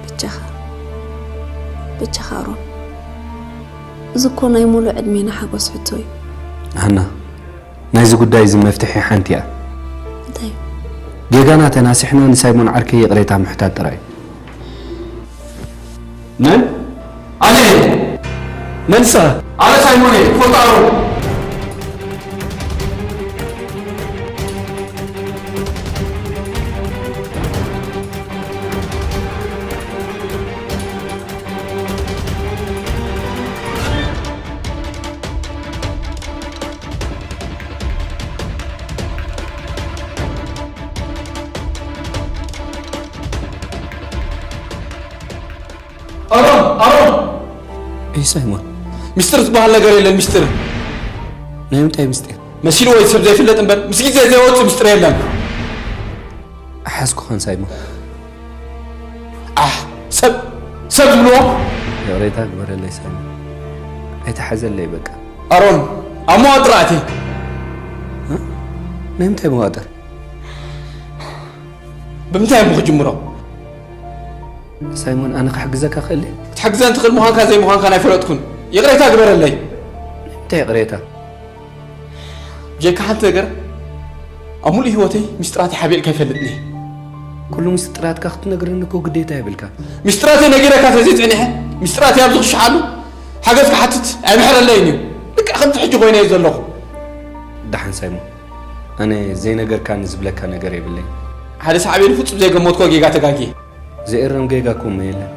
ብቻኻ፣ ብቻኻ ኣሮን። እዚ እኮ ናይ ሙሉእ ዕድሜና ሓጎስ ሕቶ እዩ። ሃና፣ ናይዚ ጉዳይ እዚ መፍትሒ ሓንቲ እያ። እንታይ እዩ? ጌጋና ተናሲሕና ንሳይሞን ዓርከይ ይቕሬታ ምሕታት ጥራይ እዩ። መን? ኣነ። መን ንስኻ? ኣነ ሳይሞን እየ፣ ትፈልጦ ኣሮን። ኣሮን፣ ኣሮን! እይ ሳይሞን። ሚስጥር ዝበሃል ነገር የለን፣ ሚስጥር። ናይ ምንታይ ምስጢር? መሲሉ ወይ ሰብ ዘይፍለጥ እምበር፣ ምስ ግዜ ዘይወጽእ ምስጢር የለን። ኣሓዝኩኻን ሳይሞን። ኣሕ፣ ሰብ፣ ሰብ ዝብልዎ? ይቕሬታ ግበረለይ ሳይሞን። ኣይትሓዘለይ በቃ። ኣሮን፣ ኣብ መዋጥር ኣትየ። እ? ናይ ምንታይ መዋጥር? ብምንታይ እሞ ክጅምሮ? ሳይሞን፣ ኣነ ክሕግዘካ ክእል እየ? ክትሕግዘን ትኽእል ምዃንካ ዘይምዃንካን ኣይፈለጥኩን። ይቕሬታ ግበረለይ። እንታይ ይቕሬታ? ብጀካ ሓንቲ ነገር፣ ኣብ ሙሉእ ህይወተይ ምስጢራተይ ሓቢእልካ ኣይፈልጥን እየ። ኩሉ ምስጢራትካ ክትነግረኒ እኮ ግዴታ የብልካ። ምስጢራተይ ነጊረካ ተዘይጸኒሐ፣ ምስጢራተይ ኣብዚ ክሽሓሉ ሓገዝ ክሓትት ኣይምሕረለይን እዩ። ልክዕ ከምዚ ሕጂ ኮይነ እየ ዘለኹ። ደሓን ሳይሞን፣ ኣነ ዘይነገርካኒ ዝብለካ ነገር የብለይን። ሓደ ሳዕቤኑ ፍጹም ዘይገመትኮ ጌጋ ተጋግየ። ዘእረም ጌጋ እኮ እሞ የለን።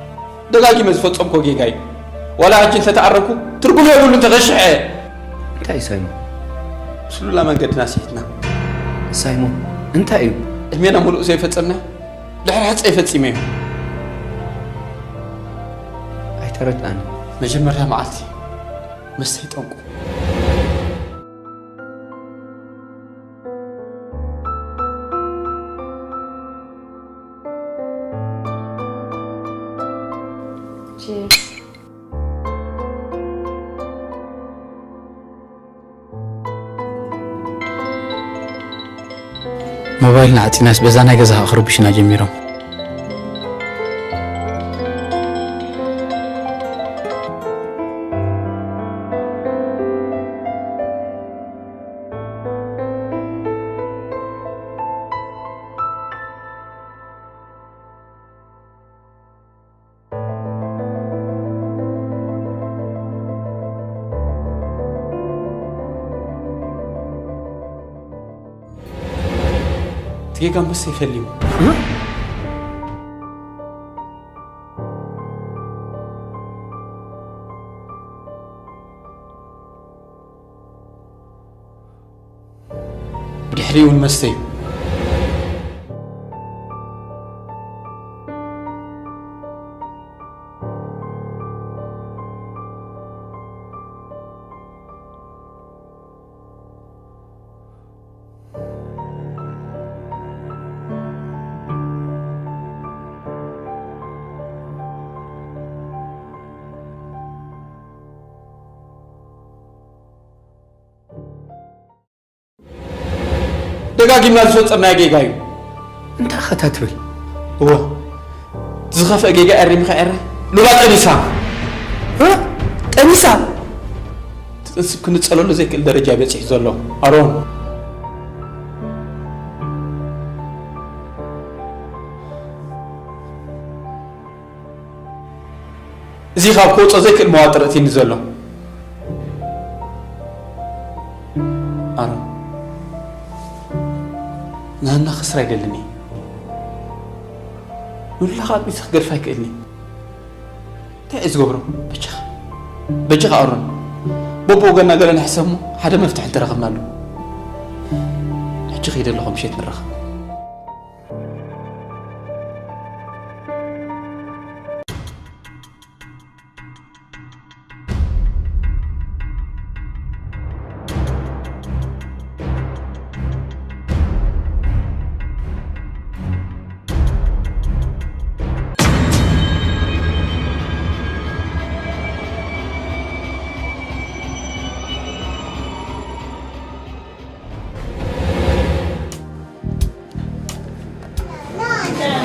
ደጋጊመ ዝፈጸምኮ ጌጋ እዩ። ዋላ ሕጂ እንተተኣረምኩ ትርጉም የብሉን፣ ተኸሽሐ። እንታይ እዩ ሳይሞን? ስሉላ መንገድና ስሒትና። ሳይሞን፣ እንታይ እዩ? ዕድሜና ሙሉእ ዘይፈጸምና ድሕሪ ሕጸይ ፈጺመ እዩ። ኣይተረድኣኒ። መጀመርታ መዓልቲ መስተይ ጠንቁ። Cheers. ሞባይልና ዓጺናስ በዛ ናይ ገዛኻ ክርብሹና ጀሚሮም። እቲ ጌጋ ምስ ይፈልዩ። ብድሕሪኡ እውን መስተ እዩ። ደጋጊምና ዝፈጸምናዮ ጌጋ እዩ። እንታይ ኢኻ ትብል? እወ፣ ዝኸፍአ ጌጋ ኣሪምካ ኤረ። ሉላ ጠኒሳ። እ? ጠኒሳ? እቲ ጥንሲ ክንጸለሉ ዘይክእል ደረጃ በጺሑ ዘሎ። ኣሮን። እዚ ካብ ክወጾ ዘይክእል መዋጥር እትኒ ዘሎ። ኣሮን። ንሃና ክስራ ኣይደልን እየ። ንሉላ ካብ ኣጥቢሰ ክገድፋ ኣይክእልን እየ። እንታይ እየ ዝገብሮ? በጃኻ። በጃኻ ኣሮን። በብወገና ገለ ንሕሰብ እሞ ሓደ መፍትሒ እንተረኸብናሉ። ሕጂ ከይደ ኣለኹ፣ ምሸት ንራኸብ።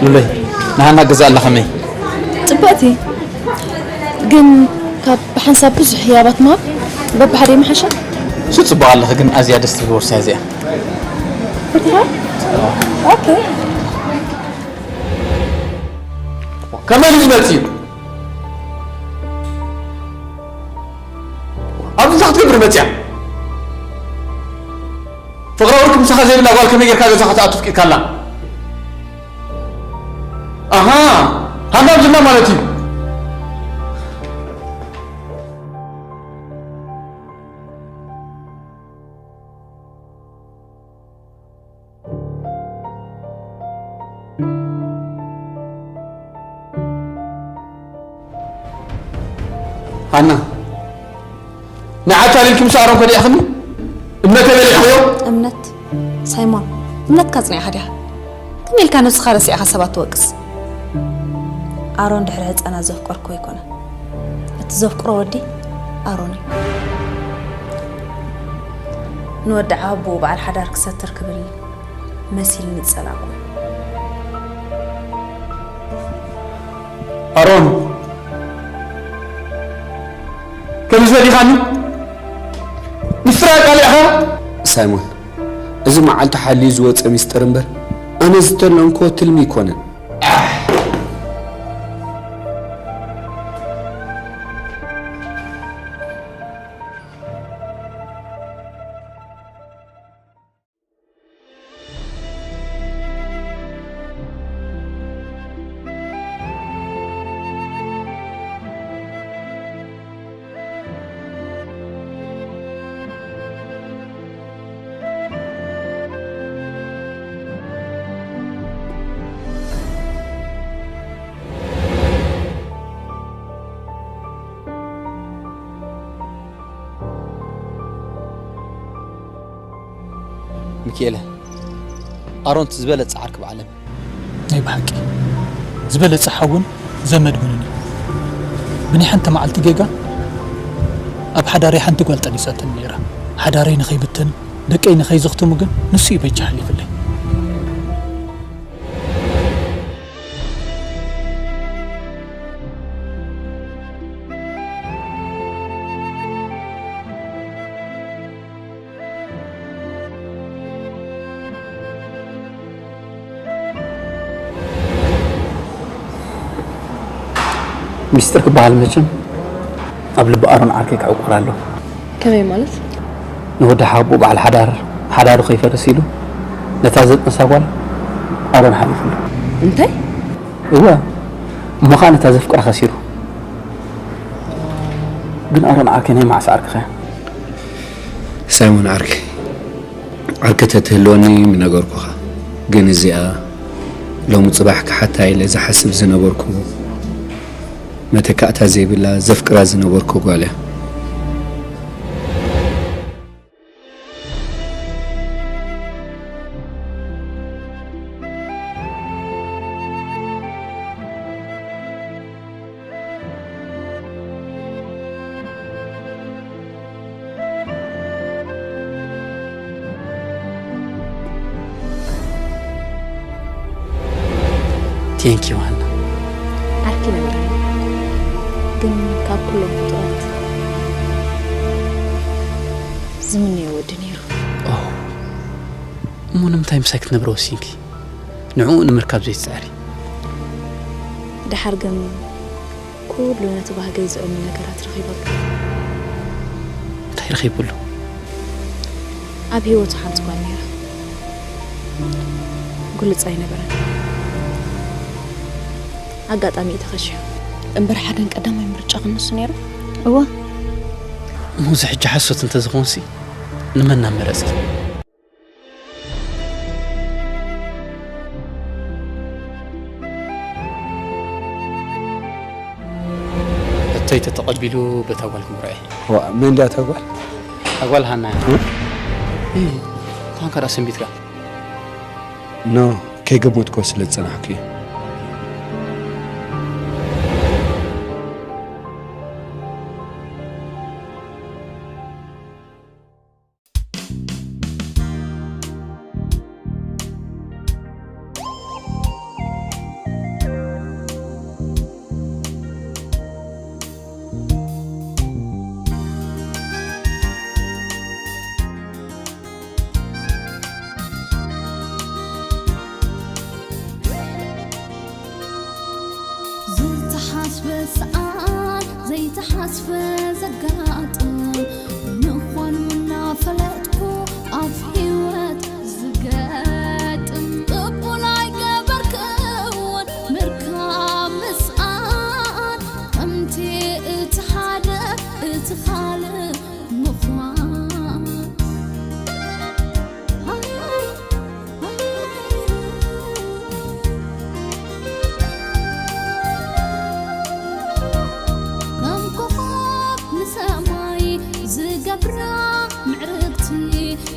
ሉለይ፣ ንሃና ገዛ ኣላ ከመይ? ጽብቕቲ። ግን ካብ ብሓንሳብ ብዙሕ ህያባት ምሃብ በብሓደ ይመሓሻ? እሱ ጽቡቕ ኣለኺ፣ ግን ኣዝያ ደስ ትብል ቦርሳ እዚኣ። ፈቲኻ? ኦኬ። ከመይ እዩ ዝመጽእ? ኣብዚ እንታይ ክትገብር መጽያ? ፍቕራዊ ርክብ ምሳኻ ዘይብላ ጓል ከመይ ጌርካ ገዛኻ ትኣቱ ፍቂድካላ? ኣሃ፣ ሃና ኣብዚና ማለት እዩ። ሃና፣ ንዓታ ኢልኪ ምስ ኣሮን ከዲዕኽኒ? እምነተይ በሊዕኽዮ? እምነት? ሳይሞን፣ እምነትካ ኣጽኒዕካ ዲኻ? ከመይ ኢልካ ነብስኻ ረሲዕካ ሰባት ትወቅስ? ኣሮን ድሕሪ ህጻናት ዘፍቀርኩ ኣይኮነን። እቲ ዘፍቅሮ ወዲ ኣሮን እዩ። ንወዲ ዓቡኡ በዓል ሓዳር ክሰትር ክብል መሲልኒ ዝጸላእኩ። ኣሮን፣ ከምዚ ፈሊኻኒ? ምስጢር ኣቃሊዕኻ? ሳይሞን፣ እዚ መዓልቲ ሓልዩ ዝወጸ ምስጢር እምበር፣ ኣነ ዝተለምክዎ ትልሚ ኣይኮነን። ሚኪኤለ፣ ኣሮን እቲ ዝበለጸ ዓርኪ ብዓለም። ናይ ብሓቂ ዝበለጸ ሓውን ዘመድ ውንን እዩ። ብናይ ሓንቲ መዓልቲ ጌጋ ኣብ ሓዳረይ ሓንቲ ጓል ጠኒሳትኒ ነይራ። ሓዳረይ ንኸይብትን ደቀይ ንኸይዝኽትሙ ግን ንሱ እዩ በጃ ሓሊፍለይ። ሚስጥር ክበሃል መቸም ኣብ ልቢ ኣሮን ዓርከይ ክዕቁር ኣለዎ። ከመይ ማለት? ንወዲ ሓቦ በዓል ሓዳር፣ ሓዳሩ ከይፈርስ ኢሉ ነታ ዘጥነሳ ጓል ኣሮን ሓሊፉሉ። እንታይ? እወ፣ እሞ ኸኣ ነታ ዘፍቅራ ከሲሩ። ግን ኣሮን ዓርከይ ናይ መዓስ ዓርክኸ? ሳይሞን ዓርከይ፣ ዓርኪ ተትህልወኒ ምነገርኩኻ። ግን እዚኣ ሎሚ ጽባሕ ክሓታ ኢለ ዝሓስብ ዝነበርኩ፣ መተካእታ ዘይብላ ዘፍቅራ ዝነበርኩ ጓል እያ። Thank you ሃና። ዓርኪ ነበረኒ፣ ግን ካብ ኩሎም ፍጡራት ዝምነዮ ወዲ ነይሩ። እሞ ንምንታይ ምሳይ ክትነብረ ወሲንኪ? ንዕኡ ንምርካብ ዘይትፅዕሪ? ደሓር ግን ኩሉ ነቲ ባህገይ ዝዕኑ ነገራት ረኺበሉ። እንታይ ረኺብሉ? ኣብ ህይወቱ ሓንቲ ጓል ነይራ። ግሉጽ ኣይነበረን። ኣጋጣሚ እዩ ተኸሺሑ። እምበር ሓደን ቀዳማይ ምርጫ ክንሱ ነይሩ። እወ። እሞ እዚ ሕጂ ሓሶት እንተዝኾንሲ ንመን እናመረፅኪ? ሕቶይ ተተቐቢሉ በታ ጓል ክምርዖ እየ። ዋ፣ መን ድያ እታ ጓል? እታ ጓል ሃና እያ። እ፣ እንኳን ከኣ ሰንቢትካ። ኖ፣ ከይገመትኩ ስለ ዝጸናሕኩ እዩ። ዝተሓስበ ሰኣን ዘይተሓስበ ዘጋጥም ምዃኑ እናፈለጥኩ ኣብ ህይወት ዝገጥም ቅቡል ኣይገበርክውን ምርካብ ምስኣን ከምቲ እቲ ሓደ እቲ ካልእ ምዃን ከም ኮኾብ ንሰማይ ዝገብራ ምዕርግቲ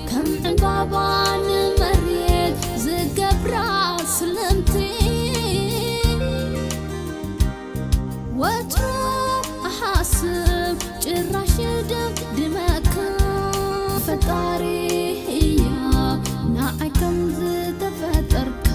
ከም ዕምባባ ንመሬት ዝገብራ ስልምቲ ወትሩ እሓስብ ጭራሽ ድምድመካ ፈጣሪ እያ ንዓይ ከም ዝተፈጠርካ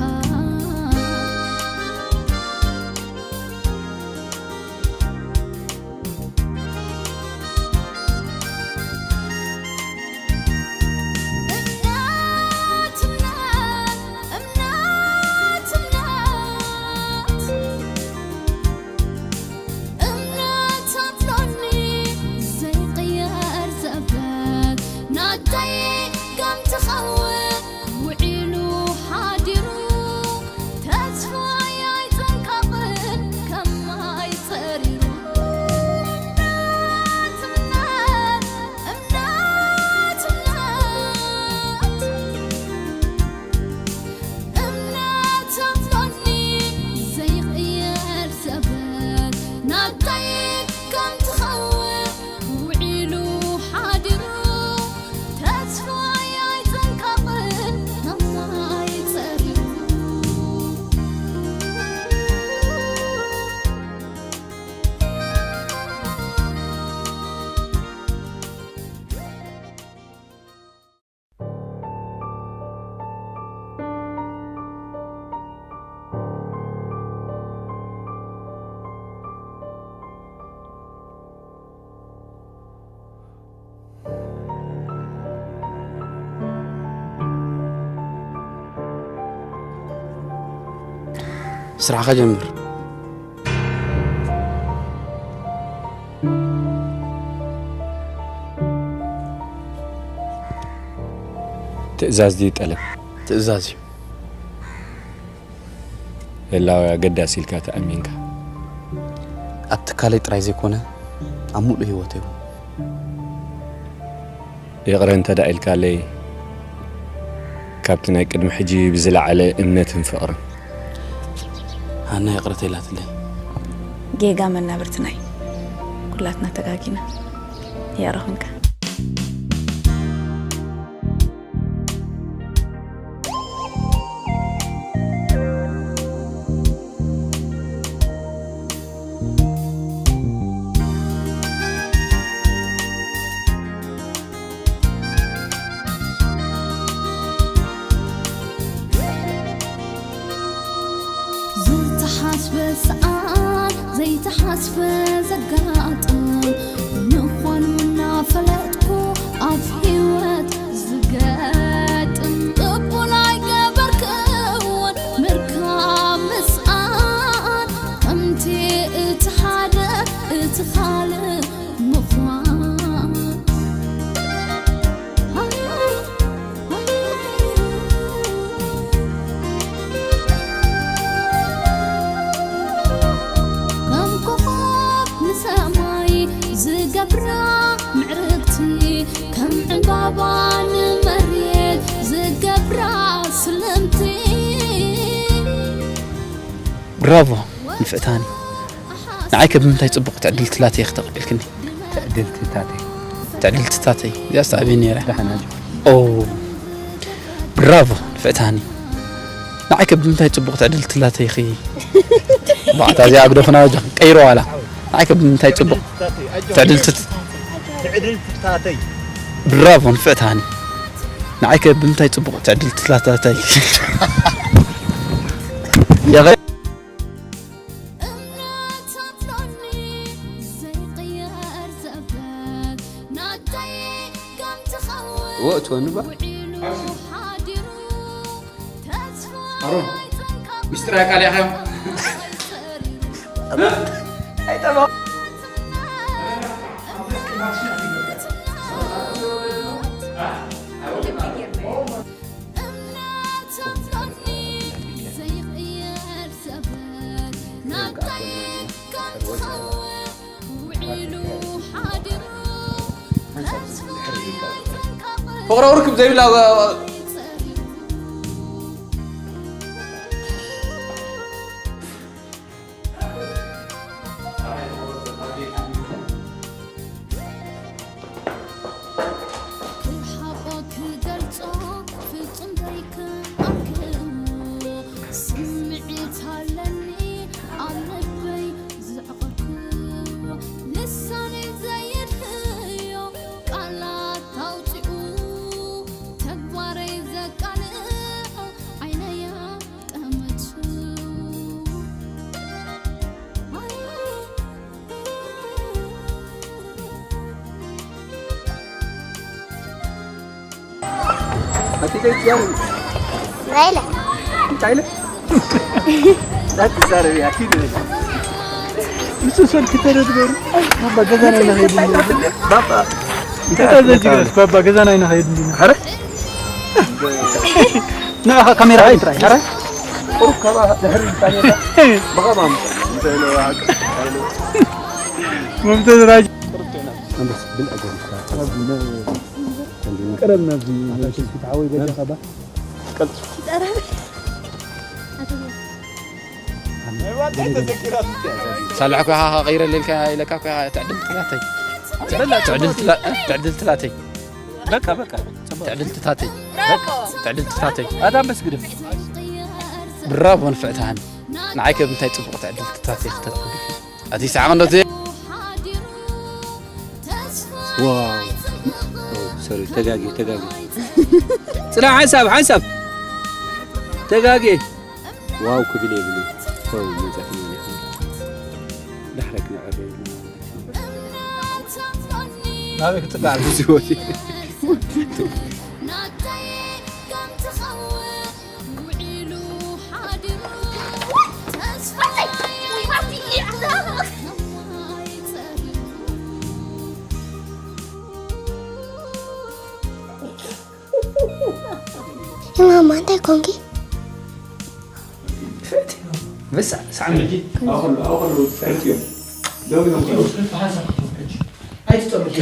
እምነት እምነት እምነት እምነት ኣሎኒ ዘይቕየር ዘበት ናተይ ከም ትኸውን ውዒሉ ሓዲሩ ተስፋይ ኣይጽንቀቕን ከም ማይ ጸሪሩ እምነት እምነት እምነት እምነት እምነት ኣሎኒ ዘይቕየር ዘበት ናተይ ከም ትኸውን ውዒሉ ሓዲሩ ተስፋይ ኣይጽንቀቕን ከም ማይ ጸሪሩ ስራሕኻ ጀምር። ትእዛዝ ድዩ ጠለብ? ትእዛዝ እዩ። ህላወ ኣገዳሲ ኢልካ ተኣሚንካ። ኣብ ትካለይ ጥራይ ዘይኮነ ኣብ ሙሉእ ህይወተይ እውን። ይቕረ እንተ ደኣ ኢልካለይ ካብቲ ናይ ቅድሚ ሕጂ ብዝለዓለ እምነትን ፍቕርን። ሃና ይቕረታ ኢላትለይ። ጌጋ መናብርትና እዩ። ኩላትና ተጋጊና። ይቕረ ኹንካ። ምስኣን ዘይተሓስበ ዘጋጥም ምዃኑ እናፈለጥኩ ኣብ ህይወት ዝገጥም ቅቡል ኣይገበርክውን ምርካብ ምስኣን ከምቲ እቲ ሓደ እቲ ካልእ ምዃን። ከም ኮኾብ ንሰማይ ዝገብራ ምዕርግቲ፣ ከም ዕምባባ ንመሬት ዝገብራ ስልምቲ። ብራቮ ንፍዕታኒ። ንዓይ ከ ብምንታይ ጽቡቕ ትዕድልትላተይ ኢኺ ተቐቢልክኒ? ትዕድልትታተይ። ትዕድልትታተይ። እዚኣስ ኣበይ ነይራ? ደሓን ኣጆ። ኦ። ብራቮ ንፍዕታኒ። ንዓይ ከ ብምንታይ ጽቡቕ ትዕድልትላተይ ኢኺ? ባዕታ እዚኣ ግደፉና ኣጆ። ቀይሮ ዋላ። ንዓይ ከ ብምንታይ ጽቡቕ ትዕድልትት-፣ ትዕድልትታተይ። ብራቮ ንፍዕታኒ። ንዓይ ከ ብምንታይ ጽቡቕ ትዕድልትላተይ። የቐ- እምነት ኣሎኒ ዘይቅየር ዘበት ናተይ ከም ትኸውን እወ፣ እትወኒ ባ? ውዒሉ ሓዲሩ ተስፋ ኣሮን፣ ኣይጠንቀቕ ሚስጥር ኣቃሊዕካዮ? ኣይጠፋ። እምነት ኣሎኒ ዘይቕየር ዘበት ናተይ ከም ትኸውን ውዒሉ ሓዲሩ ተስፋ ኣይጠንቀቕ ፍቕራዊ ርክብ ዘይብላ ክርሓቖ ክገልጾ ፍጹም ዘይከኣልክዎ ስምዒት ኣለኒ ኣብ ልበይ ዘዕቖርክዎ ልሳነይ ዘየድህዮ ቃላት ኣውጺኡ ተግባረይ ዘቃልዖ ዓይነያ ጠመቱ። ኣቲ ደስ ያለኝ እንታይ ኢለ? እንታይ ኢለ? እንዳትዛረቢ፣ ኣኪድ በል። እሱ ሰልፍ ተደርገሩ። ባባ፣ ገዛና ኢና ከይድን ባባ፣ እንታይ ገዛ ኣትመጣ? ዝግረስ፣ ባባ፣ ገዛና ኢና ከይድን ዲና። ኧረ? ንኣኻ ካሜራ ኣይ፣ ጥራይ። ኧረ? ቁሩብ ካባ ድሕሪ እንታይ ኢለ? ብኸማ እንታይ ኢለ? እንታይ ኢለ? ሙምተዝ ራጅ። ኣንበስ፣ ብልዕ ጎንካ። ቀረብ ናብዚ፣ ሓወይ በጃኻ ባ። ሳልሕ እኮ ኢኻ ከቐይረለይ ኢልካ ኢለካ እኮ ኢኻ ትዕድልትላተይ። ትዕድልትላ-፣ ትዕድልትላተይ። በቃ፣ በቃ። ትዕድልትታተይ። በቃ። ትዕድልትታተይ። ኣታ ኣንበስ ግደፍ። ብራቮ ንፍዕቲ ሃኒ። ንዓይ ከ ብምንታይ ጽቡቕ ትዕድልትታተይ ክተረኽቢ? ኣቲ ሰዓቕ እንዶ ዜ-፣ ዋው። ኦ፣ ሶሪ፣ ተጋጊ፣ ተጋጊ። ጽናሕ፣ ሓንሳብ፣ ሓንሳብ። ተጋጊ። ዋው ክብል የብሉ። ዋው፣ መጻፍ ነው። ዳሕረክ ንዕር። ናበይ ክጽጋዕ? ዝወት። ማማ እንታይ ኮንኪ? ፈትዮ። በሳ፣ ሳዕሚ። ኣይትጸምቂ።